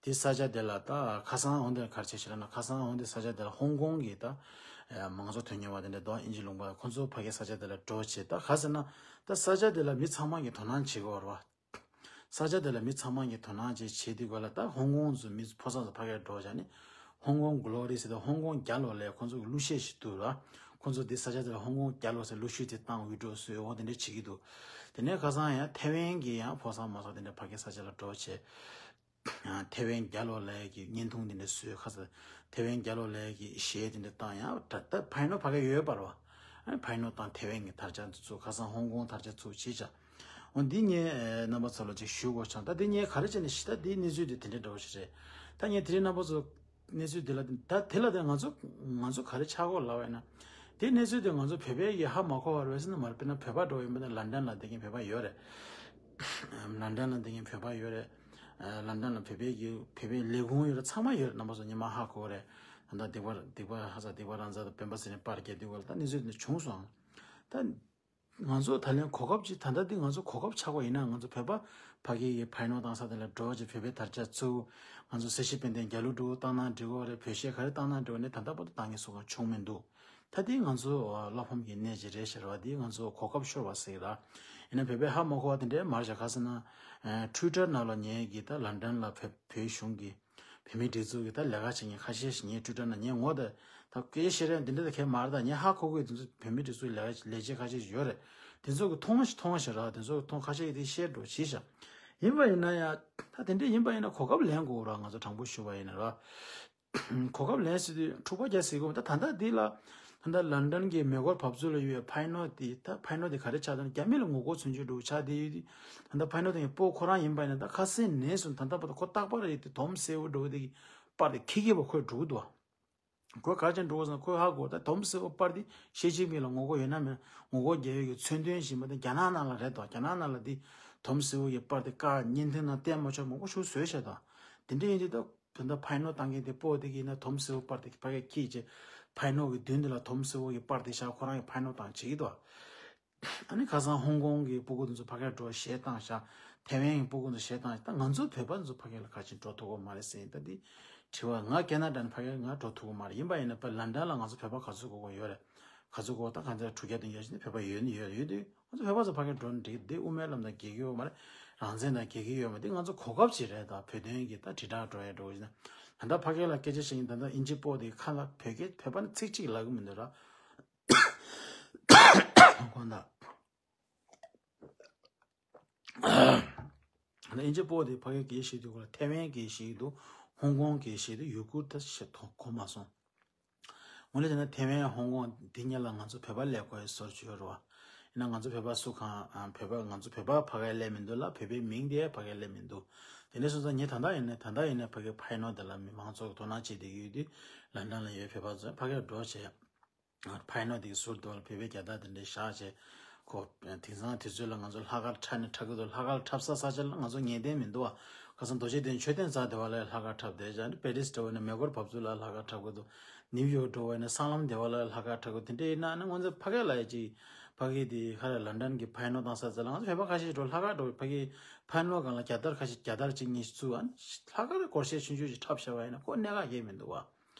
དེ་ས་ཆ་དེ་ལ་ད་ཁ་སང་འོ་འདི་ག་རེ་བྱས་ཤག་ལབ་ན། ཁ་སང་འོ་འདི་ས་ཆ་དེ་ལ་ཧོང་ཀོང་གི་ད་མང་གཙོ་དོན་གཉེར་བ་དེ་འདྲ་འདུག་ཨིན་ཇི་ལུང་པ་ཁོ་ཚོ་ཕ་གི་ས་ཆ་དེ་ལ་འགྲོ་བྱས། ད་ག་ཟེར་ན་ད་ས་ཆ་དེ་ལ་མི་ཚང་མ་གིས་དོ་སྣང་བྱེད་ཀྱི་ཡོད་རེད་བ། ས་ཆ་དེ་ལ་མི་ཚང་མ་གིས་དོ་སྣང་བྱེད་བྱེད་དུས་ག་ལ། ད་ཧོང་ཀོང་ཚོ་མི་ཕོ་གསར་ཚོ་ཕ་གིར་འགྲོ་བྱས་ནས་ཧོང་ཀོང་གྷི་ལོ་རི་ཟེར་ཏེ་ཧོང་ཀོང་རྒྱལ་ལོ་ལབ་ཁོ་ཚོ་གི་གླུ་གཞས་ཤིག་འདུག་ར། ཁོ་ཚོ་འདི་ས་ཆ་དེ་ལ་ཧོང་ཀོང་རྒྱལ་ལོ་ཟེར་གླུ་གཞས་དེ་བཏང་། བི་ཌིའོ་བཟོས། འོ་དེ་འདྲ་བྱེད་ཀྱི་འདུག་དེ་ནས་ཁ་སང་ཡང་ཐེ་ཝན་གྱི་ཡང་ཕོ་གསར་མོ་གསར་དེ་འདྲ་ཕ་གི་ས་ཆ་ལ་འགྲོ་བྱས། ཐེ་ཝན་རྒྱལ་ལོ་ལགས་ཀྱི་བརྙན་ཐུང་དེ་འདྲ་བཟོས། ཁ་སང་ཐེ་ཝན་རྒྱལ་ལོ་ལགས་ཀྱི་གཞས་དེ་འདྲ་བཏང་། ཡང་ད་ད་ཕ་ཡི་ནོ་ཕ་གི་ཡོད་པ་རེད་བ། ཕ་ཡི་ནོ་དང་ཐེ་ཝན་གྱི་དར་ཆ་དེ་ཚོ། ཁ་སང་ཧོང་ཀོང་དར་ཆ་ཚུགས་བྱས་ཅག་འོ་འདི་ངས་ཨེ་རྣམ་པ་ཚོ་ལ་ཅིག་ཞུ་དགོས་བྱུང་། ད་འདི་ངས་ག་རེ་བྱས་ནས་ཤི། ད་འདིའི་གནས་ཚུལ་དེ་དེ་འདྲ་འདྲ་བོ་ཞིག་རེད། ད་ངས་དེ་རིང་རྣམ་པ་ཚོ་གནས་ཚུལ་དེ་ལ་ད་དེ་ལ་ད་ང་ཚོ་ང་ཚོ་ག་རེ་ཆགས་ཀྱི་ཡོད་ལབ་པ་ཡིན་ན། དེའི་གནས་ཚུལ་དེ་ང་ཚོ་བོད་པས་ཀྱིས་ཧ་མ་གོ་བ་རེད་ཟེར་ན་མ་རེད། དཔེར་ན་བོད་པ་འདྲ་བོ་ཡིན་པ་ན་ལན་ཌན་ལ་བསྡད་མཁན་བོད་པ་ཡོད་རེད། ལན་ཌན་ལ་བསྡད་མཁན་བོད་པ་ཡོད་རེད། ལན་ཌན་ལ་བོད་པའི་གི་བོད་པའི་ལས་ཁུངས་ཡོད་རེད། ཚང་མ་ཡོད་རེད། རྣམ་པ་ཚོ་ཉི་མ་ཧ་གོ་རེད། ད་ལྟ་སྡིག་པ་སྡིག་པ་ཧ་ས་སྡིག་པ་རང་ཚ་དང་སྤེན་པ་ཚེ་རིང་པར་རྒྱག་དུས་སྐབས་ལ་ད་གནས་ཚུལ་འདི་བྱུང་སོང་། ད་ང་ཚོ་ད་ལན་གོ་སྐབས་ཅིག་ད་ལྟ་འདི་ང་ཚོ་གོ་སྐབས་ཆགས་པ་ཡིན་ན། ང་ཚོ་བོད་པ་ཕ་གི་ཡི་ཕ་ཡི་ནོ་བཏང་ས་དེ་ལ་འགྲོ་ཅིག་བོད་པའི་དར་ཆ་ཚུགས། ང་ཚོ་སེ་ཤི་དཔལ་ལྡན་རྒྱ་ལོ་འགྲོ་བཏང་ན་འགྲིག་གོ་རེད། བོད་གཞས་ག་རེ་བཏང་ན་འགྲིག་གོ་ནས་ད་ལྟ་བར་དུ་བཏང་མཁན་སུ་གང་བྱུང་མི་འདུག་ད་འདི་ང་ཚོ་བློ་ཕམ་གྱི་གནས་ཅིག་རེད་ཤག་ར་བ། འདི་ང་ཚོ་གོ་སྐབས་ཤོར་བ་ཟེར་གི་ར། ཡིན་ན་བོད་པས་ཧ་མ་གོ་བ་དེ་འདྲའི་མ་རེད་ཤག་ག་ཟེར་ན། ཨ་ཊུའི་ཊར་ནང་ལ་ངས་གི་ད་ལན་ཌན་ལ་བོད་བོད་གཞུང་གི་བོད་མིའི་སྒྲིག་འཛུགས་ཀྱི་ད་ལས་ཀ་བྱེད་མཁན་ཁ་ཤས་ཤིག་ངས་ཊུའི་ཊར་ནང་ངས་ངོ་ད་ད་སྐད་ཆ་བཤད་རན་འདི་འདྲ་ད་གས་མ་རེད། ད་ངས་ཧ་གོ་གི་དེ་ཚོ་བོད་མིའི་སྒྲིག་འཛུགས་ལས་ཀ་ལས་བྱེད་ཁ་ཤས་ཤིག་ཡོད་རེད། དེ་ཚོ་གི་མཐོང་ཤག་མཐོང་ཤག་ར། དེ་ཚོ་གི་མཐོང་། ཁ་ཤས་ཀྱིས་དེ་བཤད་འགྲོ་བྱེད་ཤག་ཡིན་པ་ཡིན་ན་ཡང་ད་དེ་འདྲ་ཡིན་པ་ཡིན་ན་གོ་སྐབས་ལེན་དགོས་ར། ང་ཚོ་དྲང་པོ་ཞུ་བ་ཡིན་ན་ར། གོ་སྐབས་ལེན་ཟེར་དུས་འཁྲུག་པ་རྒྱག་ཟེར་གོ་མ། ད་ད་ལྟ་འདི་ལ་ད་ལྟ་ལན་ཌན་གྱི་མེ་འཁོར་བབས་ཚུགས་ལ་ཡོད་པའི་ཕ་ཡི་ནོ་དེ། ད་ཕ་ཡི་ནོ་དེ་ག་རེ་ཆགས་ད་རྒྱ་མི་ལ་ངོ་རྒོལ་མཚོན་ཆ་འདྲ་བོ་ཆགས་བསྡད་ཡོད་དུས། ད་ལྟ་ཕ་ཡི་ནོ་དེ་ངའི་སྤོ་ཁོ་རང་ཡིན་པ་ཡིན་ན་ད་ཁ་སང་ནས་བཟུང་ད་ལྟ་བར་དུ་ཁོ་རྟག་པར་རེད་དེ་དོམ་སེར་པོ་འདྲ་བོ་དེ་གི་པར་དེ་ཁྱེར་ཁྱེར་བ་ཁོས་འགྲོ་གི་འདུག་བ། ཁོས་ག་རེ་བྱས་འགྲོ་གི་ཟེར་ན་ཁོས་ཧ་གོ། ད་དོམ་སེར་པོ་པར་དེ་ཞི་ཅིན་ཕིང་ལ་ངོ་རྒོལ་ཡོད་ན་མེད་ན་ངོ་རྒོལ་རྒྱག་ཡོད་ཀྱི་མཚོན་དོན་ཞིག་མ་གཏོགས། རྒྱ་ནག་ནང་ལ་རེད་དོ། རྒྱ་ནག་ནང་ལ་དེ་དོམ་སེར་པོ་གི་པར་དེ་བཀག་བརྙན་འཕྲིན་ནང་བསྟན་མ་ཆོག་མང་པོ་ཞིག་བཟོས་བཞག་དོ། དེ་འདྲ་ཡིན་དུས་ད་ད་ལྟ་ཕ་ཡི་ནོ་བཏང་མཁན་དེ་སྤོ་དེ་གི་ཡིན་ན་དོམ་སེར་པོ་པར་དེ་ཕ་གིར་ཁྱེར་བྱས་ཕ་ཡི་ནོ་གི་མདུན་དེ་ལ་དོམ་སེར་པོ་གི་པར་དེ་བཞག་ཁོ་རང་གི་ཕ་ཡི་ནོ་བཏང་བྱེད་ཀྱི་འདུག་ཨ་ནི་ཁ་སང་ཧོང་ཀོང་གི་སྤུ་གུ་དེ་ཚོ་ཕ་གིར་འགྲོ་གཞས་བཏང་ཤག་ཐེ་ཝན་གྱི་སྤུ་གུ་ཚོ་གཞས་བཏང་ཤག་ད་ང་ཚོ་བོད་པ་ཚོ་ཕ་གི་ལ་ག་ཅིག་འགྲོ་ཐུབ་ཀྱི་མ་རེད་ཟེར། ད་འདི་དྲི་བ། ང་ཁེ་ན་ཌ་ནས་ཕ་གི་ང་འགྲོ་ཐུབ་ཀྱི་མ་རེད། ཡིན་པ་ཡིན་ན་ཕ་ལན་ཌན་ལ་ང་ཚོ་བོད་པ་ག་ཚོད་དགོས་ཀྱི་ཡོད་རེད། ག་ཚོད་དགོས། ད་ག་ཚོད་དྲུག་བརྒྱ་བདུན་བརྒྱ་ཞིག་ནི་བོད་པ་ཡོད་ནི་ཡོད་ཡོད་དུས། ང་ཚོ་བོད་པ་ཚོ་ཕ་གིར་འགྲོ་ནི་འགྲིག་འདི་དབུ་མའི་ལམ་དང་འགལ་གྱི་ཡོད་མ་རེད། རང་བཙན་དང་འགལ་གྱི་ཡོད་མ་རེད། འདི་ང་ཚོ་གོ་སྐབས་ཅིག་རེད། ད་བོད་དོན་གྱི་ད་དྲིལ་བསྒྲགས་འགྲོ་ཡ་འགྲོ་གི་ན། ད་ལྟ་ཕ་གི་ལ་སྐད་ཆ་བཤད་མཁན་ད་ལྟ་ཨིན་ཇི་པོ་དེ་ཁ་ལ་བོད་སྐད། བོད་པ་ནི་ཚིག་གཅིག་ལབ་གི་མི་འདུག་ར། དགོངས་དག་ཨིན་ཇི་པོ་དེ་ཕ་གིའི་སྐད་བཤད་དུས་སྐོར་ལ་ཐེ་ཝན་སྐད་བཤད་ཀྱི་འདུག་ཧོང་ཀོང་སྐད་བཤད་དུས་ཡུ་གུར་ད་བཤད་ཐོག་གོ་མ་སོང་། དངོས་གནས་བྱས་ན་ཐེ་ཝན་ཧོང་ཀོང་འདི་གཉིས་ལ་ང་ཚོ་བོད་པ་ལས་དགོས་ཡ་བཟོ་བཅོས་རེད་བ། ཡིན་ན་ང་ཚོ་བོད་པ་སུ་གང་ཨ་བོད་པ་ང་ཚོ་བོད་པ་ཕ་གིར་སླེབས་མི་འདུག་ལ། བོད་པའི་མིང་དེ་ཕ་གིར་སླེབས་མི་འདུག་དེ་འདྲ་སོང་ཙང་ངས་ད་ལྟ་ཡིན་ན་ད་ལྟ་ཡིན་ན་ཕ་གིའི་ཕ་ཡི་ནོ་དེ་ལ་མི་མང་ཚོགས་ཀྱིས་དོ་སྣང་བྱེད་བསྡད་ཀྱི་ཡོད་དུས། ལན་ཌན་ལ་ཡོད་བོད་པ་ཚོ་ཕ་གིར་འགྲོ་བྱས། ཕ་ཡི་ནོ་དེ་གི་ཟུར་དུ་བོད་པའི་རྒྱལ་དར་དེ་འདྲ་བཞག་བྱས། ཁོ་དེང་སང་དུས་ཚོད་ལ་ང་ཚོ་ལྷག་དཀར་འཁྲབ་ནས་འཁྲབ་ཀྱི་འདུག་ལྷག་དཀར་འཁྲབ་ས་ས་ཆ་ལ་ང་ཚོ་ངེས་གཏན་མི་འདུག་བ། ཁ་སང་རྡོ་རྗེ་གདན་མཆོད་རྟེན་རྩ་བདེ་བ་ལ་ལྷག་དཀར་འཁྲབ་བསྡད་བྱས། ཨ་ནི་པེ་རིས་འདྲ་བོ་ནས་མེ་འཁོར་བབས་ཚུགས་ལ་ལྷག་དཀར་འཁྲབ་ཀྱི་འདུག་ནིའུ་ཡོག་འདྲ་བོ་ནས་སྲང་ལམ་བདེ་བ་ལ་ལྷག་དཀར་འཁྲབ་ཀྱི་འདུག་དེ་འདྲ་ཡིན་ན་ཨ་ནི་ང་ཚོ་ཕ་གི་ལ་ཡ་ཅིག་ཕ་གི་དེ་ཁ་ལ་ལན་ཌན་གྱི་ཕ་ཡི་ནོ་བཏང་ས་ཚོ་ལ་ང་ཚོ་བོད་པ་ཁ་ཤས་འགྲོ་ལྷག་དཀར་འགྲོ། ཕ་གི་ཕ་ཡི་ནོ་སྒང་ལ་རྒྱལ་དར་ཁ་ཤས་རྒྱལ་དར་གཅིག་གཉིས་ཤིག་བཙུགས། ཨ་ནི་ལྷག་དཀར་སྒོར་གཞས་ཆུང་ཆུང་ཞིག་འཁྲབ་བྱས་པ་ཡིན་ན་ཁོ་གནད་འགག་གང་ཡང་མི་འདུག་བ།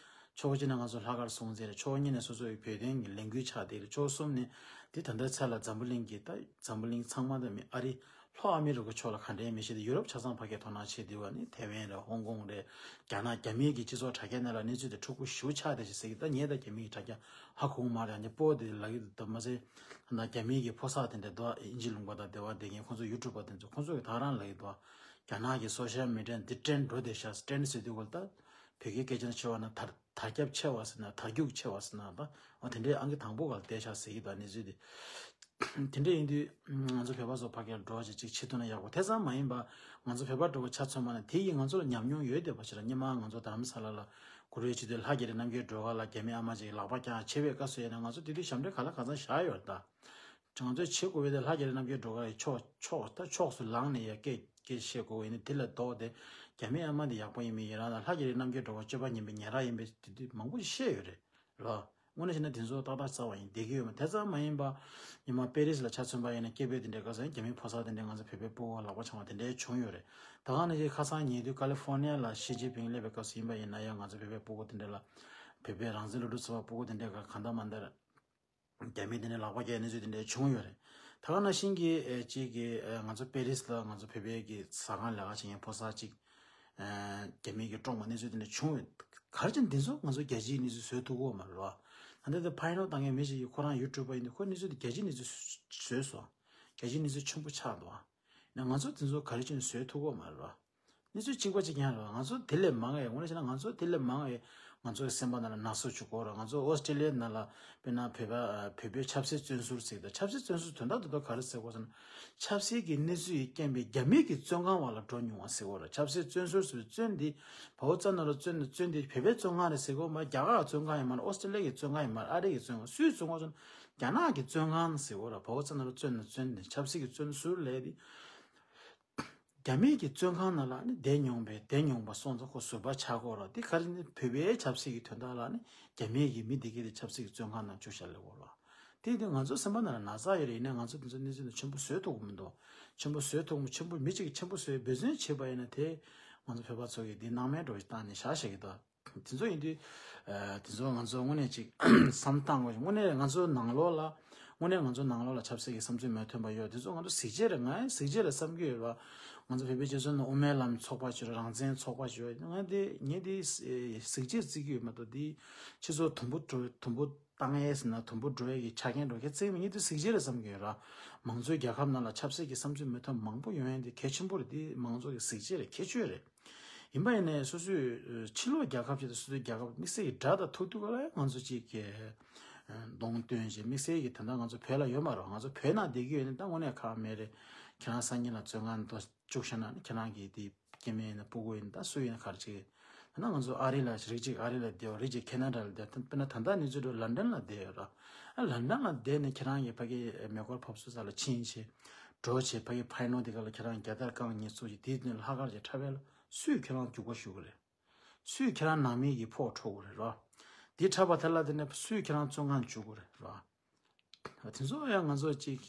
ཕྱོགས་གཅིག་ནས་ང་ཚོ་ལྷག་དཀར་སྲུང་བརྩི་རེད། ཕྱོགས་གཉིས་ནས་སོ་སོ་ཡི་བོད་དོན་གྱི་ལས་འགུལ་ཆགས་བསྡད་རེད། ཕྱོགས་གསུམ་ནས་འདི་ད་ལྟའི་ཆ་ལ་འཛམ་བུ་གླིང་གི་ད་འཛམ་བུ་གླིང་ཚང་མ་དང་མི་ཨ་རི་ལྷོ་ཨ་མི་རི་ཀ་ཕྱོགས་ལ་ག་འདྲའི་མི་ཤེས་ཏེ། ཡུ་རོབ་ཆ་ཚང་ཕ་གིར་དོ་སྣང་བྱེད་དུས་བ་ནི་ཐེ་ཝན་རེད། ཧོང་ཀོང་རེད། རྒྱ་ནག་རྒྱ་མིའི་གི་སྤྱི་ཚོགས་དྲ་རྒྱ་ནང་ལ་གནས་ཚུལ་དེ་འཁྲུག་པོ་ཞེ་པོ་ཆགས་བསྡད་ཤག་ཟེར་གི། ད་ངས་ད་རྒྱ་མིའི་དྲ་རྒྱ་ཧ་གོ་གི་མ་རེད། ཨ་ནི་སྤོ་དེ་ལབ་ཀྱི་འདུག་ད་མ་ཟད་ད་རྒྱ་མིའི་གི་ཕོ་གསར་དེ་འདྲ་འདུག་ཨིན་ཇི་ལུང་པ་དང་འབྲེལ་བ་བསྡད་མཁན་ཁོང་ཚོ་ཡུ་ཊུབ་པ་དེ་ཚོ་ཁོང་ཚོ་གི་ད་རང་ལབ་ཀྱི་འདུག་རྒྱ་ནག་གི་སོ་ཤལ་མི་ཌི་ཡ་འདི་ཊེན་འགྲོ་བསྡད་ཤག་ཊེན་ཟེར་དུས་སྐབས་ལ་ད་བོད་སྐད་སྐད་ཆ་ནང་བྱས་པ་ན་དར་དར་ཁྱབ་ཆེ་བ་ཟེར་ན། དར་རྒྱུག་ཆེ་བ་ཟེར་ན། ད་འོ་དེ་འདྲའི་ཨང་ཀི་དང་པོ་སྒང་ལ་བསྡད་ཤག་ཟེར་གྱི་འདུག་གནས་ཚུལ་དེ། དེ་འདྲ་ཡིན་དུས་ང་ཚོ་བོད་པ་ཚོ་ཕ་གིར་འགྲོ་བྱས་ཅིག་བྱེད་ཐུབ་ན་ཡག་པོ། དེ་ཙམ་མ་ཡིན་པ་ང་ཚོ་བོད་པ་འདྲ་བོ་ཆ་མཚོན་པ་ན་དེ་ཡིས་ང་ཚོ་ལ་ཉམས་མྱོང་ཡོད་བསྡད་པ་ཞིག་རེད། སྔོན་མ་ང་ཚོ་རྡ་རམ་ས་ལ་ལ་གུ་རུའི་སྤྱི་འཐུས་ལྷ་རྒྱ་རི་རྣམ་རྒྱལ་སྒྲོལ་དཀར་ལ་རྒྱ་མི་ཨ་མ་ཅིག་ལག་པ་བརྐྱངས་བྱས་པའི་སྐབས་སུ་ཡིན་ན་ང་ཚོ་དེ་དུས་ཞབས་འདྲེན་ག་ལ་གང་འཚམ་བཞག་ཡོད་རེད། ད་ང་ཚོས་བྱེད་དགོས་པ་དེ་ལྷ་རྒྱ་རི་རྣམ་རྒྱལ་སྒྲོལ་དཀར་ཡི་ཕྱོགས་ཕྱོགས་ད་ཕྱོགས་སུ་ལངས་ནས་ཡ་སྐད་སྐད་བཤད་དགོས་པ་ཡིན་ན། དེ་ལས་ལྡོག་སྟེ་རྒྱ་མི་ཨ་མ་འདི་ཡག་པོ་ཡིན་མིན་ཡིན་རང་དང་ལྷ་རྒྱ་རི་རྣམ་རྒྱལ་སྒྲོལ་དཀར་སྤྱོད་པ་ངན་པའི་ཉེས་རང་ཡིན་པའི་དེ་དུས་མང་པོ་ཞིག་བཤད་ཡོད་རེད། རེད་བ། དངོས་གནས་བྱས་ན་དེ་ཚོ་ཏག་ཏག་རྩ་བ་ཡིན་བསྡད་ཀྱི་ཡོད་མ། དེ་ཙམ་མ་ཡིན་པ་ཉི་མ་པེ་རིས་ལ་ཆ་མཚོན་པ་ཡིན་ན་སྐད་འབོད་དེ་འདྲའི་སྐབས་སུ་རྒྱ་མིའི་ཕོ་གསར་དེ་འདྲས་ང་ཚོ་བོད་པའི་སྤུ་གུ་ལག་པ་འཆང་བ་དེ་འདྲས་བྱུང་ཡོད་རེད། ད་ག་ནང་བཞིན་ཁ་སང་ཉེ་དུས་ཀ་ལི་ཧྥོར་ནི་ཡ་ལ་ཞི་ཅིན་ཕིང་སླེབས་པའི་སྐབས་སུ་ཡིན་པ་ཡིན་ན་ཡང་ང་ཚོ་བོད་པའི་སྤུ་གུ་དེ་འདྲས་ལ་བོད་པའི་རང་བཙན་སློབ་ཕྲུག་ཚོགས་པ་སྤུ་གུ་དེ་འདྲས་ག་གང་ལྟར་མ་ལྟར་རྒྱ་མི་དེ་འདྲས་ལག་པ་རྒྱག་གནས་ཚུལ་དེ་འདྲས་བྱུང་ཡོད་རེད། ད་ག་ནང་བཞིན་གྱི་ཨེ་གཅིག་གི་ཨེ་ང་ཚོ་པེ་རིས་ལ་ང་ཚོ་བོད་པའི་གི་ཟ་ཁང་ལས་ཀ་བྱེད་མཁན་ཕོ་གསར་གཅིག་ཨེ་རྒྱ་མི་གི་བཀྲོངས་པ་གནས་ཚུལ་དེ་འདྲ་བྱུང་ཡོད། ག་རེ་བྱས་ན་འདི་ཚོ་ང་ཚོ་རྒྱལ་སྤྱིའི་གནས་ཚུལ་བཟོ་ཐུབ་ཀྱི་ཡོད་མ་རེད་བ། ད་ལྟ་དེ་ཕ་ཡི་ནོ་བཏང་མཁན་མི་ཞིག་གིས་ཁོ་རང་ཡུ་ཊུབ་པ་ཡིན་དུས་ཁོ་གནས་ཚུལ་དེ་རྒྱལ་སྤྱིའི་གནས་ཚུལ་བཟོས་སོང་། རྒྱལ་སྤྱིའི་གནས་ཚུལ་ཆེན་པོ་ཆགས་འདུག་བ། ཡིན་ན་ང་ཚོ་དེ་ཚོ་ག་རེ་བྱས་ནས་བཟོ་ཐུབ་ཀྱི་ཡོད་མ་རེད་བ། གནས་ཚུལ་གཅིག་པ་གཅིག་རྐྱང་རེད་བ། ང་ཚོ་དེ་ལས་མང་བའི་དངོས་གནས་བྱས་ན་ང་ཚོ་དེ་ལས་མང་བའི་ང་ཚོའི་སེམས་པ་ནང་ལ་ན་ཟུག་བྱུང་གི་ཡོད་རེད། ང་ཚོ་ཨོ་སི་ཀྲི་ལི་ཡའི་ནང་ལ་དཔེར་ན་བོད་པ་བོད་པའི་ཆབ་སྲིད་བཙོན་ཟུར་ཟེར་གི་འདུག་ཆབ་སྲིད་བཙོན་ཟུར་དོན་དག་ཏུ་ག་རེ་ཟེར་དགོས་ཟེར་ན། ཆབ་སྲིད་ཀྱི་གནས་ཚུལ་ཡིས་རྐྱེན་པས་རྒྱ་མི་གི་བཙོན་ཁང་བར་ལ་འགྲོ་མྱོང་བ་ཟེར་གི་ཡོད་རེད། ཆབ་སྲིད་བཙོན་ཟུར་ཟེར་བའི་བཙོན་འདི་བལ་པོ་ཙ་ན་རུ་བཙོན་ནས་བཙོན་འདི་བོད་པའི་བཙོན་ཁང་རེད་ཟེར་གི་ཡོད་མ་རེད། རྒྱ་གར་བཙོན་ཁང་ཡིན་མ་རེད། ཨོ་སི་ཀྲི་ལི་ཡ་གི་བཙོན་ཁང་ཡིན་མ་རེད། ཨ་རི་གི་བཙོན་ཁང་སུའི་བཙོན་ཁང་ཟེར་ན་རྒྱ་ནག་གི་བཙོན་ཁང་ཟེར་གི་ཡོད་རེད། བལ་པོ་ཙ་ན་རུ་བཙོན་ནས་བཙོན་འདི་ཆབ་སྲིད་ཀྱི་བཙོན་ཟུར་ལས་འདི། རྒྱ་མིའི་གི་བཙོན་ཁང་ནང་ལ་ནི་བསྡད་མྱོང་པའི་བསྡད་མྱོང་པ་སོང་ཙང་ཁོ་ཟུར་པ་ཆགས་ཀྱི་ཡོད་རེད། དེ་ག་རེ་ནི་བོད་པའི་ཆབ་སྲིད་ཀྱི་དོན་དག་ལ་ནི་རྒྱ་མིའི་གི་མི་དེ་གས་དེ་ཆབ་སྲིད་ཀྱི་བཙོན་ཁང་ནང་བཅུག་བཞག་ལབ་ཀྱི་ཡོད་རེད། དེ་དུས་ང་ཚོ་སེམས་པ་ནང་ལ་ན་ཚ་ཡོད་རེད། ཡིན་ནའི་ང་ཚོ་དེ་ཚོ་གནས་ཚུལ་ནང་ཆེན་པོ་བཟོས་ཐུབ་ཀྱི་མི་འདུག་ཆེན་པོ་བཟོས་ཐུབ་ཀྱི་མི་ཆེན་པོ་མི་གཅིག་གིས་ཆེན་པོ་བཟོས་འབད་བརྩོན་བྱས་པ་ཡིན་ན་དེ་ང་ཚོ་བོད་པ་ཚོ་གིས་དེ་སྣང་མེད་འགྲོ་བཏང་ནས་བཞག་བཞག་གི་འདུག་དེ་ཚོ་ཡིན་དུས། ཨ། དེ་ཚོ་ང་ཚོ་དངོས་གནས་ཅིག་བསམ་བཏང་དགོས། དངོས་གནས་ང་ཚོ་ནང་ལོགས་ལ། དངོས་གནས་ང་ཚོ་ནང་ལོགས་ལ་ཆབ་སྲིད་ཀྱི་བསམ་ཚུལ་མ་མཐུན་པ་ཡོད། དེ་ཚོ་ང་ཚོ་གཟི་བརྗིད་རེད། ང་ཡང་གཟི་བརྗིད་རེད་བསམ་གྱི་ཡོད་ར། ང་ཚོ་བོད་པའི་སྤྱི་ཚོགས་ནང་དབུ་མའི་ལམ་ཚོགས་པ་ཅིག་ཡོད་ར། རང་བཙན་ཚོགས་པ་ཅིག་ཡོད། ང་དེ་ངས་དེ་གཟི་བརྗིད་བརྩི་གི་ཡོད་མ་གཏོགས། དེ་ཕྱི་ཚོགས་དུམ་བུ་འགྲོ་དུམ་བུ་བཏང་ཡས་ཟེར་ན་དུམ་བུ་འགྲོ་ཡས་ཀྱི་ཆ་རྐྱེན་འགྲོ་མཁན་བརྩི་གི་མེད། ངས་དེ་གཟི་བརྗིད་རེད་བསམ་གྱི་ཡོད་ར། མང་གཙོའི་རྒྱལ་ཁབ་ནང་ལ་ཆབ་སྲིད་ཀྱི་བསམ་ཚུལ་མི་མཐུན་མང་པོ་ཡོང་ཡས་དེ་གལ་ཆེན་པོ་རེད། དེ་མང་གཙོ་གི་གཟི་བརྗིད་རེད། ཁྱད་ཆོས་རེད། ཡིན་པ་ཡིན་ནའི་སོ་སོའི་ཕྱི་ལོགས་རྒྱལ་ཁབ་ཅིག་དང་སོ་སོའི་རྒྱལ་ཁབ་དམིགས་བསལ་གྱི་དགྲ་དང་ཐུག་དུས་ག་ལ་ཡང་ང་ཚོ་གཅིག་གི་གདོང་སྟོན་བྱས། དམིགས་བསལ་གྱི་དེ་འདྲ་ང་ཚོ་བོད་ལ་ཡོད་མ་རེད། ང་ཚོ་བོད་ནང་བསྡད་ཀྱི་ཡོད་ནི་ད་དངོས་གནས་ཁག་མེད་རེད། ཁྱེད་རང་སང་ཉིན་ལ་བཙོན་ཁང་དུ་བཅུག་བཞག་ན་ནི་ཁྱེད་རང་གི་དེ་སྐྱེ་དམན་ཡིན་ན་སྤུ་གུ་ཡིན་ན་ད་སུ་ཡིན་ན་ག་རེ་བྱེད། ད་ནི་ང་ཚོ་ཨ་རི་ལ་རིགས་གཅིག་ཨ་རི་ལ་བསྡད་པ། རིགས་གཅིག་ཁེ་ན་ཌ་ལ་བསྡད་པ། དཔེར་ན་ད་ལྟ་གནས་ཚུལ་འགྲོ་ལན་ཌན་ལ་བསྡད་ཡོད་ར། ཨ་ལན་ཌན་ལ་བསྡད་ནས་ཁྱེད་རང་གི་ཕ་གི་མེ་འཁོར་ཕབ་བཟོ་ས་ལ་ཕྱིན་བྱས་འགྲོ་བྱས་ཕ་གི་ཕ་ཡི་ནང་དེ་ག་ལ་ཁྱེད་རང་རྒྱལ་དར་བཀང་ཉེས་ཚོགས་ཀྱི་དེའི་ནང་ལྷག་དཀར་གྱི་འཁྲབ་པ་ལ་སུས་ཁྱེད་རང་རྒྱུག་པ་ཞུ་གི་རེད། སུས་ཁྱེད་རང་ནང་མི་གི་ཕོགས་འཕྲོག་གི་རེད་ར། དེ་འཁྲབ་པ་དེ་ལ་དེ་ནས་སུས་ཁྱེད་རང་བཙོན་ཁང་འཇུག་གི་རེད་ར། དེ་ཚོ་ཡང་ང་ཚོ་གཅིག་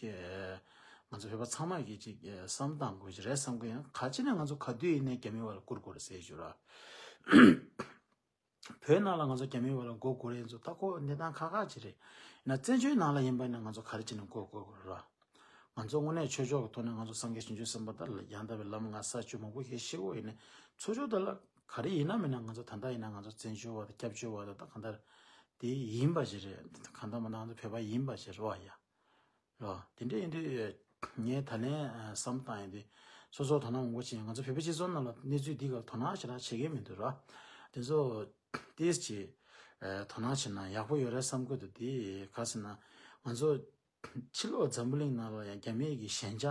ང་ཚོ་བོད་པ་ཚང་མ་གིས་གཅིག་བསམ་བཏང་དགོས་ཀྱི་རེད་བསམ་གི་ཡིན། ག་ཅི་ནས་ང་ཚོ་ག་དུས་ཡིན་ནའི་རྒྱ་མིའི་བར་ལ་བསྐུར་དགོས་རེད་ཟེར་ཞུ་ར། བོད་ནང་ལ་ང་ཚོ་རྒྱ་མིའི་བར་ལ་མགོ་སྒུར་ཡས་ཚོ་ད་ཁོ་གནས་སྟངས་ཁག་ཁག་ཅིག་རེད། ཡིན་ན་བཙན་བྱོལ་ནང་ལ་ཡིན་པ་ཡིན་ན་ང་ཚོ་ག་རེ་བྱས་ནས་མགོ་སྒུར་དགོས་ར། ང་ཚོ་དངོས་གནས་ཆོས་ཕྱོགས་ཀྱི་ཐོག་ནས་ང་ཚོ་སངས་རྒྱས་བྱང་ཆུབ་སེམས་དཔའ་དང་ཡང་དག་པའི་ལམ་ལྔ་ས་བཅུ་མང་པོ་ཞིག་ཤེས་དགོས་ཡིན་ནའི་ཚོགས་ཆོས་དེ་ལ་ག་རེ་ཡིན་ན་མིན་ན་ང་ཚོ་ད་ལྟ་ཡིན་ན་ང་ཚོ་བཙན་བྱོལ་བ་དང་སྐྱབས་བཅོལ་བ་དང་ད་གང་ལྟར་དེ་ཡིན་པ་ཞིག་རེད། གང་ལྟར་མ་ན་ང་ཚོ་བོད་པ་ཡིན་པ་ཞིག་རེད་བ་ཡ། རེད་བ། དེ་འདྲ་ཡིན་དུས་ངས་ད་ལན་བསམ་བཏང་ཡིན་དུས་སོ་སོ་དོ་སྣང་མང་པོ་བྱས། ང་ཚོ་བོད་པའི་སྤྱི་ཚོགས་ནང་ལ་གནས་ཚུལ་འདི་ག་དོ་སྣང་ཞེ་དྲག་བྱེད་མཁན་མི་འདུག་ར། དེ་ཚོ་ཏོག་ཙམ་དོ་སྣང་བྱས་ན་ཡག་པོ་ཡོད་རེད་བསམ་གི་འདུག་དེ་ག་ཟེར་ན་ང་ཚོ་ཕྱི་ལོགས་འཛམ་བུ་གླིང་ནང་ལ་ཡང་རྒྱ་མིའི་གི་ཞན་ཆ་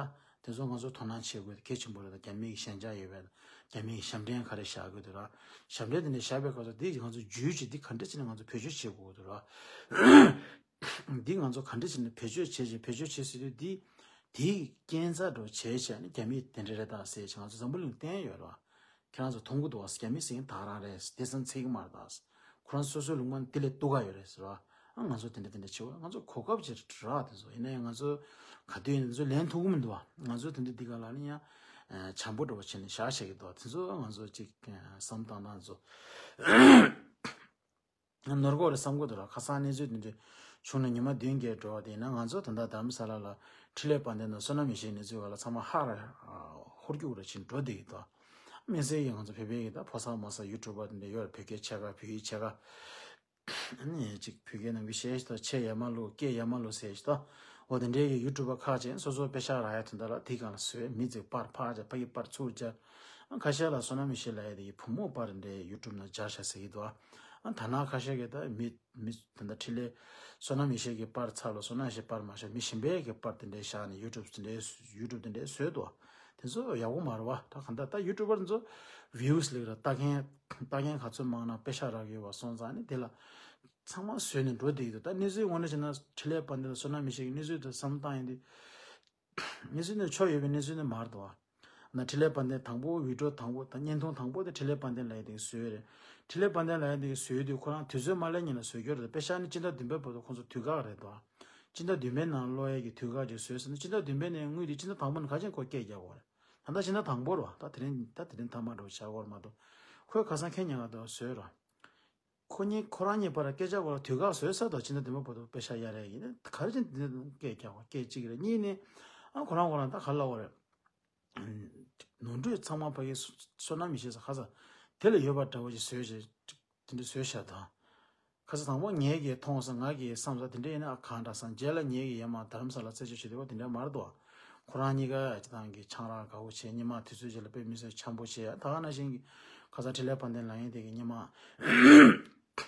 དེ་ཚོ་ང་ཚོ་དོ་སྣང་བྱེད་དགོས་གལ་ཆེན་པོ་རེད། རྒྱ་མིའི་གི་ཞན་ཆ་ཡོད་པས་རྒྱ་མིའི་གི་ཞབས་འདྲེན་ག་རེ་བཞག་དགོས་འདུག་ར། ཞབས་འདྲེན་དེ་འདྲ་བཞག་པའི་སྐབས་སུ་དེ་ང་ཚོ་བརྒྱུད་བྱས་དེ་ག་འདྲ་བྱས་ནས་ང་ཚོ་བེད་སྤྱོད་བྱེད་དགོས་འདུག་ར། འདི་ང་ཚོ་ག་འདྲ་བྱས་ནས་བེད་སྤྱོད་བྱས་བྱས་བེད་སྤྱོད་བྱས་ཟེར་དུས་འདི་དེའི་རྐྱེན་རྩ་འགྲོ་བྱས་བྱས་ནས་རྒྱ་མིས་དེ་འདྲ་རེད་ད་ཟེར་བྱས་ང་ཚོ་འཛམ་བུ་གླིང་བསྟན་ཡོད་ར། ཁྱེད་རང་ཚོ་མཐོང་གི་འདུག་བ། རྒྱ་མི་ཟེར་མཁན་ད་ག་རང་རེད། དེ་ཙམ་ཚད་ཀྱི་མ་རེད་ད། ཁོ་རང་སོ་སོའི་ལུང་པ་ནི་དེ་ལས་སྡུག་ག་ཡོད་རེད་ཟེར་བ། ཨ་ང་ཚོ་དེ་འདྲ་དེ་འདྲ་བྱེད་བ་ང་ཚོ་གོ་སྐབས་ཅིག་རག་དེ་ཚོ་ཡིན་ན་ཡང་ང་ཚོ་ག་དུས་ཡིན་དེ་ཚོ་ལན་ཐུབ་ཀྱི་མི་འདུག་བ། ང་ཚོ་དེ་འདྲ་འདི་ག་ལ་ནི་ཡང་བྱམས་པོ་འདྲ་བོ་བྱས་ནས་བཞག་བཞག་གི་འདུག་དེ་ཚོ་ང་ཚོ་ཅིག་བསམ་བཏང་སྟངས་ཚོ། ནོར་གོ་རེད་བསམ་གོ་འདུག་ར། ཁ་སང་གནས་ཚུལ་དེ་འདྲ་བྱུང་ནས་ཉི་མ་བདུན་བརྒྱད་འགྲོ་བ་དེ་ཡིན་ན་ང་ཚོ་ད་ལྟ་རྡ་རམ་ས་ལ་ལ་འཕྲིན་ལས་དཔལ་ལྡན་དང་བསོད་ནམས་ཡེ་ཤེས་གནས་ཚུལ་བ་ལ་ཚང་མ་ཧ་ར་ཧོར་རྒྱུག་ར་ཕྱིན་འགྲོ་བསྡད་ཀྱི་འདུག་དམིགས་བསལ་གྱི་ང་ཚོ་བོད་པའི་གི་ད་ཕོ་གསར་མོ་གསར་ཡུ་ཊུབ་པ་དེ་འདྲ་ཡོད་ར། བོད་སྐད་ཆ་ག་བོད་ཡིག་ཆ་ག་ཨ་ནི་ཅིག་བོད་སྐད་ནང་གི་གཞས་ཤིག་དང་ཆེ་ཡ་མ་ལུ་སྐད་ཡ་མ་ལུ་ཟེར་ཞིག་དང་། འོ་དེ་འདྲའི་གི་ཡུ་ཊུབ་པ་ཁག་ཅིག་སོ་སོ་པེ་ཤག་རག་ཡ་དོན་དག་ལ་དེ་སྒང་ལ་བཟོས། མི་ཚིག་པར་ཕར་བྱ་ཕ་གི་པར་ཚུར་བྱ། ཨ་ཁ་ཤས་ལ་བསོད་ནམས་ཡེ་ཤེས་ལབ་ཡ་དེ་གི་བུ་མོ་པར་འདྲའི་ཡུ་ཊུབ་ནང་སྦྱར་བཞག་ཟེར་གི་འདུག་ཨ་ད་ནང་ཁ་ཤས་གི་ད་མི་མི་ད་ལྟ་འཕྲིན་ལས་བསོད་ནམས་ཡེ་ཤེས་ཀྱི་པར་ཚར་ལ་བསོད་ནམས་ཡེ་ཤེས་པར་མ་བཞག་མི་གཞན་པའི་གི་པར་དེ་འདྲའི་བཞག་ནས་ཡུ་ཊུབ་དེ་འདྲའི་ཡུ་ཊུབ་དེ་འདྲའི་བཟོས་འདུག་དེ་ཚོ་ཡག་པོ་མ་རེད་བ། ད་གང་ལྟར་ད་ཡུ་ཊུབ་པར་ཚོ་བིའུ་སི་ལེགས་ར་ལྟ་མཁན་ལྟ་མཁན་ག་ཚོད་མང་ན་པེ་ཤག་རག་གི་ཡོད་བ་སོང་ཙང་ནི་དེ་ལ་ཚང་མ་བཟོས་ནས་འགྲོ་བསྡད་ཀྱི་འདུག་ད་གནས་ཚུལ་ངོ་ནས་བྱས་ན་འཕྲིན་ལས་དཔལ་ལྡན་དང་བསོད་ནམས་ཡེ་ཤེས་ཀྱི་གནས་ཚུལ་དེ་བསམ་བཏང་ཡིན་དུས། གནས་ཚུལ་ནི་ཆོ་ཡོད་པའི་གནས་ཚུལ་ནི་མ་རེད་དོ། ན་འཕྲིན་ལས་དཔལ་ལྡན་དང་པོ་བི་ཌིའོ་དང་པོ་དང་བརྙན་ཐུང་དང་པོ་དེ་འཕྲིན་ལས་དཔལ་ལྡན་ལབ་ཡ་དེ་བཟོས་རེད། འཕྲིན་ལས་དཔལ་ལྡན་ལབ་ཡ་དེ་བཟོས་དུས་ཁོ་རང་དུས་ཚོད་མ་ལེན་ཉིན་ལ་བཟོས་རྒྱུ་རེད། པེ་ཤག་ནི་སྤྱི་ཟླ་བདུན་པའི་བར་དུ་ཁོང་ཚོ་དུས་བཀག་རེད་དོ། སྤྱི་ཟླ་བདུན་པའི་ནང་ཀློག་ཡ་གི་དུས་བཀག་ཅིག་བཟོས་ཟིན་ན་སྤྱི་ཟླ་བདུན་པའི་ནང་དངུལ་དེ་སྤྱི་ཟླ་དང་པོ་ནས་ཁ་ཆེན་ཁོ་སྐད་རྒྱག་དགོས་རེད། ད་ལྟ་སྤྱི་ཟླ་དང་པོ་རེད་བ། ད་དེ་རིང་ད་དེ་རིང་ཐ་མག་འགྲོ་བྱ་དགོས་རེད་མ་གཏོགས། ཁོས་ཁ་སང་ཁེ་ཉག་ག་དུ་བཟོས་ར། ཁོ་གཉིས་ཁོ་རང་གཉིས་བར་སྐད་ཆ་བར་དུས་བཀག་བཟོས་ས་དང་ཕྱི་ཟླ་བདུན་པ་བར་དུ་པེ་ཤག་གཡར་ཡ་ཡིན་ན་ག་རེ་བྱས་ནས་དེ་འདྲ་སྐད་རྒྱག་པ་སྐད་གཅིག་རེད། གཉིས་ནས་ཨ་ཁོ་རང་ཁོ་རང་ད་ག་ལ་བ་རེད། ནོར་འཁྲུལ་ཚང་མ་ཕ་གི་བསོད་ནམས་ཡེ་ཤེས་ས་ཁ་ས་དེ་ལ་ཡོད་པ་འདྲ་བོ་ཞིག་བཟོས་བྱས་དེ་འདྲ་བཟོས་ཤག་དང་། ཁ་ས་དང་པོ་ངས་ཀྱིས་མཐོང་ས་ང་གིས་བསམ་ས་དེ་འདྲ་ཡིན་ན་ཨ་གང་འདྲ་སང་རྗེས་ལ་ངས་ཀྱིས་ཡ་མ་རྡ་རམ་ས་ལ་རྩད་གཅོད་བྱེད་དེ་བ་དེ་འདྲ་མ་རེད་དོ། ཁོ་རང་གཉིས་ཀ་ཅི་ཐང་གི་ཆང་རག་དགའ་བོ་བྱས། སྔོན་མ་དུས་ཚོད་ཅིག་ལ་དཔེ་མི་སྲིད་འཆམ་པོ་བྱས། ད་ག་ནང་བཞིན་གྱི་ཁ་སང་འཕྲིན་ལས་དཔལ་ལྡན་ལགས་ཡིན་དེ་གི་སྔོན་མ།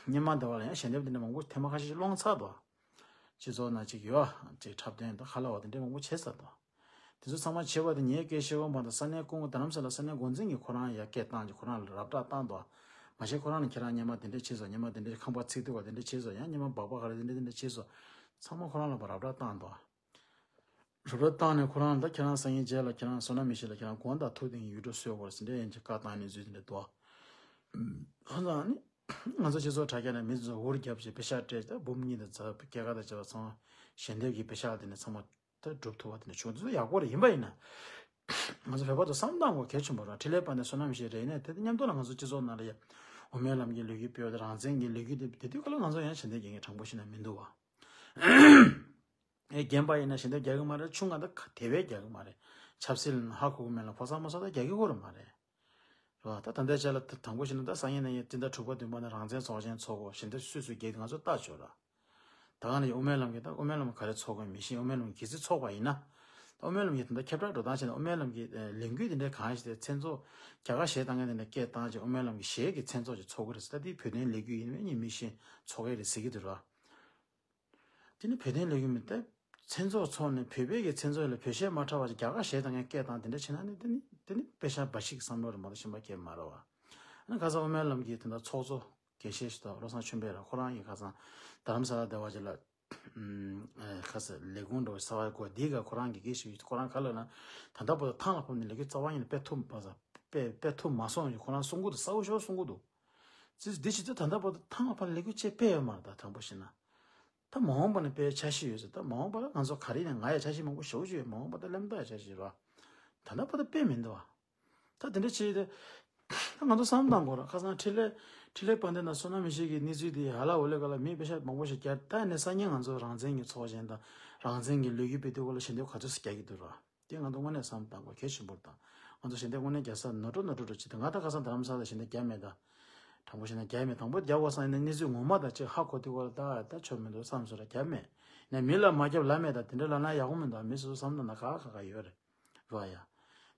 སྔོན་མ་འདི་བ་ལ་ཡང་ཞལ་འདེབས་འདི་འདྲ་མང་པོ་ཐེངས་མ་ཁ་ཤས་ཤིག་སློང་ཚར་འདུག་སྤྱི་ཚོགས་ནང་ཅིག་ཡོད་ཅིག་འཁྲབ་སྟོན་དང་ཁ་ལག་འོ་དེ་འདྲ་མང་པོ་བྱས་ཚར་འདུག་དེ་ཚོ་ཚང་མ་བྱས་པ་དེ་ངས་སྐད་བཤད་འོང་པ་དང་ས་གནས་སྐུ་ངོ་རྡ་རམ་ས་ལ་ས་གནས་འགོ་འཛིན་གྱིས་ཁོ་རང་ཡར་སྐད་བཏང་ཅིག་ཁོ་རང་ལ་རབ་བསྒྲགས་བཏང་འདུག་མ་གཞི་ཁོ་རང་ནས་ཁྱེད་རང་སྔོན་མ་དེ་འདྲ་བྱས་སོང་། སྔོན་མ་དེ་འདྲ་ཁང་པ་ཚིག་ཐུབ་པ་དེ་འདྲ་བྱས་སོང་། ཡང་སྔོན་མ་སྦག་སྦག་ག་རེ་དེ་འདྲ་དེ་འདྲ་བྱས་སོང་། ཚང་མ་ཁོ་རང་ལ་རབ་བསྒྲགས་བཏང་འདུག་རུབ་རུབ་བཏང་ནས་ཁོ་རང་ད་ཁྱེད་རང་སང་ཉིན་རྗེས་ལ་ཁྱེད་རང་བསོད་ནམས་མི་ཤེས་ལ་ཁྱེད་རང་དགོངས་དག་ཐུགས་དེ་ཡིན་ཡུལ་གྲུ་བཟོས་དགོས་ཟིན་འདྲ་ཡིན་གྱི་བཀའ་བཏང་ནས་འཛུལ་དེ་འདྲ་འདུག་ཁོ་ཚང་ནི་ང་ཚོ་སྤྱི་ཚོགས་དྲ་རྒྱ་ནས་མི་ཚོ་འུར་རྒྱབ་བྱས་པེ་ཤག་སྤྲད་ད་འབུམ་གཉིས་དང་རྩ་སྐྱེད་ཀ་དང་བཅས་པ་ཚང་མ་ཞལ་འདེབས་ཀྱི་པེ་ཤག་དེ་ནས་ཚང་མ་ད་སྒྲུབ་ཐུབ་པ་དེ་འདྲ་བྱུང་དེ་ཚོ་ཡག་པོ་རེད། ཡིན་པ་ཡིན་ན་ང་ཚོ་བོད་པ་ཚོ་བསམ་བཏང་དགོས་གལ་ཆེན་པོ་རེད། འཕྲིན་ལས་དཔལ་ལྡན་བསོད་ནམས་མི་ཤེས་རེད། ཡིན་ནའི་དེ་མཉམ་དུ་ལ་ང་ཚོ་སྤྱི་ཚོགས་ནང་ལ་ཡ་དབུ་མའི་ལམ་གྱི་ལོ་རྒྱུས་སྤེལ་བ་དང་རང་བཙན་གྱི་ལོ་རྒྱུས་དེ་དེ་དུས་ག་ལ་ང་ཚོ་ཡང་ཞལ་འདེབས་རྒྱག་མཁན་དྲང་པོ་བཤད་ན་མི་འདུག་བ། ཨེ་རྒན་པ་ཡིན་ན་ཞལ་འདེབས་རྒྱག་གི་མ་རེད། ཆུང་ང་ད་དེ་བས་རྒྱག་གི་མ་རེད། ཆབ་སྲིད་ལ་ཧ་གོ་གི་མེད་ལ་ཕོ་གསར་མོ་གསར་ད་རྒྱག་གི་ཡོད་རེད་མ་རེད། རེད་བ། ད་ད་ལྟའི་ཆ་ལ་ད་དྲང་པོ་བཤད་ན་ད་སང་ཉིན་གནངས་ཉིན་སྤྱི་ཟླ་དྲུག་པ་བདུན་པ་ནས་རང་བཙན་ཚོགས་ཆེན་ཚོགས་དགོས། ཞལ་འདེབས་སུས་སུས་རྒྱག་གི་ང་ཚོ་ལྟ་ཆོག་ར། ད་ག་ནས་དབུ་མའི་ལམ་གྱི་ད་དབུ་མའི་ལམ་ག་རེ་ཚོགས་དགོས་མི་ཤེས། དབུ་མའི་ལམ་གྱི་གལ་སྲིད་ཚོགས་པ་ཡིན་ན། ད་དབུ་མའི་ལམ་གྱི་ད་ལྟ་ཁྱབ་བསྒྲགས་འགྲོ་སྟངས་བྱས་ན་དབུ་མའི་ལམ་གྱི་ལས་འགུལ་དེ་འདྲའི་གང་ཞིག་དེ་མཚན་ཚོགས་རྒྱ་གར་གཞས་བཏང་མཁན་དེ་འདྲ་སྐད་བཏང་བྱས་དབུ་མའི་ལམ་གྱི་གཞས་ཀྱི་མཚན་ཚོགས་ཅིག་ཚོགས་ཀྱི་རེད་ཟེར། ད་དེ་བོད་དོན་ལས་འགུལ་ཡིན་མིན་ཡིན་མི་ཤེས། ཚོགས་ཀྱི་རེད་ཟེར་གྱི་འདུག་ར། དེ་ནི་བོད་དོན་ལས་འགུལ་མི་ད་མཚན་ཚོགས་ཚོགས་ནས་བོད་པའི་གི་མཚན་ཚོགས་ལ་བོད་གཞས་མ་འཁྲབ་པ་ཅིག་རྒྱ་གར་གཞས་བཏང་མཁན་སྐད་བཏང་དེ་འདྲ་བྱས་ན་ནི་དེ་ནི་དེ་ནི་དཔེ་ཤ་འབའ་ཞིག་གི་བསམ་བློ་རེད་མ་གཏོགས་གཞན་པ་སྐད་མ་རེད་བ། ཨ་ནི་ཁ་སང་དབུ་མའི་ལམ་གྱི་དེ་འདྲ་ཚོགས་གཙོ་དགེ་བཤེས་ཤིག་དང་བློ་བཟང་ཆོས་འཕེལ་ར་ཁོ་རང་གིས་ཁ་སང་རྡ་རམ་ས་ལ་བསྡད་པ་ཅིག་ལ། ཨུམ། ཨེ་ཁ་ས་ལས་ཁུངས་འགྲོ་ས་བ་གོ་འདི་ག་ཁོ་རང་གི་སྐད་ཞིག་ཡོད། ཁོ་རང་ག་ལ་ན་ད་ལྟ་བར་དུ་ཐང་ལ་ཕབ་ནས་ལས་ཀ་རྩ་བ་ཉིད་ནས་སྤེལ་ཐུབ་མ་ས་སྤེལ་སྤེལ་ཐུབ་མ་སོང་ཡོད་ཁོ་རང་གསུང་གི་འདུག་གསལ་པོ་ཤོར་གསུང་གི་འདུག་ཙི་འདི་ཕྱི་ཚེ་ད་ལྟ་བར་དུ་ཐང་ལ་ཕབ་ནས་ལས་ཀ་ཅེས་སྤེལ་ཡོད་མ་རེད། ད་དྲང་པོ་བཤད་ན་ད་མ་འོངས་པ་ནས་སྤེལ་འཆར་གཞི་ཡོད་ཟེར། ད་མ་འོངས་པ་ལ་ང་ཚོ་ག་རེ་ནས་ང་ཡ་འཆར་གཞི་མང་པོ་ཞེ་པོ་ཅིག་ཡོད། མ་འོངས་པ་ད་གླེང་སྟེགས་འཆར་གཞི་རེད་བ། ད་ལྟ་བར་དུ་སྤེལ་མི་འདུག་བ། ད་དེ་འདྲ་བྱས་ཏེ། ད་ང་ཚོ་བསམ་བཏང་དགོས་ར། ཁ་སང་འཕྲིན་ལས་འཕྲིན་ལས་དཔལ་ལྡན་དང་བསོད་ནམས་མི་ཤེས་ཀྱི་གནས་ཚུལ་དེ་ཧ་ལ་འོ་ལེ་ག་ལ་མི་དཔེ་ཤ་མང་པོ་ཞིག་བརྒྱབ། ད་ནས་སང་ཉིན་ང་ཚོ་རང་བཙན་གྱི་ཚོགས་ཆེན་དང་རང་བཙན་གྱི་ལོ་རྒྱུས་སྤེལ་དུས་སྐོར་ལ་ཞལ་འདེབས་ག་ཚོད་ཅིག་རྒྱག་གི་འདུག་ར། དེ་ང་ཚོ་དངོས་གནས་བསམ་བཏང་དགོས་གལ་ཆེན་པོ་རེད། ད་ང་ཚོ་ཞལ་འདེབས་དངོས་གནས་རྒྱག་ས་ནོར་འགྲོ་ནོར་འགྲོ་འགྲོ་བྱེད་དུས་ང་ད་ཁ་སང་རྡ་རམ་ས་ལ་ཞལ་འདེབས་བརྒྱབ་མེད་ད། དྲང་པོ་བཤད་ན་བརྒྱབ་མེད། དང་པོ་རྒྱག་དགོས་བསམ་ཡིན་ན་གནས་ཚུལ་ངོ་མ་དང་གཅིག་ཧ་གོ་དུས་སྐོར་ལ་ད་ད་ཆོ་མི་འདུག་བསམ་སོང་ར། བརྒྱབ་མེད། ནས་མི་ལ་མ་བརྒྱབ་ལབ་མེད་ད། དེ་འདྲ་ལབ་ན་ཡག་པོ་མི་འདུག་མི་སོ་སོ་བསམ་བཏང་ན་ག་ག་ག་ཡོད་རེད། རོ་ཡ།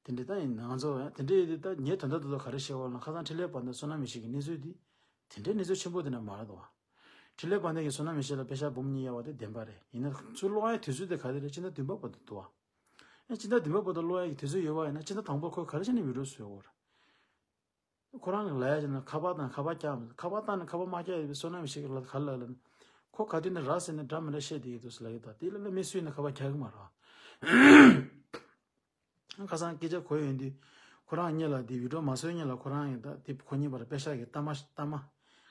དེ་འདྲ་ད་ཡིན་ང་ཚོ་དེ་འདྲ་ཡིན་དུས་ད་ངས་དོན་དག་ཏུ་ག་རེ་བཤད་འོ་ན་ཁ་སང་འཕྲིན་ལས་དཔལ་ལྡན་བསོད་ནམས་མི་ཤེས་ཀྱི་གནས་ཚུལ་འདི། དེ་འདྲའི་གནས་ཚུལ་ཆེན་པོ་དེ་འདྲ་མ་རེད་དོ། འཕྲིན་ལས་དཔལ་ལྡན་གྱིས་བསོད་ནམས་མི་ཤེས་ལ་པེ་ཤ་འབུམ་གཉིས་གཡར་བ་དེ་བདེན་པ་རེད། ཡིན་ན་ཚུར་སློག་ཡའི་དུས་ཚོད་དེ་ག་དེ་རེད། སྤྱི་ཟླ་བདུན་པ་བར་དུ་འདུག་བ། ཨེ་སྤྱི་ཟླ་བདུན་པ་བར་དུ་སློག་ཡའི་དུས་ཚོད་ཡོད་པ་ཡིན་ན་སྤྱི་ཟླ་དང་པོ་ཁོས་ག་རེ་བྱས་ནས་ཝི་ཌི་ཡོ་བཟོས་འོ་ར། ཁོ་རང་གི་ལ་ཡ་བྱས་ན་ཁ་པར་དང་ཁ་པར་བཀྱག་མི་འདུག་ཁ་པར་བཏང་ནས་ཁ་པར་མ་བཀྱག་ཡོད་པའི་བསོད་ནམས་ཤིག་ལ་ག་ལ་ལ་ནི། ཁོ་ག་དུས་ནས་ར་ཟེར་ནས་འདྲ་མི་འདྲ་བཤད་བསྡད་ཀྱི་འདུག་ཟེར་ལབ་ཀྱི་འདུག་དེ་ལ་ལ་མི་སུས་ནས་ཁ་པར་རྒྱག་གི་མ་རེད། ཁ་སང་སྐད་ཆ་གོ་ཡོང་དུས། ཁོ་རང་གཉིས་ལ་དེ་ཝི་ཌི་ཡོ་མ་བཟོས་སྔོན་ལ་ཁོ་རང་གིས་ད་དེ་ཁོ་གཉིས་བར་པེ་ཤག་གི་གཏའ་མ་གཏའ་མ།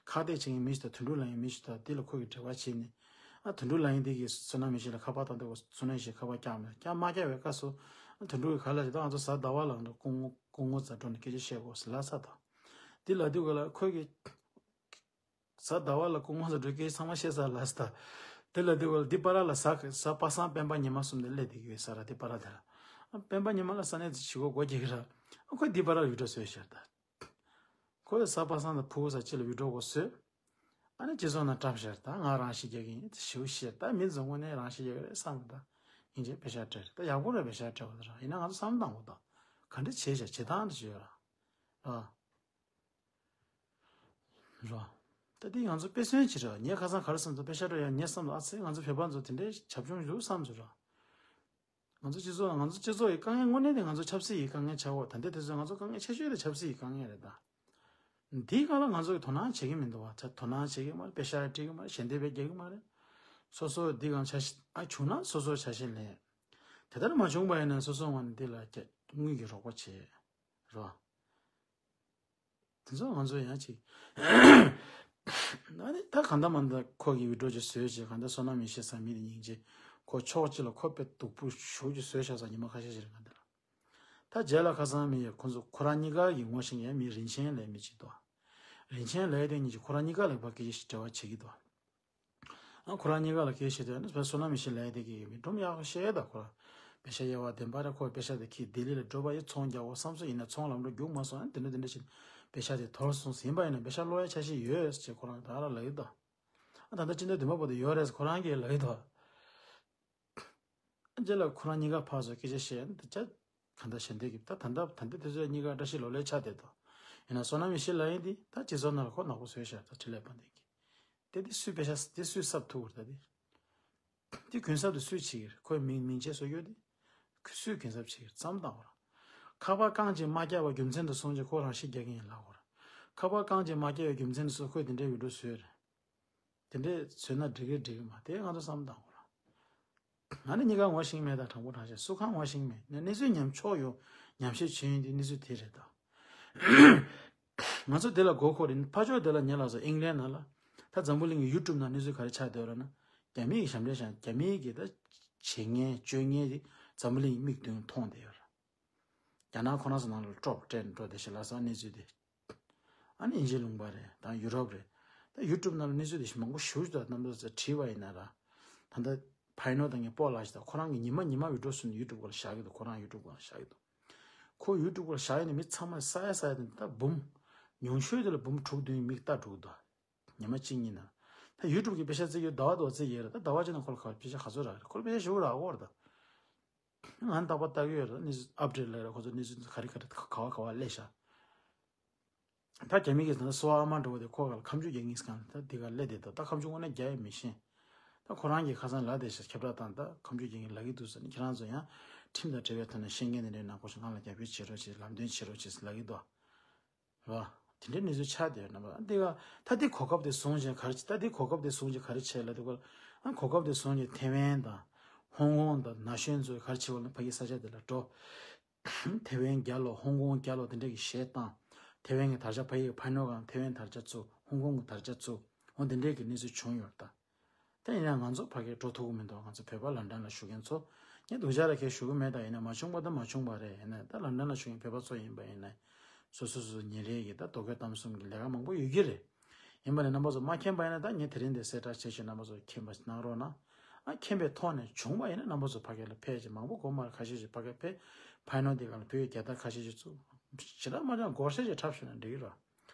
ཁག་ཐེག་བྱེད་མཁན་མི་ཞིག་དང་དོན་གྲུབ་ལབ་མཁན་མི་ཞིག་དང་དེ་ལ་ཁོ་གིས་འབྲེལ་བ་བྱས་ནས། ཨ་དོན་གྲུབ་ལབ་མཁན་དེ་གིས་བསོད་ནམས་མི་ཤེས་ལ་ཁ་པར་བཏང་དུས་བསོད་ནམས་མི་ཤེས་ཁ་པར་བཀྱག་མེད། བཀྱག་མ་བཀྱག་པའི་སྐབས་སུ། ཨ་དོན་གྲུབ་ཀྱིས་ག་ལ་ཞིག་ད་ང་ཚོ་གཟའ་ཟླ་བ་ལ་ང་ཚོ་སྐུ་ངོ་སྐུ་ངོ་རྩ་འགྲོ་ནས་སྐད་ཆ་བཤད་དགོས་ཟེར་ལབ་ས་དང་། དེ་ལབ་དུས་ག་ལ་ཁོ་གིས། གཟའ་ཟླ་བ་ལ་སྐུ་ངོ་རྩ་འགྲོ་སྐད་ཆ་ཚང་མ་བཤད་ས་ལབ་ས་དང་། དེ་ལབ་དུས་ག་ལ་འདི་པ་ར་ལ་གཟའ་གཟའ་པ་སངས་སྤེན་པ་ཉི་མ་གསུམ་དེ་སླེབས་བསྡད་ཀྱི་ཡོད་ས་ར། འདི་པ་ར་དེ་ལ། ཨ་སྤེན་པ་ཉི་མ་ལ་ས་གནས་དེ་བྱེད་སྒོ་སྒོ་རྒྱག་གི་ར། ཨ་ཁོས་འདི་པ་ར་ཝི་ཌི་ཡོ་བཟོས་ཤག་ད། ཁོས་གཟའ་པ་སངས་དང་ཕུ་བོ་ས་གཅིག་ལ་ཝི་ཌི་ཡོ་སྒོ་བཟོས། ཨ་ནི་སྤྱི་ཚོགས་ནང་བཀྲམ་ཤག་ད་ང་རང་ཤི་རྒྱག་གི་ཡིན་ཞེ་པོ་བཤད། ད་མི་ཚོ་དངོས་གནས་རང་ཤི་རྒྱག་གི་རེད་བསམ་ད། ཡིན་གཅིག་པེ་ཤག་སྤྲད་རེད། ད་ཡག་པོ་རེད་པེ་ཤག་སྤྲད་པ་ད་ར། ཡིན་ན་ང་ཚོ་བསམ་བཏང་དགོས་ད། ག་འདྲ་བྱས་ཤག་བྱེད་སྟངས་འདྲ་བྱས་ཡོད་ར། ར། ར། ད་འདི་ང་ཚོ་དཔེ་མཚོན་ཅིག་ར། ངས་ཁ་སང་ག་རེ་བསམ་སོང་པེ་ཤག་སྤྲད་ཡ་ངས་བསམ་སོང་ཨ་ཙི་ང་ཚོ་བོད་པ་ཚོ་དེ་འདྲའི་བྱབ་ཆུང་འདུག་བསམ་སོང་ར། ང་ཚོ་སྤྱི་ཚོགས་ང་ཚོ་སྤྱི་ཚོགས་ཀྱི་དཀའ་ངལ་དངོས་གནས་དེ་ང་ཚོ་ཆབ་སྲིད་ཀྱི་དཀའ་ངལ་ཆགས་འོ། ད་ལྟའི་དུས་ཚོད་ང་ཚོ་དཀའ་ངལ་ཆེ་ཤོས་དེ་ཆབ་སྲིད་ཀྱི་དཀའ་ངལ་རེད་ད། འདིའི་སྒང་ལ་ང་ཚོ་གི་དོ་སྣང་བྱེད་ཀྱི་མི་འདུག་བ། ད་དོ་སྣང་བྱེད་ཀྱི་མ་རེད། པེ་ཤག་སྤྲད་ཀྱི་མ་རེད། ཞལ་འདེབས་རྒྱག་གི་མ་རེད། སོ་སོ་འདི་སྒང་འཆར་གཞི་ཨ་བྱུང་ན་སོ་སོ་འཆར་གཞི་ལེན། དེ་ལྟར་མ་བྱུང་པ་ཡིན་ན་སོ་སོ་ངོས་ནས་འདི་ལ་དངུལ་གྱི་རོགས་པ་བྱེད། རོ། དེ་ཚོ་ང་ཚོ་ཡང་ཅིག་ཨ་ནི་ད་གང་ལྟར་མ་ལྟར་ཁོ་གི་ཝི་ཌི་ཡོ་ཅིག་བཟོས་བྱས། གང་ལྟར་བསོད་ནམས་མི་ཤེས་ས་མི་དེ་སྙིང་རྗེ། ཁོ་ཕྱོགས་གཅིག་ལ་ཁོ་དཔེ་སྡུག་པོ་ཞེ་པོ་ཅིག་བཟོས་ཤག་ས་ཉི་མ་ཁ་ཤས་ཤིག་རིང་ང་འདི་ལ། ད་རྗེས་ལ་ཁ་སང་མི་ཡ་ཁོ་ཚོ་ཁོ་རང་གཉིས་ཀ་གི་ངོ་ཤེས་མཁན་མི་རིན་ཆེན་ལབ་མི་ཅིག་འདུག་རིན་ཆེན་ལབ་དེ་གཉིས་ཀྱིས་ཁོ་རང་གཉིས་ཀ་ལ་ཕར་སྐད་ཆ་ཞིག་འབྲེལ་བ་བྱེད་ཀྱི་འདུག་ཨ་ཁོ་རང་གཉིས་ཀ་ལ་སྐད་ཆ་བཤད་དུས་ཨ་ནི་བསོད་ནམས་མི་ཤེས་ལབ་ཡ་དེ་གིས་མི་སྒྲུང་ཡག་པོ་བཤད་ད། ཁོ་རང་པེ་ཤག་གཡར་བ་བདེན་པ་རེད། ཁོས་པེ་ཤག་དེ་ཁྱེར་ལྡི་ལི་ལ་འགྲོ་བ་ཡི་ཚོང་རྒྱག་འོ་བསམ་ཚུལ་ཡིན་ན་ཚོང་ལམ་འགྲོ་རྒྱུག་མ་སོང་། ཨ་ནི་དེ་འདྲ་དེ་འདྲ་བྱས་པེ་ཤག་དེ་དོར་སོང་ཟིན་པ་ཡིན་ན་པེ་ཤག་སློག་ཡ་འཆར་གཞི་ཡོད་ཅེས་ཁོ་རང་ད་ར་ལབ་ཡོད་ད། ཨ་ད་ལྟ་སྤྱི་ཟླ་བདུན་པ་བར་དུ་ཡོད་རེད་ཁོ་རང་གིས་ལབ་ཡོད་ད། རྗེས་ལ་ཁོ་རང་གཉིས་ཀ་ཕར་ཚུར་སྐད་ཆ་བཤད་ཡ་ད་ཅག་གང་ལྟར་ཞལ་འདེབས་ཀྱི་ད་ད་ལྟ་ད་ལྟ་དུས་ཚོད་གཉིས་ཀ་བཀྲ་ཤིས་ལོ་ལེགས་ཆགས་བསྡད་དོ། ཡིན་ན་བསོད་ནམས་ཡེ་ཤེས་ལགས་ཡིན་དེ་ད་སྤྱི་ཚོགས་ནང་ལ་ཁོ་ནག་པོ་བཟོས་ཤག་ད་འཕྲིན་ལས་དཔལ་ལྡན་གྱིས། དེ་དེ་སུས་དཔེ་ཤ་དེ་སུས་གསབ་ཐུབ་བར་ད་དེ། དེ་གུན་གསབ་དེ་སུས་བྱེད་ཀྱི་རེད། ཁོའི་མིང་མིང་ཆད་བཟོ་རྒྱུ་དེ། སུས་གུན་གསབ་བྱེད་ཀྱི་རེད་བསམ་བཏང་བ་ར། ཁ་པར་རྐང་གཅིག་མ་བརྒྱབ་པ་རྒྱུ་མཚན་དུ་སོང་རྗེས་ཁོ་རང་ཤི་རྒྱག་གི་ཡིན་ལབ་དགོས་ར། ཁ་པར་རྐང་གཅིག་མ་བརྒྱབ་པའི་རྒྱུ་མཚན་དུ་སོང་ཁོས་དེ་འདྲའི་བི་ཌིའོ་བཟོས་རེད། དེ་འདྲས་བཟོས་ན་འགྲིག་གི་འགྲིག་གི་མ་དེ་ང་ཚོ་བསམ་བཏང་དགོས་ར། ང་ནི་གཉིས་ཀ་ངོ་ཤེས་མེད་ད། དྲང་པོ་དྲང་བཤད་སུ་གང་ངོ་ཤེས་མེད་ནས་གནས་ཚུལ་ཉམས་ཆོག་ཡོད་ཉམས་ཞིབ་བྱེད་ཡོང་དུས་གནས་ཚུལ་དེ་རེད་ད། ང་ཚོ་དེ་ལ་མགོ་འཁོར་རིན་ཕ་ཕྱོགས་དེ་ལ་ཉེ་ལགས་སོ་ཨིང་ལན་ནང་ལ་ད་འཛམ་བུ་གླིང་གི་ཡུ་ཊུབ་ནང་གནས་ཚུལ་ག་རེ་ཆགས་བསྡད་ཡོད་ར་ན། རྒྱ་མི་གི་ཞབས་འདྲེན་བྱ་རྒྱ་མི་གི་ད་བྱེད་ངན་སྤྱོད་ངན་དེ་འཛམ་བུ་གླིང་གི་མིག་མདུན་མཐོང་བསྡད་ཡོད་ར། རྒྱ་ནག་ཁོ་རང་ཚོ་ནང་ལ་ཊོབ་ཊེན་འགྲོ་བསྡད་ཤག་ལབ་སོང་གནས་ཚུལ་དེ། ཨ་ནི་དབྱིན་ཇིའི་ལུང་པ་རེད་དང་ཡུ་རོབ་རེད། ད་ཡུ་ཊུབ་ནང་ལ་གནས་ཚུལ་དེ་མང་པོ་ཞེ་པོ་ཅིག་དང་རྣམ་པ་ཚོ་བྲིས་པ་ཡིན་ན་ར། ད་ལྟ་ཕ་ཡི་ནོ་དང་ངའི་སྤོ་ལགས་ཤིག་དང་ཁོ་རང་གི་ཉི་མ་ཉི་མ་བི་ཌིའོ་བཟོས་ནས་ཡུ་ཊུབ་སྒང་ལ་བཞག་གི་འདུག་ཁོ་རང་ཡུ་ཊུབ་སྒང་ལ་བཞག་གི་འདུག་ཁོ་ཡུ་ཊུབ་སྒང་ལ་བཞག་ཡོད་ནས་མི་ཚང་མ་ས་ཡ་ས་ཡ་དེ་ད་འབུམ། ཉུང་ཤོས་དེ་ལ་འབུམ་དྲུག་བདུན་མིག་ལྟ་འགྲོ་གི་འདུག་ཉི་མ་གཅིག་གཉིས་ནང་། ད་ཡུ་ཊུབ་གི་པེ་ཤ་བརྩི་རྒྱུ་ཟླ་བ་ཟླ་བ་བརྩི་ཡས་རེད། ད་ཟླ་བ་གཅིག་ནང་ཁོ་ལ་ག་པེ་ཤ་ག་ཚོད་རག་རེད། ཁོ་ལ་པེ་ཤ་ཞེ་པོ་རག་གོ་རེད་ད། ང་རྟག་པར་ལྟ་གི་ཡོད་རེད། གནས་ཚུལ་ཨབ་ཌེཊ་ལབ་རེད། ཁོ་ཚོ་གནས་ཚུལ་ག་རེ་ག་རེ་ག་བ་ག་བ་སླེབས་ཤག་ད་རྒྱ་མི་གིས་ད་གསོ་བ་ཨ་མ་འདྲ་བོ་དེ་ཁོ་ག་ལ་ཁ་མཆུ་རྒྱག་གིན་སྐང་ད་འདི་ག་སླེབས་བསྡད་འདུག་ད་ཁ་མཆུ་དངོས་གནས་རྒྱག་ཡས་མི་ཤེས། ད་ཁོ་རང་གིས་ཁ་སང་ལབ་བསྡད་ཤག་ཁྱབ་བསྒྲགས་བཏང་ད་ཁ་མཆུ་རྒྱག་གིན་ལབ་ཀྱི་འདུག་ཟེར་ནས། ཁྱེད་རང་ཚོ་ཡང་ཁྲིམས་དང་འབྲེལ་བའི་ཐོག་ནས་ཤེས་མཁན་དེ་འདྲའི་ནང་ཁོ་ཚོ་ང་ལ་རྒྱབ་སྐྱོར་བྱེད་རོགས་བྱེད། ལམ་སྟོན་བྱེད་རོགས་བྱེད་ཟེར་ལབ་ཀྱི་འདུག་རེད་བ། དེ་འདྲའི་གནས་ཚུལ་ཆགས་བསྡད་ཡོད་རེད་པ། འདི་ག་ད་འདི་གོ་སྐབས་དེ་བཟུང་བྱས་ག་རེ་བྱེད། ད་འདི་གོ་སྐབས་དེ་བཟུང་བྱས་ག་རེ་བྱས་ལབ་དུས་སྐབས་ལ། ཨ་གོ་སྐབས་དེ་བཟུང་བྱས་ཐེ་ཝན་དང་ཧོང་ཀོང་དང་ན་གཞོན་ཚོས་ག་རེ་བྱེད་པ་ལ་ཕ་གི་ས་ཆ་དེ་ལ་འགྲོ། ཐེ་ཝན་རྒྱལ་ལོ་ཧོང་ཀོང་རྒྱལ་ལོ་དེ་འདྲས་ཀྱི་གཞས་བཏང་། ཐེ་ཝན་གྱི་དར་ཆ་ཕ་གི་ཕ་ནོ་གང་ཐེ་ཝན་དར་ཆ་བཙུགས། ཧོང་ཀོང་གི་དར་ཆ་བཙུགས། འོ་དེ་འདྲས་ཀྱི་གནས་ཚུལ་བྱུང་ཡོད་རེད་ད། ད་ཡིན་ན་ང་ཚོ་ཕ་གིར་འགྲོ་ཐུབ་ཀྱི་མི་འདུག་ང་ཚོ་བོད་པ་ལན་ཀྲན་ལ་བཞུགས་མཁན་ཚོ། ངས་སྡུག་ཅག་ལ་ཁྱེད་ཞུ་གི་མེད། ད་ཡིན་ན་མ་བྱུང་པ་ད་མ་བྱུང་པ་རེད། ཡིན་ན་ད་ལན་ཀྲན་ལ་བཞུགས་མཁན་བོད་པ་ཚོ་ཡིན་པ་ཡིན་ན། སོ་སོ་སོ་ཉིན་རེ་གི་ད་རྡོ་བརྐོས་གཏམ་གསུམ་གྱི་ལས་ཀ་མང་པོ་ཡོད་ཀྱི་རེད། ཡིན་པ་ནས་རྣམ་པ་ཚོ་མ་མཁྱེན་པ་ཡིན་ན་ད་ངས་དེ་རིང་འདིར་གསལ་བསྒྲགས་བྱས་བྱས། རྣམ་པ་ཚོ་མཁྱེན་པ་གནང་རོགས་གནང་། ཨ་མཁྱེན་པའི་ཐོག་ནས་བྱུང་བ་ཡིན་ན་རྣམ་པ་ཚོ་ཕ་གི་ལ་ཕེབས་བྱས། མང་པོ་གོ་མ་རེད། ཁ་ཤས་ཤིག་ཕ་གིར་ཕེབས། ཕ་ནོ་འདི་ག་ལ་བོད་ཀྱི་རྒྱལ་དར་ཁ་ཤས་ཤིག་བཙུགས། ཞེ་དྲག་མ་འཇོན་སྒོར་གཞས་ཅིག་འཁྲབ་ཤེས་ན་འགྲིག་གི་རེད།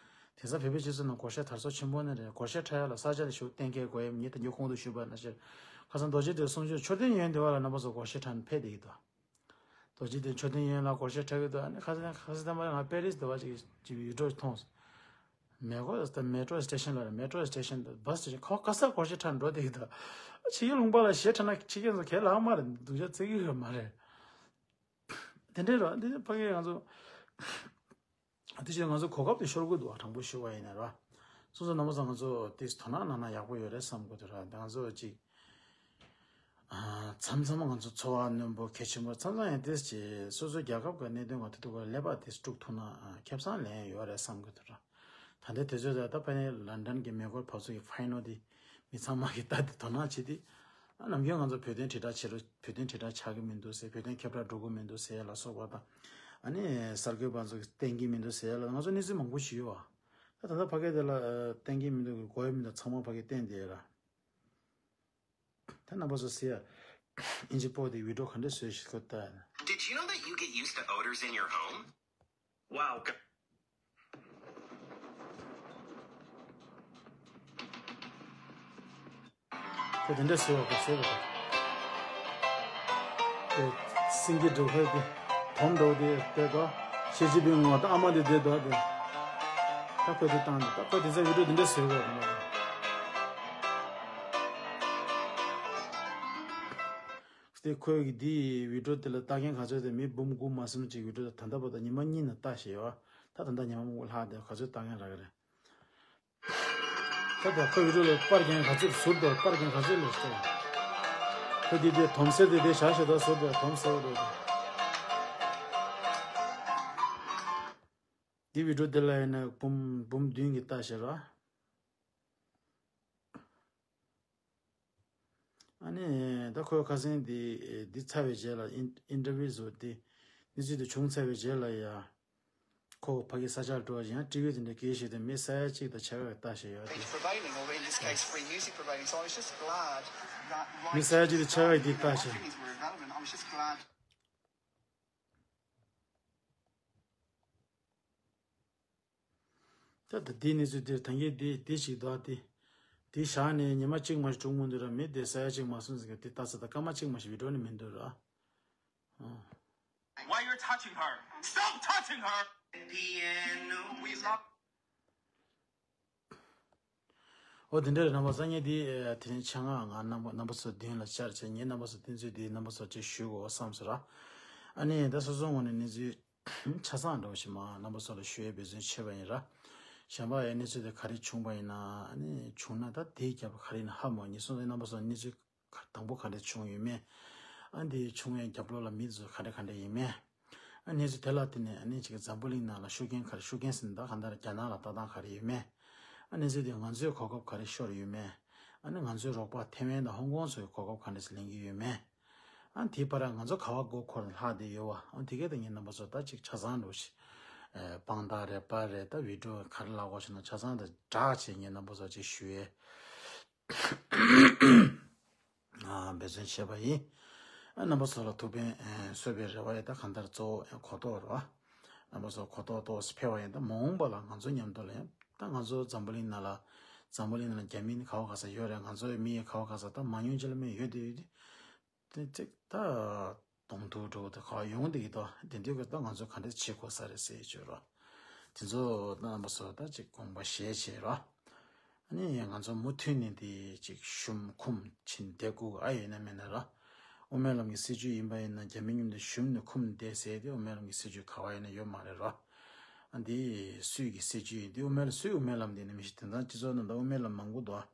དེང་སང་བོད་པའི་སྤྱི་ཚོགས་ནང་སྒོར་གཞས་དར་སོ་ཆེན་པོ་ནི་རེད། སྒོར་གཞས་འཁྲབ་ཡ་ལ་ས་ཆ་ལ་ཞུགས་གཏན་འཁེལ་དགོས་ཡ་མེད། ངས་ད་མགྱོགས་གོང་དུ་ཞུས་པ་ནང་བཞིན། ཁ་སང་རྡོ་རྗེ་གདན་གསུང་ཆོས་མཆོད་རྟེན་ཡོན་ཏན་བ་ལ་རྣམ་པ་ཚོ་སྒོར་གཞས་འཁྲབ་ནས་ཕེབས་བསྡད་ཀྱི་འདུག་རྡོ་རྗེ་གདན་མཆོད་རྟེན་ཡོན་ལ་སྒོར་གཞས་འཁྲབ་ཀྱི་འདུག་ཨ་ནི་ཁ་སང་ཁ་སང་ཐ་མ་ང་པེ་རིས་དེ་བ་ཅིག་ཅིག་ཡུལ་གྲུ་མཐོང་སོང་། མེ་གོ་ད་མེ་ཊོ་སི་ཊེ་ཤན་ལ་རེད། མེ་ཊོ་སི་ཊེ་ཤན་དང་བྷ་སི་ཊེ་ཤན་ཁོ་ག་ས་སྒོར་གཞས་འཁྲབ་འགྲོ་བསྡད་ཀྱི་འདུག་ཕྱི་རྒྱལ་ལུང་པ་ལ་གཞས་འཁྲབ་ན་ཕྱི་རྒྱལ་ཚོ་གས་ལག་མ་རེད། སྡུག་ཅག་བརྩི་གི་ཡོད་མ་རེད། དེ་འདྲའི་རོ་འདི་ཕ་གི་ང་ཚོ། དེ་བཞིན་ང་ཚོ་གོ་སྐབས་དེ་ཤོར་དགོས་འདུག་བ། དྲང་པོ་ཞུ་བ་ཡིན་ན་ར། སོ་སོ་རྣམ་པ་ཚོ་ང་ཚོ་དེ་དོ་སྣང་གནང་ན་ཡག་པོ་ཡོད་རེད་བསམ་གི་འདུག་ར། ང་ཚོ་ཅིག་ཨ། མཚམས་མཚམས་ང་ཚོ་འཚོ་བ་རྣོན་པོ་གལ་ཆེན་པོ། མཚམས་མཚམས་ཡང་དེ་ཅིག་སོ་སོའི་རྒྱལ་ཁབ་ཀྱི་གནད་དོན་ང་ཚོ་ཐུག་པ་ཀླད་པ་དེ་དཀྲུག་ཐུབ་ན་ཨ། ཁེ་བཟང་ལེན་ཡོད་རེད་བསམ་གི་འདུག་ར། ད་ལྟའི་དུས་ཚོད་ད་ལྟ་ཕ་ནི་ལན་ཀྲན་གྱི་མེ་འཁོར་བབས་ཚུགས་ཀྱི་ཕ་ནོ་འདི་མི་ཚང་མ་གིས་ལྟ་སྟེ་དོ་སྣང་བྱེད་དེ། ཨ། ནམ་རྒྱུན་ང་ཚོ་བོད་དོན་དྲིལ་བསྒྲགས་བྱེད་རོགས། བོད་དོན་དྲིལ་བསྒྲགས་ཆགས་ཀྱི་མི་འདུག་ཟེར། བོད་དོན་ཁྱབ་བསྒྲགས་འགྲོ་གི་མི་འདུག་ཟེར་ལ་སོགས་པ་དང་། ཨ་ནི་གསར་འགོད་པ་ཚོ་གིས་བསྟན་གྱི་མི་འདུག་ཟེར་ལ་ང་ཚོ་གནས་ཚུལ་མང་པོ་ཞིག་ཡོད་ཨ། ད་ད་ལྟ་ཕ་གི་དེ་ལ་ཨ། བསྟན་གྱི་མི་འདུག་གི་གོ་ཡི་མི་འདུག་ཚང་མ་ཕ་གིར་བསྟན་བསྡད་ཡོད་ར། ད་རྣམ་པ་ཚོ་གཟིགས་ཨ། ཨིན་ཇི་པོ་དེ་བི་ཌིའོ་ག་འདྲ་བཟོས་ཤག་ལྟ་ཨ། Did you know that you get used to odors in your home? Wow. ཁོས་དེ་འདྲ་ཟེར་བ་གོ་ཟེར་བ་གོ། ཁོས་སེང་གེ་འདྲ་ཁོས་དེ་དོམ་འདྲ་བོ་དེ་བལྟས་དོ། ཞེ་ཅིན་ཕིང་ངོ་ད་ཨ་མ་དེ་བསྡད་དོ་དེ། ད་ཁོས་དེ་བཏང་དེ། ད་ཁོས་དེ་ཚོ་བི་ཌིའོ་དེ་འདྲ་ཟེར་བ་གོ། དེ་ཁོས་ཀྱི་དེ་བི་ཌིའོ་དེ་ལ་ལྟ་མཁན་ག་ཚོད་དེ་མི་འབུམ་དགུ་མ་ཟིན་ཅིག་བི་ཌིའོ་དེ་ད་ལྟ་བར་དུ་ཉི་མ་གཉིས་ནས་ལྟ་བཞིན་ཡོད། ད་ད་ལྟ་ཉི་མ་མང་པོ་ལྷག་དེ་ག་ཚོད་ལྟ་མཁན་རག་གི་རེད། ད་ལྟ་ཁོ་བི་ཌིའོ་ལ་པར་རྒྱན་ག་ཚོད་ཟུར་དུ་པར་རྒྱན་ག་ཚོད་ལ་སྟེ། ཁོ་འདི་དེ་དོམ་སེར་དེ་དེ་བཞག་བཞག་ད་ཟུར་དུ་དོམ་སེར་པོ་རེད། འདི་བི་ཌིའོ་འདི་ལ་ཡིན་ན་འབུམ་འབུམ་བདུན་གྱི་ལྟ་བཞག་ར། ཨ་ནི་ད་ཁོས་ཁ་སང་འདི་འདི་ཚར་བའི་རྗེས་ལ་ཨིན་ཨིན་ཊར་བིའུ་བཟོ་དེ་གནས་ཚུལ་དེ་བྱུང་ཚར་བའི་རྗེས་ལ་ཡ། ཁོ་བོ་ཕ་གི་ས་ཆར་འགྲོ་བ་ཡང་ཊི་ཝི་དེ་འདྲ་སྐད་ཞིག་དང་མི་ས་ཡ་གཅིག་དང་ཕྱེད་ཀ་ལྟ་བཞིན་ཡོད་དེ། Prevailing, or in this case, free music prevailing. So I was just glad that right, མི་ས་ཡ་གཅིག་དང་ཕྱེད་ཀ་ཡིས་དེ་ལྟ་བཞིན། Even though my feelings were irrelevant, I was just glad. ད་ལྟ་དེའི་གནས་ཚུལ་དེར་ད་གིན་དེ་དེ་ཞིག་འདུག་ཨ། དེ་ དེ་བཞག་ནས་ཉི་མ་གཅིག་མ་ཞིག་འགྲོ་མི་འདུག་ར། མི་དེ་ས་ཡ་གཅིག་མ་སོང་ཟེར་གི་དེ་ལྟ་ས་ད་སྐར་མ་གཅིག་མ་ཞིག་བི་ཌིའོ་ནི་མི་འདུག་ར། Why you're touching her? Stop touching her! We love ཨོ་དེ་འདྲ་རེད། རྣམ་པ་ཚོ་ངས་འདི་དེ་རིང་ཆ་ང་ང་རྣམ་པ་རྣམ་པ་ཚོ་མདུན་ལ་བཅར་བྱས། ངས་རྣམ་པ་ཚོ་བསྟན་ཚུལ་འདི་རྣམ་པ་ཚོ་ཅིག་ཞུ་དགོས་བསམ་སོང་ར། ཨ་ནི་ད་སོ་སོའི་ངོས་ནས་གནས་ཚུལ་ཆ་ཚང་འདྲ་བོ་ཞིག་མ་རྣམ་པ་ཚོ་ལ་ཞུ་ཡས་འབད་བརྩོན་བྱས་པ་ཡིན་ར། གཞན་པ་ཡང་གནས་ཚུལ་དེ་ག་རེ་བྱུང་པ་ཡིན་ན། ཨ་ནི་བྱུང་ན་ད་དེའི་རྒྱབ་ལ་ག་རེ་ཡིན་ན་ཧ་མ་གོ། ངས་སོ་སོའི་རྣམ་པ་ཚོ་གནས་ཚུལ་དང་པོ་ག་འདྲ་བྱུང་ཡོད་མེད། ཨ་འདི་བྱུང་བའི་རྒྱབ་ལོགས་ལ་མི་ཚོ་ག་འདྲ་ག་འདྲ་ཡིན་མེད། ཨ་གནས་ཚུལ་དེ་ལ་བརྟེན་ནས་ཨ་ནི་ཅིག་འཛམ་བུ་གླིང་ནང་ལ་ཤུགས་རྐྱེན་ག་རེ། ཤུགས་རྐྱེན་ཟེར་ན་ད་གང་ལྟར་རྒྱ་ནག་ལ་ལྟ་སྟངས་ག་རེ་ཡོད་མེད། ཨ་གནས་ཚུལ་དེ་ང་ཚོའི་གོ་སྐབས་ག་རེ་ཤོར་ཡོད་མེད། ཨ་ནི་ང་ཚོའི་རོགས་པ་ཐེ་ཝན་དང་ཧོང་ཀོང་ཚོའི་གོ་སྐབས་ག་འདྲ་ཞིག་ལེན་གྱི་ཡོད་མེད། ཨ་དེའི་བར་ང་ཚོ་ག་བ་མགོ་འཁོར་ནས་ལྷག་བསྡད་ཡོད་བ། ཨ་དེ་གས་ད་ངས་རྣམ་པ་ཚོ་ད་ཅིག་ཆ་ཚང་འགྲོ་ཞིག་དཔང་རྟགས་རེད་པར་རེད། ད་བི་ཌིའོ་ག་རེ་ལབ་དགོས་ཤེ་ན་ཆ་ཚང་ད་བསྒྲགས་བྱས་ངས་རྣམ་པ་ཚོ་ཅིག་ཞུ་ཡས། ཨ་འབད་བརྩོན་བྱས་པ་ཡིན། ཨ་རྣམ་པ་ཚོ་ལ་ཐུགས་ཕན་ཨ་གསོས་པའི་རེ་བ་ཡོད། ད་གང་ལྟར་གཙོ་བོ་ཡང་གོ་རྟོགས་རེད་བ། རྣམ་པ་ཚོ་གོ་རྟོགས་ཏོག་ཙམ་འཕེལ་བ་ཡིན། ད་མ་འོངས་པ་ལ་ང་ཚོ་མཉམ་དུ་ལ་ཡང་ད་ང་ཚོ་འཛམ་བུ་གླིང་ནང་ལ་འཛམ་བུ་གླིང་ནང་ལ་རྒྱ་མི་ནི་ག་བ་ག་ས་ཡོད་རེད། ང་ཚོའི་མི་ཡི་ག་བ་ག་ས་ད་མང་ཉུང་ཅི་ལ་མེད་ཡོད་དེ་ཡོད་དེ། དེ་ཅིག་ད་གདོང་ཐུག་འགྲོ་དེ་ག་ཡོང་དེ་གི་ད་དེ་འདྲའི་གི་ད་ང་ཚོ་ག་འདྲ་བྱེད་དགོས་ས་རེད་ཟེར་བྱོས་རོགས། དེ་ཚོ་རྣམ་པ་ཚོ་ད་ཅིག་དགོངས་པ་བཞེས་བྱས་རོགས། ཨ་ནི་ང་ཚོ་མུ་མཐུད་ནས་དེ་ཅིག་ཞུམ་འཁུམ་ཕྱིན་བསྡད་དགོས་ཨ་ཡོད་ན་མེད་ན་རོགས། དབུ་མའི་ལམ་གྱི་སྲིད་བྱུས་ཡིན་པ་ཡིན་ན་རྒྱ་མི་མཉམ་དུ་ཞུམ་ནས་འཁུམ་བསྡད་ཟེར་དེ་དབུ་མའི་ལམ་གྱི་སྲིད་བྱུས་ག་བ་ཡིན་ན་ཡོད་མ་རེད་རོགས། ཨ་འདི་སུས་ཀྱི་སྲིད་བྱུས་ཡིན་དེ་དབུ་མའི་ལམ་སུས་དབུ་མའི་ལམ་དེ་ནི་མི་ཤེས། དེང་སང་སྤྱི་ཚོགས་ནང་ད་དབུ་མའི་ལམ་མང་པོ་འདུག་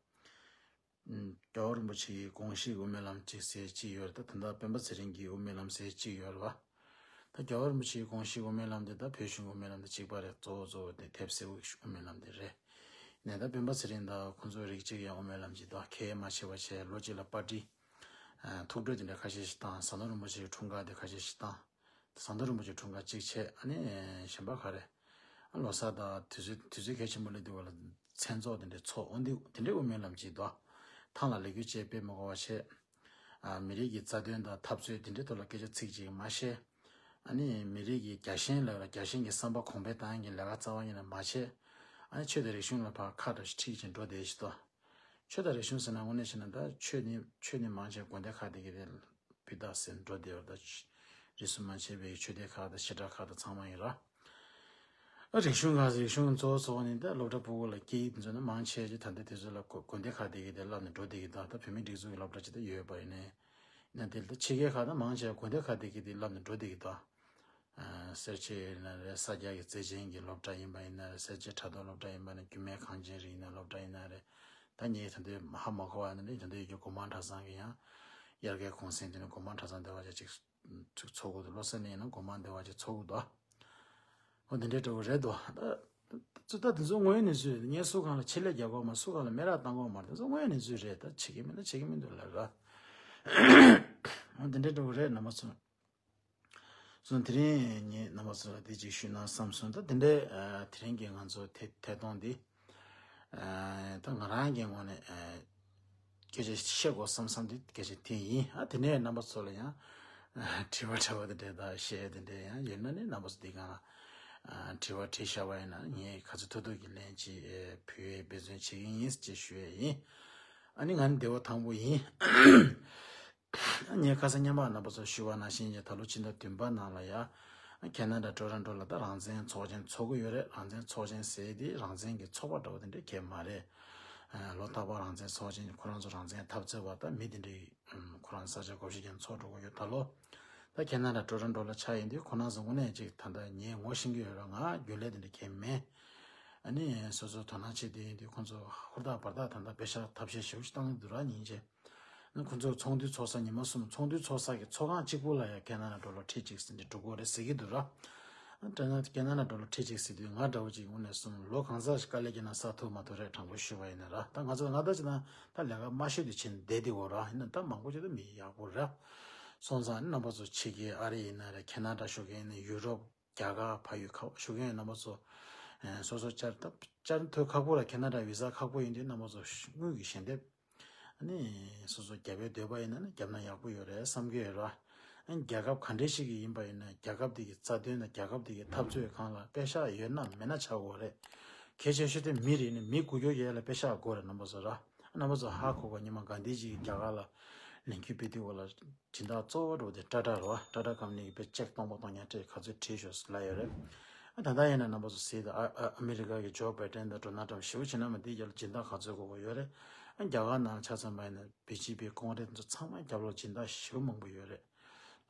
ཨ། རྒྱལ་བ་རིན་པོ་ཆེའི་དགོངས་གཞི་དབུ་མའི་ལམ་གཅིག་ཟེར་གཅིག་ཡོད་རེད། ད་ད་ལྟ་སྤེན་པ་ཚེ་རིང་གི་དབུ་མའི་ལམ་ཟེར་གཅིག་ཡོད་རེད་བ། ད་རྒྱལ་བ་རིན་པོ་ཆེའི་དགོངས་གཞི་དབུ་མའི་ལམ་དེ་ད་བོད་གཞུང་དབུ་མའི་ལམ་དེ་གཅིག་པ་རེད། གཙོ་བོ་གཙོ་བོ་དེ་དེབ་སེར་པོ་གི་དབུ་མའི་ལམ་དེ་རེད། ནས་ད་སྤེན་པ་ཚེ་རིང་དང་ཁོང་ཚོ་རིགས་གཅིག་ཡང་དབུ་མའི་ལམ་གཅིག་ད་ཁས་མ་ཆེ་བ་བྱས། ལོ་གཅིག་ལ་པར་ཊི་ཐུགས་སྤྲོ་དེ་འདྲ་ཁ་ཤས་ཤིག་བཏང་། ཟམ་གདོང་རིན་པོ་ཆེའི་འཁྲུངས་སྐར་དེ་ཁ་ཤས་ཤིག་བཏང་། ཟམ་གདོང་རིན་པོ་ཆེ་འཁྲུངས་སྐར་གཅིག་བྱས། ཨ་ནི་གཞན་པ་ག་རེ། ཨ་ལོ་གསར་དང་དུས་ཚོད་དུས་ཚོད་གལ་ཆེན་པོ་སླེབས་དུས་བ་ལ་མཚན་ཚོགས་དེ་འདྲའི་ཚོགས། འོན་ཏེ་དེ་འདྲའི་དབུ་མའི་ལམ་གཅིག་འདུག་ཐང་ལ་ལས་འགུལ་བཅས་སྤེལ་མི་དགོས་པ་བྱས། ཨ་མི་རིགས་ཀྱི་རྩ་དོན་དང་འཐབ་རྩོད་དེ་འདྲའི་ཐོག་ལ་སྐད་ཆ་ཚིག་གཅིག་མ་བཤད། ཨ་ནི་མི་རིགས་ཀྱི་རྒྱལ་ཞེན་ལ་རྒྱལ་ཞེན་གྱི་བསམ་པ་གོང་འཕེལ་བཏང་ཡག་གི་ལས་ཀ་རྩ་བ་ཉིད་ནས་མ་བྱས། ཨ་ནི་ཆོས་དང་རིག་གཞུང་ལ་ཕར་ཁ་འདྲ་ཞིག་ཁྲིད་ཅིང་འགྲོ་བསྡད་ཞིག་ཏོ། ཆོས་དང་རིག་གཞུང་ཟེར་ན་དངོས་གནས་བྱས་ན་ད་ཆོས་ནི་ཆོས་ནི་མང་ཆེ་དགོན་སྡེ་ཁག་དེ་གི་དེ་སྤུས་དག་ཟེར་འགྲོ་བསྡད་ཡོད་རེད། ད་རིས་སུ་མ་ཆད་པའི་ཆོས་སྡེ་ཁག་དང་བཤད་གྲྭ་ཁག་དང་ཚང་མ་ཡིན་ར། ཨ་རིག་གཞུང་ཁག་རིག་གཞུང་གཙོ་བོ་གཙོ་བོ་ནི་ད་སློབ་གྲྭ་ཕྲུ་གུ་ལ་སྐད་ཡིག་དེ་ཚོ་ནི་མང་ཆེ་ཆེ་ད་ལྟ་དེ་ཚོ་ལ་དགོན་དགོན་སྡེ་ཁག་དེ་གི་དེ་བསླབ་ནས་འགྲོ་བསྡད་ཀྱི། ད་ད་བོད་མིའི་སྒྲིག་འཛུགས་ཀྱི་སློབ་གྲྭ་ཅིག་ད་ཡོད་པ་ཡིན་ནའི། ཡིན་ན་དེ་ལ་ད་ཕྱི་རྒྱལ་ཁག་ད་མང་ཆེ་དགོན་སྡེ་ཁག་དེ་གི་དེ་བསླབ་ནས་འགྲོ་བསྡད་ཀྱི། ད་ཨ་སེར་བྱེས་ཡིན་ན་རེད། ས་སྐྱ་གི་བརྩེ་ཆེན་གྱི་སློབ་གྲྭ་ཡིན་པ་ཡིན་ན་རེད། སེར་བྱེས་དྲ་ཐོག་སློབ་གྲྭ་ཡིན་པ་ན། རྒྱུད་སྨད་གངས་ཅན་རིགས་ཡིན་ན་སློབ་གྲྭ་ཡིན་ན་རེད། ད་ངས་ད་ལྟའི་ཧ་མ་གོ་བ་ནི་ད་ལྟའི་ཡོད་རྒྱུ་སྒོ་མང་གྲྭ་ཚང་གི་ཡང་དབྱར་ཁའི་གུང་སེང་དེ་ནི་སྒོ་མང་གྲྭ་ཚང་སྡེ་བ་ཅིག་ཅིག་ཚོགས་དགོས་འདུག་བློ་གསལ་ནས་ཡིན་ན་སྒོ་མང་སྡེ་བ་ཅིག་ཚོགས་དགོས་འདུག་འོ་དེ་འདྲའི་འདྲ་བོ་རེད་དོ། ད་ད་དེ་ཚོ་དངོས་ཡོད་གནས་ཚུལ་རེད། ངས་སུ་གང་ལ་ཆེད་ལས་རྒྱག་གི་ཡོད་མ། སུ་གང་ལ་སྨད་ར་བཏང་གི་ཡོད་མ་རེད། དེ་ཚོ་དངོས་ཡོད་གནས་ཚུལ་རེད། ད་བྱེད་ཀྱི་མིན་ན་བྱེད་ཀྱི་མི་འདུག་ལབ་ར། འོ་དེ་འདྲའི་འདྲ་བོ་རེད། རྣམ་པ་ཚོ། སོང་དེ་རིང་ངས་རྣམ་པ་ཚོ་ལ་དེ་ཅིག་ཞུས་ན་བསམ་སོང་། ད་དེ་འདྲའི་ཨ་དེ་རིང་གི་ང་ཚོ་ཐད་ཐད་གཏོང་འདི་ཨ་ད་ང་རང་གི་ངོས་ནས་ཨ་སྐད་ཆ་བཤད་དགོས་བསམ་བསམ་འདི་སྐད་ཆ་དེ་ཡིན། ཨ་དེ་ནས་རྣམ་པ་ཚོ་ལ་ཡང་ཨ་དྲི་བ་དྲི་བ་དེ་འདྲ་དང་བཤད་དེ་འདྲ་ཡང་ཡོད་ན་ནི་རྣམ་པ་ཚོ་འདི་གང་ལ་ཨ་དྲི་བ་དྲིས་བཞག་པ་ཡིན་ན་ངས་ག་ཚོད་ཐུབ་ཐུབ་ཀྱི་ལན་ཅིག་ཨ་ཕུལ་བའི་འབད་བརྩོན་བྱེད་ཀྱི་ཡིན་ཅེས་ཞུ་ཡས་ཡིན། ཨ་ནི་ང་ནི་སྡེ་བ་དང་པོ་ཡིན། ངས་ཁ་སང་སྔོན་མ་རྣམ་པ་ཚོར་ཞུས་པ་ནང་བཞིན་གྱི་ད་ལོ་ཕྱི་ཟླ་བདུན་པ་ནང་ལ་ཡ། ཁེ་ན་ཌ་ཊོ་རོན་ཊོ་ལ་ད་རང་བཙན་ཚོགས་ཆེན་ཚོགས་ཀྱི་ཡོད་རེད། རང་བཙན་ཚོགས་ཆེན་ཟེར་དེ་རང་བཙན་གྱི་ཚོགས་པ་འདྲ་བོ་དེ་འདྲ་གང་ཡང་མ་རེད། ལོ་རྟག་པར་རང་བཙན་ཚོགས་ཆེན་ཁོ་རང་ཚོ་རང་བཙན་འཐབ་རྩོད་པ་དང་མི་དེ་འདྲའི་ཁོ་རང་ས་ཆ་བགོ་བཤའ་རྐྱང་ཚོགས་འགྲོ་གི་ཡོད། ད་ལོ་ད་ཁེ་ན་ཌ་ཊོ་རོན་ཊོ་ལ་ཆགས་ཡིན་དུས་ཁོ་རང་ཚོ་དངོས་གནས་ཅིག་ད་ལྟ་ངས་ངོ་ཤེས་ཀྱི་ཡོད་ར། ང་རྒྱུན་ལས་དེ་འདྲ་གང་ཡང་མེད། ཨ་ནི་སོ་སོ་དོ་སྣང་བྱེད་དེ་ཡིན་དུས་ཁོ་ཚོ་ཧུར་ཐག་འབད་ཐག་ད་ལྟ་པེ་ཤག་ཐབས་ཤེས་ཞེ་པོ་ཅིག་བཏང་གི་འདུག་ར། སྙིང་རྗེ། ཁོ་ཚོ་ཚོགས་འདུ་ཚོགས་ས་ཉི་མ་གསུམ་ཚོགས་འདུ་ཚོགས་ས་གི་ཚོགས་ཁང་གཅིག་པུ་ལ་ཡང་ཁེ་ན་ཌ་ཌོ་ལར་ཁྲི་གཅིག་ཟིན་ཏེ་འགྲོ་གི་རེད་ཟེར་གྱི་འདུག་ར། ཨ་ད་ན་ཁེ་ན་ཌ་ཌོ་ལར་ཁྲི་གཅིག་ཟེར་དུས་ང་འདྲ་བོ་ཅིག་དངོས་གནས་སོང་ལོ་གང་ཟག་ཞིག་དཀའ་ལས་ཁྱེར་ན་བསགས་ཐུབ་མ་ཐུབ་རེད། དྲང་པོ་ཞུས་པ་ཡིན་ན་ར། ད་ང་ཚོ་ང་ད་ཅི་ན་ད་ལས་ཀ་མ་ཤོད་དུས་ཕྱིན་བསྡད་དེ་འོ་ར། ཡིན་ན་ད་མང་པོ་ཅིག་ད་མི་ཡག་པོ་ར། སོང་ཙང་རྣམ་པ་ཚོ་ཕྱི་རྒྱལ་ཨ་རི་ཡིན་ན་རེད། ཁེ་ན་ཌ་བཞུགས་མཁན་ཡིན་ན་ཡུ་རོབ་རྒྱ་གར་ཕ་ཡུལ་ཁག་བཞུགས་མཁན་རྣམ་པ་ཚོ་སོ་སོ་བཅར་ཐབས་བཅར་ཐུབ་ཁག་པོ་ར། ཁེ་ན་ཌ་བི་ཟ་ཁག་པོ་ཡིན་དུས་རྣམ་པ་ཚོ་དངུལ་གྱི་ཞལ་འདེབས། ཨ་ནི་སོ་སོ་རྒྱབ་པའི་འདོད་པ་ཡིན་ན་ནི་རྒྱབ་ན་ཡག་པོ་ཡོད་རེད་བསམ་གྱི་ཡོད་ར། ཨ་ནི་རྒྱལ་ཁབ་ག་འདྲ་ཞིག་གི་ཡིན་པ་ཡིན་ན་རྒྱལ་ཁབ་དེ་གི་རྩ་དོན་དང་རྒྱལ་ཁབ་དེ་གི་འཐབ་རྩོད་སྒང་ལ་པེ་ཤག་ཡོད་ན་མེད་ན་ཆགས་དགོས་རེད། གལ་ཆེ་ཤོས་དེ་མི་རེད། ནི་མི་འགུལ་སྐྱོད་ཡས་ལ་པེ་ཤག་དགོས་རེད་རྣམ་པ་ཚོ་ར། རྣམ་པ་ཚོ་ཧ་གོ་གོ། ཉི་མ་ག་འདི་ཅིག་རྒྱ་གར་ལ་ལས་འགུལ་སྤེལ་དུས་སྐོར་ལ་སྦྱིན་བདག་གཙོ་བོ་འགྲོ་དེ་ཊ་ཊ་རེད་བ། ཊ་ཊ་ཀམ་ནི་གི་པེ་ཅེག་སྟོང་པ་སྟོང་ཉ་སྤྲད་ག་ཚོད་བྲིས་ཤོག་ལ་ཡོད་རེད། ཨ་ད་ལྟ་ཡིན་ན་རྣམ་པ་ཚོ་གཟིགས་དང་། ཨ་ཨ་ཨ་མི་རི་ཀ་གི་ཇོ་བྷའི་ཌེན་དང་ཌོ་ནལ་ཊམ་ཞེ་པོ་བྱས་ན་མ་འདི་རྒྱབ་ལ་སྦྱིན་བདག་ག་ཚོད་དགོས་དགོས་ཡོད་རེད། ཨ་རྒྱ་གར་ནང་ཆ་ཚང་པ་ཡིན་ན་བི་ཇེ་པི་ཀོང་རེས་དེ་ཚོ་ཚང་མ་རྒྱབ་ལོགས་སྦྱིན་བདག་ཞེ་པོ་མང་པོ་ཡོད་རེད།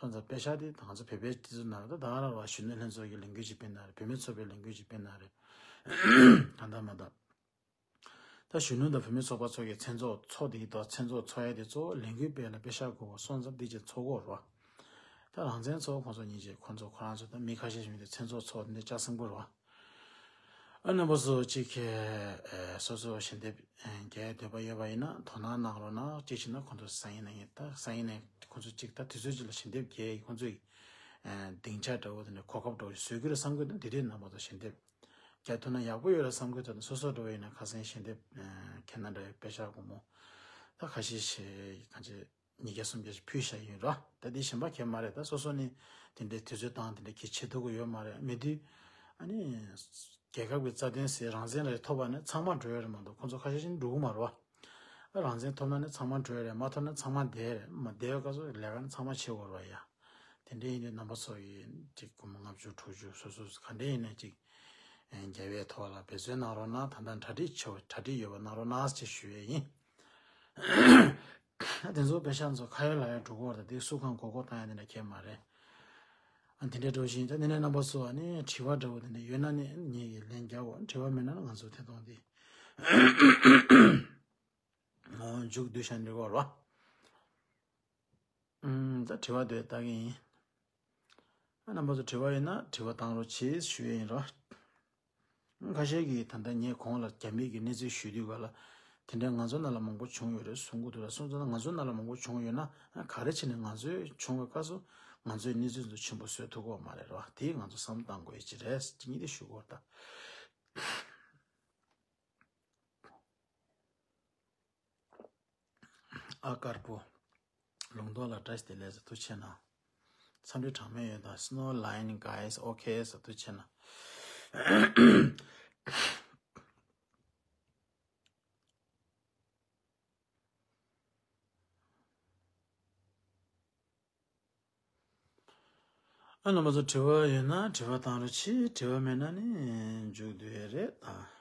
ལྷ་ཚོ་པེ་ཤག་དེ་ང་ཚོ་བོད་པའི་སྤྱི་ཚོགས་ནང་ལ་ད་ད་ག་རང་ར་གཞོན་ནུ་ལྷན་ཚོགས་ཀྱི་ལས་འགུལ་ཅིག་སྤེལ་ན་རེད། བུད་མེད་ཚོགས་པའི་ལས་འགུལ་ཅིག་སྤེལ་ན་རེད། ད་ལྟ་མ་ད། ད་གཞོན་ནུ་དང་བུད་མེད་ཚོགས་པ་ཚོ་གི་མཚན་ཚོགས་ཚོགས་དེ་དང་མཚན་ཚོགས་ཚོགས་ཡ་དེ་གཙོ་བོ་ལས་འགུལ་སྤེལ་ལ་པེ་ཤག་དགོས་པ་སོང་ཙང་དེ་ཅིག་ཚོགས་དགོས་རེད་བ། ད་རང་བཙན་ཚོགས་ཁོང་ཚོ་གཉིས་ཀྱིས་ཁོང་ཚོ་ཁོ་རང་ཚོ་ད་མི་ཁ་ཤས་ཤིག་མི་དེ་མཚན་ཚོགས་ཚོགས་འདི་ལྕགས་སྲིན་པོ་རེད་བ། ཨ་རྣམ་པ་ཚོ་གཅིག་གིས་ཨེ་སོ་སོ་ཞལ་འདེབས་ཨེ་རྒྱག་འདོད་པ་ཡོད་པ་ཡིན་ན་དོ་སྣང་གནང་རོགས་གནང་། གཅིག་བྱས་ན་ཁོང་ཚོ་སང་ཉིན་གནངས་ཉིན། ད་སང་ཉིན་ནས་ཁོང་ཚོ་གཅིག་ད་དུས་ཚོད་གཅིག་ལ་ཞལ་འདེབས་རྒྱག་ཁོང་ཚོའི་ཨེ་སྡིངས་ཆ་འདྲ་བོ་དེ་འདྲ་གོ་སྐབས་འདྲ་བོ་བཟོ་གི་རེད་བསམ་གི་འདུག་དེ་དུས་རྣམ་པ་ཚོ་ཞལ་འདེབས་རྒྱག་ཐུབ་ན་ཡག་པོ་ཡོད་རེད་བསམ་གི་འདུག་སོ་སོ་འདྲ་བོ་ཡིན་ན་ཁ་སང་ཞལ་འདེབས་ཨེ་ཁྱེད་རྣམ་འདྲ་བའི་པེ་ཤག་སྒོར་མོ་ད་ཁ་ཤས་ཤིག་གང་ཅི་ཉིས་བརྒྱ་སུམ་བརྒྱ་ཞིག་ཕུལ་བཞག་ཡིན་རོ། ད་འདི་གཞན་པ་གས་མ་རེད། ད་སོ་སོ་ནི་དེ་འདྲའི་དུས་ཚོད་བཏང་དེ་འདྲ་གི་བྱེད་ཐུབ་ཀྱི་ཡོད་མ་རེད། མེད་དུས་ཨ་ནི་རྒྱལ་ཁབ་ཀྱི་རྩ་དོན་ཟེར་རང་བཙན་རེ་ཐོབ་པ་ནི་ཚང་མ་འགྲོ་ཡ་རེད་མ་གཏོགས་ཁོང་ཚོ་ཁ་ཤས་ཤིག་འགྲོ་གི་མ་རེད་བ། ཨ་རང་བཙན་ཐོབ་ན་ནི་ཚང་མ་འགྲོ་ཡ་རེད། མ་ཐོབ་ན་ཚང་མ་བསྡད་རེད། མ་བསྡད་པའི་སྐབས་སུ་ལས་ཀ་ནི་ཚང་མ་བྱེད་དགོས་རེད་བ་ཡ། དེ་འདྲ་ཡིན་དུས་རྣམ་པ་ཚོ་ཡིན་ཅིག་སྒོར་མོ་ལྔ་བཅུ་དྲུག་ཅུ་སོ་སོ་ག་འདྲ་ཡིན་ན་ཅིག་རྒྱབ་པའི་ཐོག་ལ་འབད་བརྩོན་གནང་རོགས་གནང་། ད་ལྟ་གྲ་སྒྲིག་ཆེ་བ་གྲ་སྒྲིག་ཡོད་པ་གནང་རོགས་གནང་ཅེས་ཞུ་ཡས་ཡིན། ཨ་དེ་ཚོ་པེ་ཤག་ཚོ་ཁ་ཡོད་ལག་ཡོད་འགྲོ་གི་ཡོད་རེད། དེ་སུ་གང་མགོ་སྐོར་བཏང་ཡ་དེ་འདྲ་ཁྱད་མ་རེད། ཨ་དེ་འདྲ་འགྲོ་བཞིན་ད་དེ་ནས་རྣམ་པ་ཚོ་ཨ་ནི་དྲི་བ་འདྲ་བོ་དེ་འདྲ་ཡོད་ན་ནི་ངེད་ཀྱིས་ལན་རྒྱག་གོ། དྲི་བ་མེད་ན་ནི་ང་ཚོ་ཐད་གཏོང་དེ་མཇུག་བསྡུ་བྱ་འགྲིག་གོ་ར། ཨུམ། ད་དྲི་བ་དེ་ལྟ་གི་ཡིན། ཨ་རྣམ་པ་ཚོ་དྲི་བ་ཡོད་ན་དྲི་བ་བཏང་རོགས་བྱེད་ཞུ་ཡས་ཡིན་ར། ཁ་ཤས་ཀྱིས་ད་ལྟ་ངས་གོང་ལ་རྒྱ་མི་གི་གནས་ཚུལ་ཞུ་དུས་ག་ལ། དེ་འདྲའི་ང་ཚོ་ནང་ལ་མང་པོ་བྱུང་ཡོད་རེད་གསུང་གི་འདུག་ལ། སོང་ཙང་ང་ཚོ་ནང་ལ་མང་པོ་བྱུང་ཡོད་ན་ག་རེ་བྱས་ནས་ང་ཚོའི་བྱུང་བའི་སྐབས་སུ་ང་ཚོའི་གནས་ཚུལ་ཚོ་ཆེན་པོ་བཟོས་ཐུབ་ཀྱི་ཡོད་མ་རེད་ར། དེ་ང་ཚོ་བསམ་བློ་གཏང་དགོས་ཡ་ཅིག་རེད། དེ་གཉིས་དེ་ཞུ་དགོས་རེད་ད། ཨ་དཀར་པོ། ལུང་རྟོགས་ལགས་བཀྲ་ཤིས་བདེ་ལེགས་ཟེར། ཐུགས་རྗེ་གནང་། འཚམས་འདྲི་གྲངས་མེད་ཡོད་དང་། Snow Line guys okay ཟེར། ཐུགས་རྗེ་གནང་། ཨ་རྣམ་པ་ཚོ་དྲི་བ་ཡོད་ན་དྲི་བ་བཏང་རོགས་གྱིས། དྲི་བ་མེད་ན་ནི་མཇུག་བསྡུ་ཡས་རེད་ད།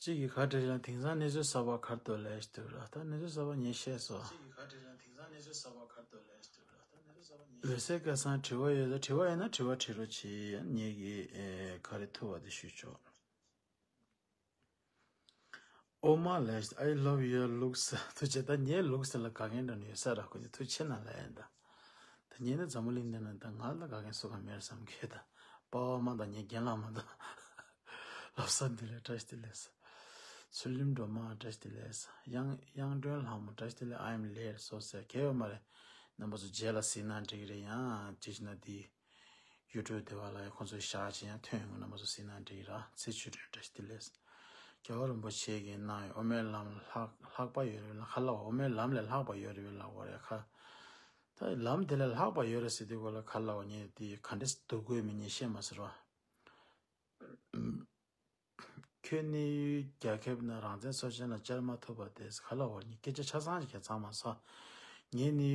གཅིག་གིས་ག་རེ་དྲིས་ལ། དེང་སང་གནས་ཚུལ་གསར་པ་ག་རེ་འདུག་ལབ་ཀྱི་འདུག་ར། ད་གནས་ཚུལ་གསར་པ་ངས་བཤད་སོང་། གཅིག་གིས་ག་རེ་དྲིས་ལ། དེང་སང་གནས་ཚུལ་གསར་པ་ག་རེ་འདུག་ལབ་ཀྱི་འདུག་ར། ད་གནས་ཚུལ་གསར་པ་ངས། འོད་ཟེར་སྐལ་བཟང་། དྲི་བ་ཡོད་ད། དྲི་བ་ཡོད་ན་དྲི་བ་དྲི་རོགས་གྱིས། ངེད་ཀྱིས་ཨེ་ག་རེ་ཐུབ་པ་དེ་ཞུས་ཆོག་ཨོ་མ་ལགས། I love your looks. ཐུགས་རྗེ། ད་ངའི་ལུག་སི་ལ་དགའ་མཁན་འདྲ་ནི་ཡོད་ས་ར། ཁོ་ཚོ་ཐུགས་རྗེ་གནང་ལབ་ཡིན་ད། ད་ངས་ནི་འཛམ་བུ་གླིང་འདི་ན་ད་ང་ལ་དགའ་མཁན་སུ་གང་མེད་བསམ་གི་ད། པ་ཕ་མ་དང་ངའི་རྒན་ལགས་མ་གཏོགས། བློ་བཟང་བདེ་ལེགས་བཀྲ་ཤིས་བདེ་ལེགས། ཚུལ་ཁྲིམས་སྒྲོལ་མ་བཀྲ་ཤིས་བདེ་ལེགས། དབྱངས་དབྱངས་སྒྲོན་ལྷ་མོ་བཀྲ་ཤིས་བདེ་ལེགས། I am late so sad. གལ་ཡོད་མ་རེད། རྣམ་པ་ཚོ་རྗེས་ལ་གཟིགས་ན་འགྲིག་གི་རེད། ཡང་ཅི་ཞིག་ན་འདི། ཡུ་ཊུབ་དེ་བ་ལ་ཡང་ཁོང་ཚོའི་བཞག་ཅིག་ཡང་ཐོན་ཡོང་། རྣམ་པ་ཚོ་གཟིགས་ན་འགྲིག་ར། ཚེ་ཆོས་སྒྲོན་བཀྲ་ཤིས་བདེ་ལེགས། རྒྱལ་བ་རིན་པོ་ཆེ་གིས་གནང་བའི་དབུ་མའི་ལམ་ལྷག་ལྷག་པ་ཡོད་རེད་ལ་ཁ་ལ་བ། དབུ་མའི་ལམ་ལས་ལྷག་པ་ཡོད་རེད་ལབ་པ་རེད་ཁ། ད་ལམ་དེ་ལས་ལྷག་པ་ཡོད་རེད་ཟེར་དུས་གོ་ལ་ཁ་ལ་བ་ངས་དེ་ག་འདྲས་སྡུག་དགོས་མིན་ངས་ཤེས་མ་ཟེར་བ། ཁྱོད་ནི་རྒྱལ་ཁབ་ནང་རང་བཙན་སྲོག་ཤིང་ལ་བཅར་མ་ཐུབ་པ་དེ་ག་ལ་བ་ནི་སྐད་ཆ་ཆ་ཚང་ཞིག་ག་ཚང་མ་ས། ངས་ནི་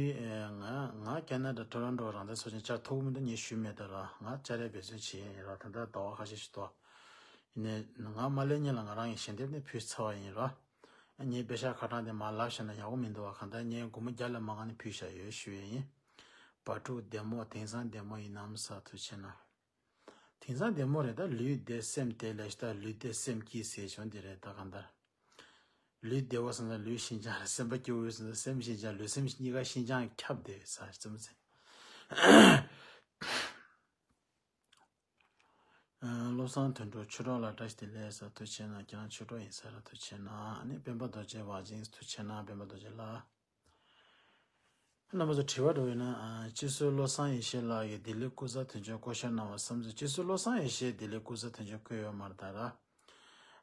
ང་ང་ཁེ་ན་ཌ་ཊོ་རོན་ཊོ་རང་བཙན་སྲོག་ཤིང་བཅར་ཐུབ་མི་འདུག་ངས་ཞུས་མེད་ད་ར། ང་བཅར་ཡའི་འབད་བརྩོན་བྱེད་ཡིན་ར། ད་ལྟ་ཟླ་བ་ཁ་ཤས་ཤིག་འདུག་ཡིན་ནའི་ང་མ་སླེབས་སྔོན་ལ་ང་རང་གི་ཞལ་འདེབས་ནི་ཕུལ་ཚར་བ་ཡིན་ར། ངས་པེ་ཤག་ཁ་གྲངས་དེ་མར་ལབ་བཞག་ན་ཡག་པོ་མི་འདུག་བ། གང་ལྟར་ངས་སྒོར་མོ་བརྒྱ་ལས་མང་ང་ནི་ཕུལ་བཞག་ཡོད་ཞུ་ཡས་ཡིན། བ་ཕྲུག་བདེ་མོ། དེང་སང་བདེ་མོ་ཡིན་ནམ་ས། ཐུགས་རྗེ་གནང་། དེང་སང་བདེ་མོ་རེད། ད་ལུས་བདེ་སེམས་བདེ་ལས་ད་ལུས་བདེ་སེམས་སྐྱིད་ཟེར་བྱུང་དེ་རེད། ད་གང་ལྟར་ལུས་བདེ་བ་སོང་ཙང་ལུས་ཤིན་སྦྱངས་རེད། སེམས་པ་སྐྱིད་པོ་ཡོད་སོང་ཙང་སེམས་ཤིན་སྦྱངས། ལུས་སེམས་གཉིས་ཀ་ཤིན་སྦྱངས་ཁྱབ་བསྡད་ས་ཙམ་ཟེར། བློ་བཟང་དོན་གྲུབ་ཆོས་གྲོགས་ལགས་བཀྲ་ཤིས་བདེ་ལེགས་ས། ཐུགས་རྗེ་གནང་། ཁྱེད་རང་ཆོས་གྲོགས་ཡིན་ས་ར། ཐུགས་རྗེ་གནང་། ཨ་ནི་སྤེན་པ་རྡོ་རྗེ་བ་ཇིང་། ཐུགས་རྗེ་གནང་སྤེན་པ་རྡོ་རྗེ་ལགས། རྣམ་པ་ཚོ་དྲི་བ་འགྲོ་ཡོད་ན། ཨ། སྤྱི་ཟུར་བློ་བཟང་ཡེ་ཤེས་ལགས་ཀྱིས་ལྡི་ལི་ཀུན་བཟང་དོན་གཅོད་བསྐོ་བཞག་གནང་བ་བསམ་ཚུལ། སྤྱི་ཟུར་བློ་བཟང་ཡེ་ཤེས་ལྡི་ལི་ཀུན་བཟང་དོན་གཅོད་བསྐོས་ཡོད་མ་རེད་ད་ར།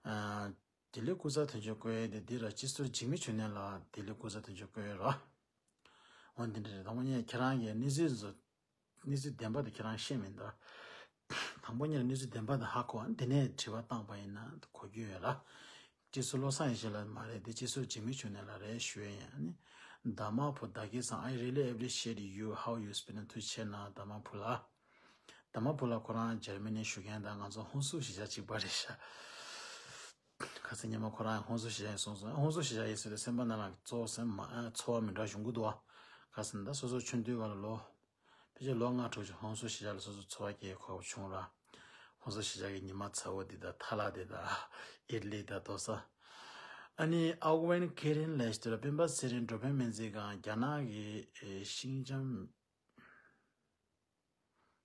ཨ། ལྡི་ལི་ཀུན་བཟང་དོན་གཅོད་བསྐོ་ཡས་དེ་འདི་ར། སྤྱི་ཟུར་འཇིགས་མེད་འབྱུང་གནས་ལགས་ལྡི་ལི་ཀུན་བཟང་དོན་གཅོད་བསྐོས་ཡོད་ར། འོ་འདི་འདྲ་རེད། དང་པོ་ངས་ཁྱེད་རང་གི་གནས་ཚུལ་ཚོ། གནས་ཚུལ་བདེན་པ་དེ་ཁྱེད་རང་ཤེས་མིན་ད། དང་པོ་ཉིད་ལ་གནས་ཚུལ་བདེན་པ་དེ་ཧ་གོ་བ། དེ་ནས་དྲི་བ་བཏང་པ་ཡིན་ན་གོ་རྒྱུ་ཡོད་ལ། སྤྱི་ཟུར་བློ་བཟང་ཡེ་ཤེས་ལགས་མ་རེད་དེ། སྤྱི་ཟུར་འཇིགས་མེད་འབྱུང་གནས་ལགས་རེད་ཞུ་ཡ་ཡིན། ཨ་ནི། དྷརྨ་བྷུ་དྷ་ཀི་སང་། I really appreciate you, how you spend ཐུགས་རྗེ་ཆེ་གནང་དྷརྨ་བྷུ་ལགས། དྷརྨ་བྷུ་ལགས་ཁོ་རང་འཇར་མ་ནི་བཞུགས་མཁན་དང་ང་ཚོ་ཧོན་སུར་གཞིས་ཆགས་གཅིག་པ་རེད་ཤག་ཁ་སང་ཉི་མ་ཁོ་རང་ཧོན་སུར་གཞིས་ཆགས་ཡིན་གསུངས་སོང་། ཧོན་སུར་གཞིས་ཆགས་ཡིན་ཟེར་དུས་སེམས་པ་ནང་ལ་གཙོ་བོ་སེམས་མ་ཚོར་བ་མི་འདྲ་བྱུང་གི་འདུག་བ། ཁ་སང་ད་སོ་སོ་ཆུང་དུས་སྒང་ལ་ལོ། ཕལ་ཆེར་ལོ་ལྔ་དྲུག་ཅིག་ཧོན་སུར་གཞིས་ཆགས་ལ་སོ་སོ་འཚོ་བ་སྐྱེལ་ཁོག་བྱུང་ར། ཧོན་སུར་གཞིས་ཆགས་ཀྱི་ཉི་མ་ཚ་བོ་འདི་དང་ཐ་ལག་འདི་དང་ཨིཌ་ལི་དང་རྡོ་ས། ཨ་ནི་ཨའུ་ཝེན་ཁེ་རིན་ལས་ཞུ་དུས་ལ། སྤེན་པ་ཚེ་རིང་འགྲོ་ཕན་སྨན་རྩིས་ཁང་རྒྱ་ནག་གི་ཤིང་ལྕམ།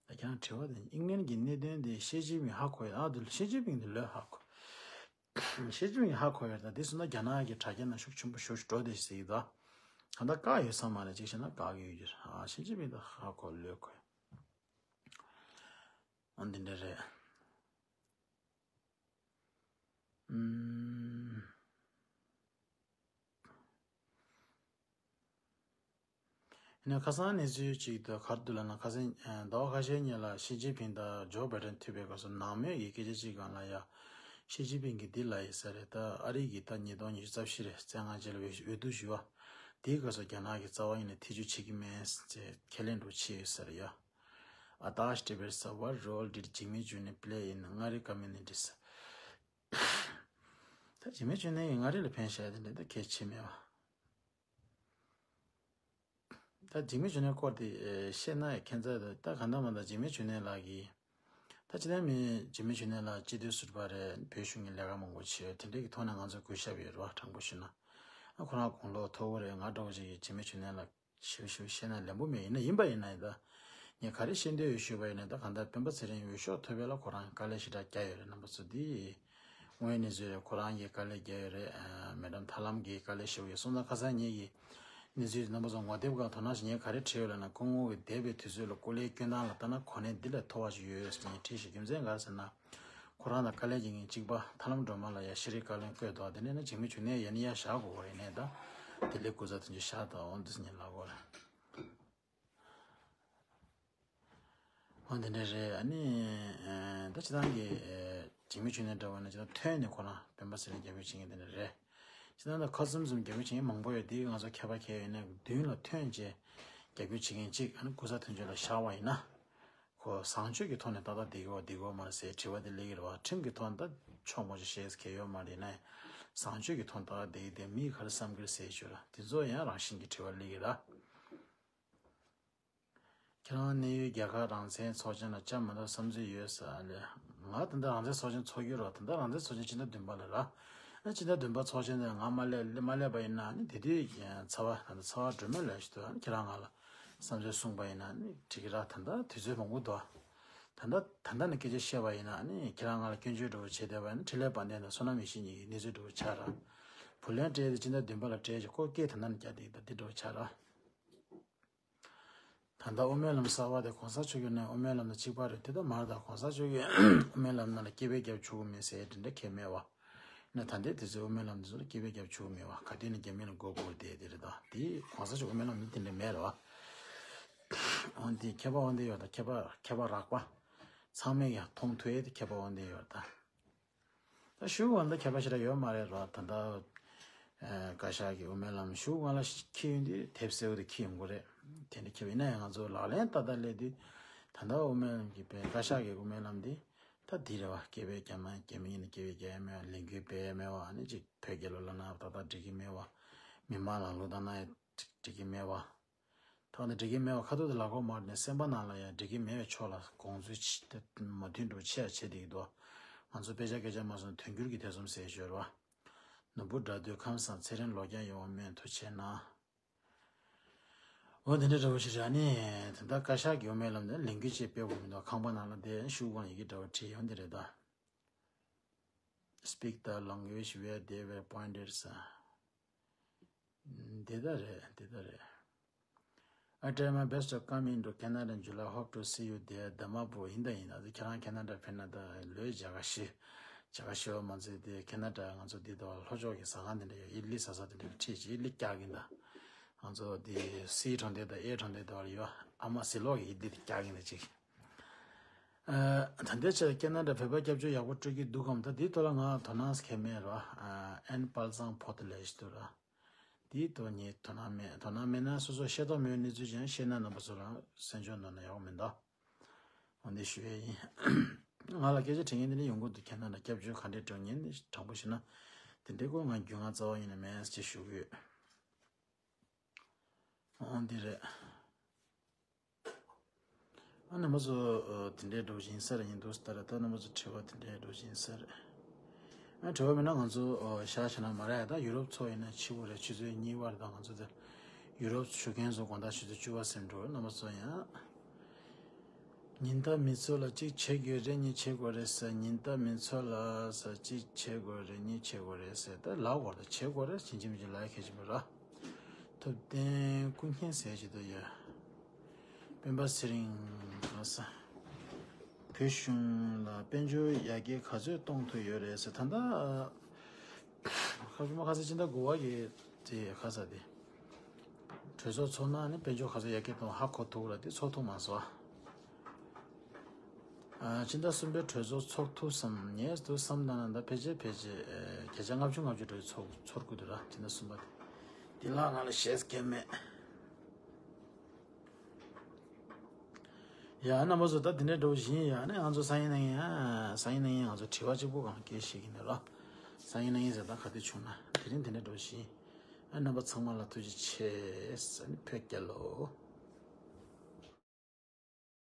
ད་ཁྱེད་རང་དྲི་བ་དེ་ཨིན་ལན་གྱི་གནད་དོན་དེ་ཞི་ཅིན་ཕིང་ཧ་གོ་ཡོད། ཨ། དེ་ཞི་ཅིན་ཕིང་དེ་ལོས་ཧ་གོ། ཞི་ཅིན་ཕིང་ཧ་གོ་ཡོད། ད་དེ་སོང་ན་རྒྱ་ནག་གི་དྲ་རྒྱ་ནང་ཤུགས་ཆེན་པོ་ཞེ་པོ་ཅིག་འགྲོ་བསྡད་ཟེར་གྱི་འདུག་ད་ལྟ་བཀག་ཡོད་ས་མ་རེད། ཅིག་བྱས་ན་བཀག་གི་ཡོད་རྒྱུ་རེད། ཨ། ཞི་ཅིན་ཕིང་ད་ཧ་གོ་ལོས་གོ། ཨ། འདི་འདྲ་རེད། ཨུམ། ཡིན་ནའི་ཁ་སང་གནས་ཚུལ་ཅིག་ཏུ་ག་རེ་འདུག་ལབ་ན། ཁ་སང་ཟླ་བ་ཁ་ཤས་སྔོན་ལ་ཞི་ཅིན་ཕིང་དང་ཇོ་བྷའི་ཌེན་ཐུག་པའི་སྐབས་སུ་ནང་མོལ་གྱི་སྐད་ཆ་ཅིག་སྒང་ལ་ཡ། ཞི་ཅིན་ཕིང་གིས་འདི་ལབ་ཡོད་ས་རེད། ད་ཨ་རི་གིས་ད་ཉིས་སྟོང་ཉི་ཤུ་རྩ་བཞི་རེད། བཙན་དབང་ཅིག་ལ་འོས་འོས་བསྡུ་ཞུ་བ། དེའི་སྐབས་སུ་རྒྱ་ནག་གི་རྩ་བ་ཉིད་ནས་ཐེ་བྱུས་བྱེད་ཀྱི་མེད་ཅེས་ཁས་ལེན་འདྲ་བྱས་ཡོད་ས་རེད་ཡ། Atash Tibet sir, what role did Jigme Chune play in Ngari communities? ད་འཇིགས་མེད་འབྱུང་གནས་ཀྱིས་མངའ་རིས་ལ་ཕན་བཞག་དེ་འདྲ་ད་གལ་ཆེ་མེད་པ། ད་འཇིགས་མེད་འབྱུང་གནས་སྐོར་དེ་ཨེ་བཤད་ན་ཡང་ཁྱད་མཚར་འདུག་ད་གང་ལྟར་མ་ལྟར་འཇིགས་མེད་འབྱུང་གནས་ལགས་ཀྱིས། ད་སྤྱིར་བཏང་མི་འཇིགས་མེད་འབྱུང་གནས་ལགས་སྤྱི་འཐུས་ཟུར་པ་རེད། བོད་གཞུང་གི་ལས་ཀ་མང་པོ་བྱས། དེ་འདྲའི་གི་ཐོག་ནས་ང་ཚོས་གུས་ཞབས་ཡོད་རེད་བ། དྲང་པོ་ཞུས་ན། ཨ། ཁོ་རང་དགུང་ལོ་མཐོ་པོ་རེད། ང་འདྲ་བོ་ཅིག་གིས་འཇིགས་མེད་འབྱུང་གནས་ལགས་ཞེ་པོ་ཞེ་པོ་བཤད་ན་ལན་པོ་མེད། ཡིན་ན་ཡིན་པ་ཡིན་ན་ཡིན་ད། ངས་ག་རེ་བཤད་འདོད་ཡོད་ཞུས་པ་ཡིན་ན། ད་གང་ལྟར་སྤེན་པ་ཚེ་རིང་འོས་ཤོག་ཐོབ་པ་ལ་ཁོ་རང་གིས་དཀའ་ལས་ཞེ་དྲག་བརྒྱབ་ཡོད་རེད། རྣམ་པ་ཚོ་འདི་དངོས་ཡོད་གནས་ཚུལ་རེད། ཁོ་རང་གིས་དཀའ་ལས་བརྒྱབ་ཡོད་རེད། ཨ། མེ་ཌམ་ཐར་ལམ་གྱིས་དཀའ་ལས་ཞེ་པོ་བརྒྱབ་སོང་ཙང་། ཁ་སང་ངེད་ཀྱིས་གནས་ཚུལ་རྣམ་པ་ཚོ་ངོ་དེབ་སྒང་དོ་སྣང་ཞིག་ངས་ག་རེ་བྲིས་ཡོད་ལབ་ན། སྐུ་ངོ་གིས་འདས་པའི་དུས་ཚོད་ལ་སྐུ་ལས་བསྐྱོན་སྟངས་ལ་ལྟ་ན་གོ་གནས་འདི་ལས་མཐོ་བ་ཞིག་ཡོད་ཟེར་ངས་བྲིས་ཤག་རྒྱུ་མཚན་ག་རེ་ཟེར་ན། ཁོ་རང་དང་དཀའ་ལས་བརྒྱབ་མཁན་གཅིག་པ་ཐར་ལམ་སྒྲོལ་མ་ལགས་ཡ་ཤེས་རིག་བཀའ་བློན་བསྐོས་འདུག་དེ་ནས་ན་འཇིགས་མེད་འབྱུང་གནས་ཡ་ནི་ཡ་བཞག་དགོས་ཀྱི་རེད། ནས་ད་ལྡི་ལི་སྐུ་ཚབ་དོན་གཅོད་བཞག་དང་འོ་འདི་ཟེར་ནས་ལབ་དགོས་རེད། འོ་འདི་འདྲ་རེད། ཨ་ནི་ཨེ་ད་སྤྱིར་བཏང་གི་ཨེ་འཇིགས་མེད་འབྱུང་གནས་འདྲ་བོ་ན་སྤྱིར་བཏང་ཐོན་ནས་ཁོ་རང་སྤེན་པ་ཚེ་རིང་རྒྱབ་སྐྱོར་བྱེད་མཁན་དེ་འདྲ་རེད། སྤྱིར་བཏང་ད་ཁ་ཙུམ་ཙུམ་རྒྱབ་སྐྱོར་བྱེད་མཁན་མང་པོ་ཡོད། དེ་ང་ཚོ་མཁས་པ་མཁས་ཡོད་ནས་མདུན་ལ་ཐོན་བྱས་རྒྱབ་སྐྱོར་བྱེད་མཁན་གཅིག་ཨ་ནི་སྐུ་ཚབ་དོན་གཅོད་ལ་བཞག་པ་ཡིན་ན། ཁོ་བཟང་སྤྱོད་ཀྱི་ཐོག་ནས་ཏག་ཏག་བསྡད་ཀྱི་ཡོད་བསྡད་ཀྱི་ཡོད་མ་རེད་ཟེར་དྲི་བ་དེ་སླེབས་ཀྱི་རེད་བ། ཁྲིམས་ཀྱི་ཐོག་ནས་ད་ཆོག་མ་ཆོག་བཤད་མཁན་ཡོད་མ་རེད། ཡིན་ན་ཡང་བཟང་སྤྱོད་ཀྱི་ཐོག་ནས་ཏག་ཏག་བསྡད་ཀྱི་བསྡད། མིས་ག་རེ་བསམ་གྱི་རེད་ཟེར་ཞུ་ར། དེ་ཚོ་ཡང་རང་བཞིན་གྱི་དྲི་བ་སླེབས་ཀྱི་རེད། ཁྱེད་རང་གནས་ཡུལ་རྒྱལ་ཁབ་རང་བཙན་ཚོགས་ཆེན་ལ་བཅར་མ་ཐུབ་བསམ་ཚུལ་ཡོད་ས་ལས། ང་ད་ལྟ་རང་བཙན་ཚོགས་ཆེན་ཚོགས་ཀྱི་རེད། ད་ལྟ་རང་བཙན་ཚོགས་ཆེན་ཕྱི་ཟླ་བདུན་པ་ལ་ར། ཨ་ཕྱི་ཟླ་བདུན་པ་ཚོགས་ཆེན་དེ་ང་མ་སླེབས་མ་སླེབས་པ་ཡིན་ན་ནི་དེ་དུས་ཚ་བ་ད་ལྟ་ཚ་བ་སྒྲོལ་མ་ལགས་ཞུ་དུས་ཨ་ནི་ཁྱེད་རང་ང་ལ་བསམ་ཚུལ་གསུངས་པ་ཡིན་ན་ནི་འགྲིག་གི་ར། ད་ལྟ་དུས་ཚོད་མང་པོ་འདུག་ད་ལྟ་ད་ལྟ་ནས་སྐད་ཆ་བཤད་པ་ཡིན་ན་ནི་ཁྱེད་རང་ང་ལ་སྐྱོན་བརྗོད་འདྲ་བོ་བྱས་བསྡད་པ་ཡིན་ན། འཕྲིན་ལས་དཔལ་ལྡན་དང་བསོད་ནམས་ཡེ་ཤེས་གཉིས་ཀྱི་གནས་ཚུལ་འདྲ་བོ་ཆགས་ར། བུ་ལོན་སྤྲད་དེ་ཕྱི་ཟླ་བདུན་པ་ལ་སྤྲད་ཀྱི་ཁོ་སྐད་ད་ལྟ་ནས་རྒྱག་བསྡད་ཀྱི་འདུག་འདི་འདྲ་བོ་ཆགས་ར། ད་ལྟ་དབུ་མའི་ལམ་གསར་པ་དེ་གོང་ས་མཆོག་གིས་ནས་དབུ་མའི་ལམ་དང་གཅིག་པ་རེད། དེ་ལྟ་མ་རེད། ད་གོང་ས་མཆོག་གིས་དབུ་མའི་ལམ་ནང་ལ་སྐད་འབོད་རྒྱབ་ཆོག་གི་མེད་ཟེར་དེ་འདྲ་གང་ཡང་མེད་པ། ན་ད་ལྟའི་དུས་ཚོད་དབུ་མའི་ལམ་དེ་ཚོ་ལ་སྐད་འབོད་རྒྱབ་ཆོག་གི་མེད་པ། ག་དུས་ནས་རྒྱབ་མིན་ལ་མགོ་སྒུར་བསྡད་དེ་རེད། ད་དེ་གོང་ས་མཆོག་དབུ་མའི་ལམ་ནི་དེ་འདྲ་མེད་རེད་བ། འོན་ཏེ་མཁས་པ་འོན་ཏེ་ཡོད། ད་མཁས་པ་མཁས་པ་རགས་པ་ཚང་མས་ཡང་མཐོང་ཐུབ་ཡས་དེ་མཁས་པ་འོན་ཏེ་ཡོད། ད། ད་ཞུ་བ་འདི་ཁྱད་པར་ཞེ་དྲག་ཡོད་མ་རེད་རོ། ད་ལྟ་ཨ་བཀའ་ཤག་གི་དབུ་མའི་ལམ་ཞུ་བ་ལ་འཁྱེར་ཡོང་དུས་དེབ་གསལ་པོ་དེ་འཁྱེར་ཡོང་གི་རེད། དེ་འདྲ་འཁྱེར་བ་ཡིན་ན་ཡང་ང་ཚོ་ལག་ལེན་ཏག་ཏག་སླེབས་དུས་ད་ལྟ་དབུ་མའི་ལམ་གྱི་དཔེ་བཀའ་ཤག་གི་དབུ་མའི་ལམ་འདི་ད་འདི་རེད་བ། སྐད་འབོད་རྒྱབ་ན་རྒྱབ་མི་ཡིན་ན་སྐད་འབོད་རྒྱབ་ཡ་མེད་བ། ལས་འགུལ་སྤེལ་ཡ་མེད་བ། ཨ་ནི་ཅིག་བོད་རྒྱལ་ལོ་ལབ་ན་ཏག་ཏག་འགྲིག་གི་མེད་བ། མི་མང་ལ་ལུང་བསྟན་ན་ཡང་འགྲིག་གི་མེད་བ། ཐོག་ནས་འགྲིག་གི་མེད་པ་ཁ་ཐུག་ཏུ་ལབ་དགོས་མ་རེད། ནས་སེམས་པ་ནང་ལ་ཡང་འགྲིག་གི་མེད་པའི་ཕྱོགས་ལ་དགོངས་ཚུལ་ཆེ་མོས་མཐུན་འགྲོ་ཆེ་ཡ་བྱེད་བསྡད་ཀྱི་འདུག་ང་ཚོ་དཔེ་ཆ་སྐད་ཆ་མ་སོང་དོན་འགྱུར་གྱི་ཐེ་ཚོམ་ཟེར་ཞོར་བ། ནོར་བུ་དགྲ་འདུལ་ཁམས་བཟང་ཚེ་རིང་ལོ་བརྒྱ་ཡོང་བ་སྨོན་ཐུགས་ཆེ་གནང་། འོ་དེ་འདྲ་འདྲ་བོ་ཞིག་རེད། ཨ་ནི་ད་ལྟ་བཀའ་ཤག་གི་དབུ་མའི་ལམ་དེ་ལས་འགུལ་ཅིག་སྤེལ་དགོས་མི་འདུག་ཁང་པ་ནང་ལ་བསྡད་ཤུགས་དབང་ཡི་གེ་འདྲ་བོ་བྲིས་ཡོང་དེ་རེད་ད། Speak the language where they were appointed ཟེར། འདི་ལྟར་རེད། འདི་ལྟར་རེད། I try my best to come into Canada in July. Hope to see you there. Damapur ཡིན་ད་ཡིན། ཨ་ཁྱེད་རང་ཁེ་ན་ཌ་ཕེབས་ན་ད་ལོས་མཇལ་ཁ་ཞུ། མཇལ་ཁ་ཞུ་བ་མ་ཚད་དེ་ཁེ་ན་ཌ་ང་ཚོ་འདི་དང་ལྷོ་ཕྱོགས་ཀྱི་ཟ་ཁང་དེ་འདྲ་ཡོད། ཨི་ལི་ཟ་ས་དེ་འདྲ་ཁྲིད་ཅིག་ཨི་ལི་རྒྱག་གིན་ད། ང་ཚོ་འདི་སི་གྲོང་རྡལ་དང་ཨེ་གྲོང་རྡལ་དེ་བར་ཡོད། ཨ་མ་ཟི་ལོག་གི་ཨི་ལི་དེ་རྒྱག་གིན་ད་ཅིག་ད་ལྟའི་ཆར་ཁེ་ན་ཌ་བོད་པ་སྐྱབས་བཅོལ་ཡག་པོ་སྤྲོད་ཀྱི་འདུག་གམ། ད་འདིའི་ཐོག་ལ་ང་དོ་སྣང་ཁེ་མེད་ར། ཨན་པལ་ཙང་ཕོ་ཏི་ལེ་ཞིག་འདུག་ར། འདིའི་ཐོག་ངས་དོ་སྣང་མེད། དོ་སྣང་མེད་ན་སོ་སོ་ཤེས་རྟོགས་མེད་པའི་གནས་ཚུལ་ཅན་ཤེས་ན་རྣམ་པ་ཚོ་རང་སེམས་ཆུང་གནང་ན་ཡག་པོ་མིན་ད། འོ་འདི་ཞུ་ཡས་ཡིན། ང་ལ་སྐད་ཆ་དྲི་མཁན་འདི་ནི་ཡོང་གི་འདུག་ཁེ་ན་ཌ་སྐྱབས་བཅོལ་ག་འདྲས་སྤྲོད་མཁན་ནི་དྲང་པོ་ཞུ་ན། དེ་འདྲའི་སྐོར་ང་རྒྱུས་མངའ་རྩ་བ་ཉིད་ནས་མེད་ཅེས་ཞུ་གི་ཡོད། འོ་འདི་རེད། ཨ་རྣམ་པ་ཚོ་དེ་འདྲའི་འགྲོ་བཞིན་ས་རེད། ཡིན་འདུག་ལྟར་ད་རྣམ་པ་ཚོ་དྲི་བ་དེ་འདྲའི་འགྲོ་བཞིན་ས་རེད། ཨ་དྲི་བ་མེད་ན་ང་ཚོ་ཤ་ཤ་ན་མ་རེད། ད་ཡུ་རོབ་ཚོ་ཡིན་ན་ཕྱི་པོ་རེད། ཆུ་ཚོད་གཉིས་པར་ད་ང་ཚོ་དེ་ཡུ་རོབ་བཞུགས་མཁན་ཚོ་དགོང་དག་ཆུ་ཚོད་བཅུ་པ་ཟིན་འགྲོ། རྣམ་པ་ཚོ་ཡང་ཉིན་ལྟར་མི་ཚོ་ལ་གཅིག་བྱེད་དགོས་རེད། གཉིས་བྱེད་དགོས་རེད་ཟེར། ཉིན་ལྟར་མི་ཚོ་ལ་ཟེར་གཅིག་བྱེད་དགོས་རེད། གཉིས་བྱེད་དགོས་རེད་ཟེར། ད་ལབ་དགོས་རེད། བྱེད་དགོས་རེད། ཕྱིན་ཅི་མིན་ཅི་ལབ་ཡ་གལ་ཆེན་པོ་རེད། ཐུབ་བསྟན་ཀུན་མཁྱེན་ཟེར་གྱི་འདུག་ཡ། སྤེན་པ་ཚེ་རིང་ལགས། བོད་གཞུང་ལ་དཔལ་འབྱོར་ཡར་རྒྱས་ག་ཚོད་གཏོང་ཐུབ་ཡོད་རེད་ཟེར། ད་ལྟ་ཁ་ཤས་མ་ཁ་ས་སྤྱི་ཟླ་དགུ་པ་གི་དེ་ཁ་ས་དེ་གྲོས་ཚོགས་ཚོགས་ན་ནི་དཔལ་འབྱོར་ག་ཚོད་ཡར་རྒྱས་གཏོང་ཧ་གོ་ཐུབ་ར། དེ་ཚོགས་ཐུབ་མ་སོང་། ཨ་སྤྱི་ཟླ་གསུམ་པའི་གྲོས་ཚོགས་ཚོགས་ཐུབ་བསམ། ངས་དུ་བསམ་ན་ན་ད་ཕལ་ཆེར་ཕལ་ཆེར་ཨ་བརྒྱ་ཆ་ལྔ་བཅུ་ང་བཅུ་གྲོས་ཚོགས་ཚོགས་དགོས་འདུག་ར། སྤྱི་ཟླ་གསུམ་པ་དེ། དེ་ལ་ང་ལ་བཤད་མཁན་མེད། ཡ་རྣམ་པ་ཚོ་ད་དེ་འདྲའི་འགྲོ་བཞིན། ཡ་ནི་ང་ཚོ་སང་ཉིན་གནངས་ཉིན། ཨ་སང་ཉིན་གནངས་ཉིན་ང་ཚོ་དྲི་བ་གཅིག་པོ་གང་སྐད་བཤད་ཀྱི་འདུག་ལ། སང་ཉིན་གནངས་ཉིན་ཟེར་ད་ག་དུས་བྱུང་ན་དེ་རིང་དེ་འདྲའི་འགྲོ་བཞིན། ཨ་རྣམ་པ་ཚང་མ་ལ་ཐུགས་རྗེ་ཆེ་ཟེར་ནི་བོད་རྒྱལ་ལོ།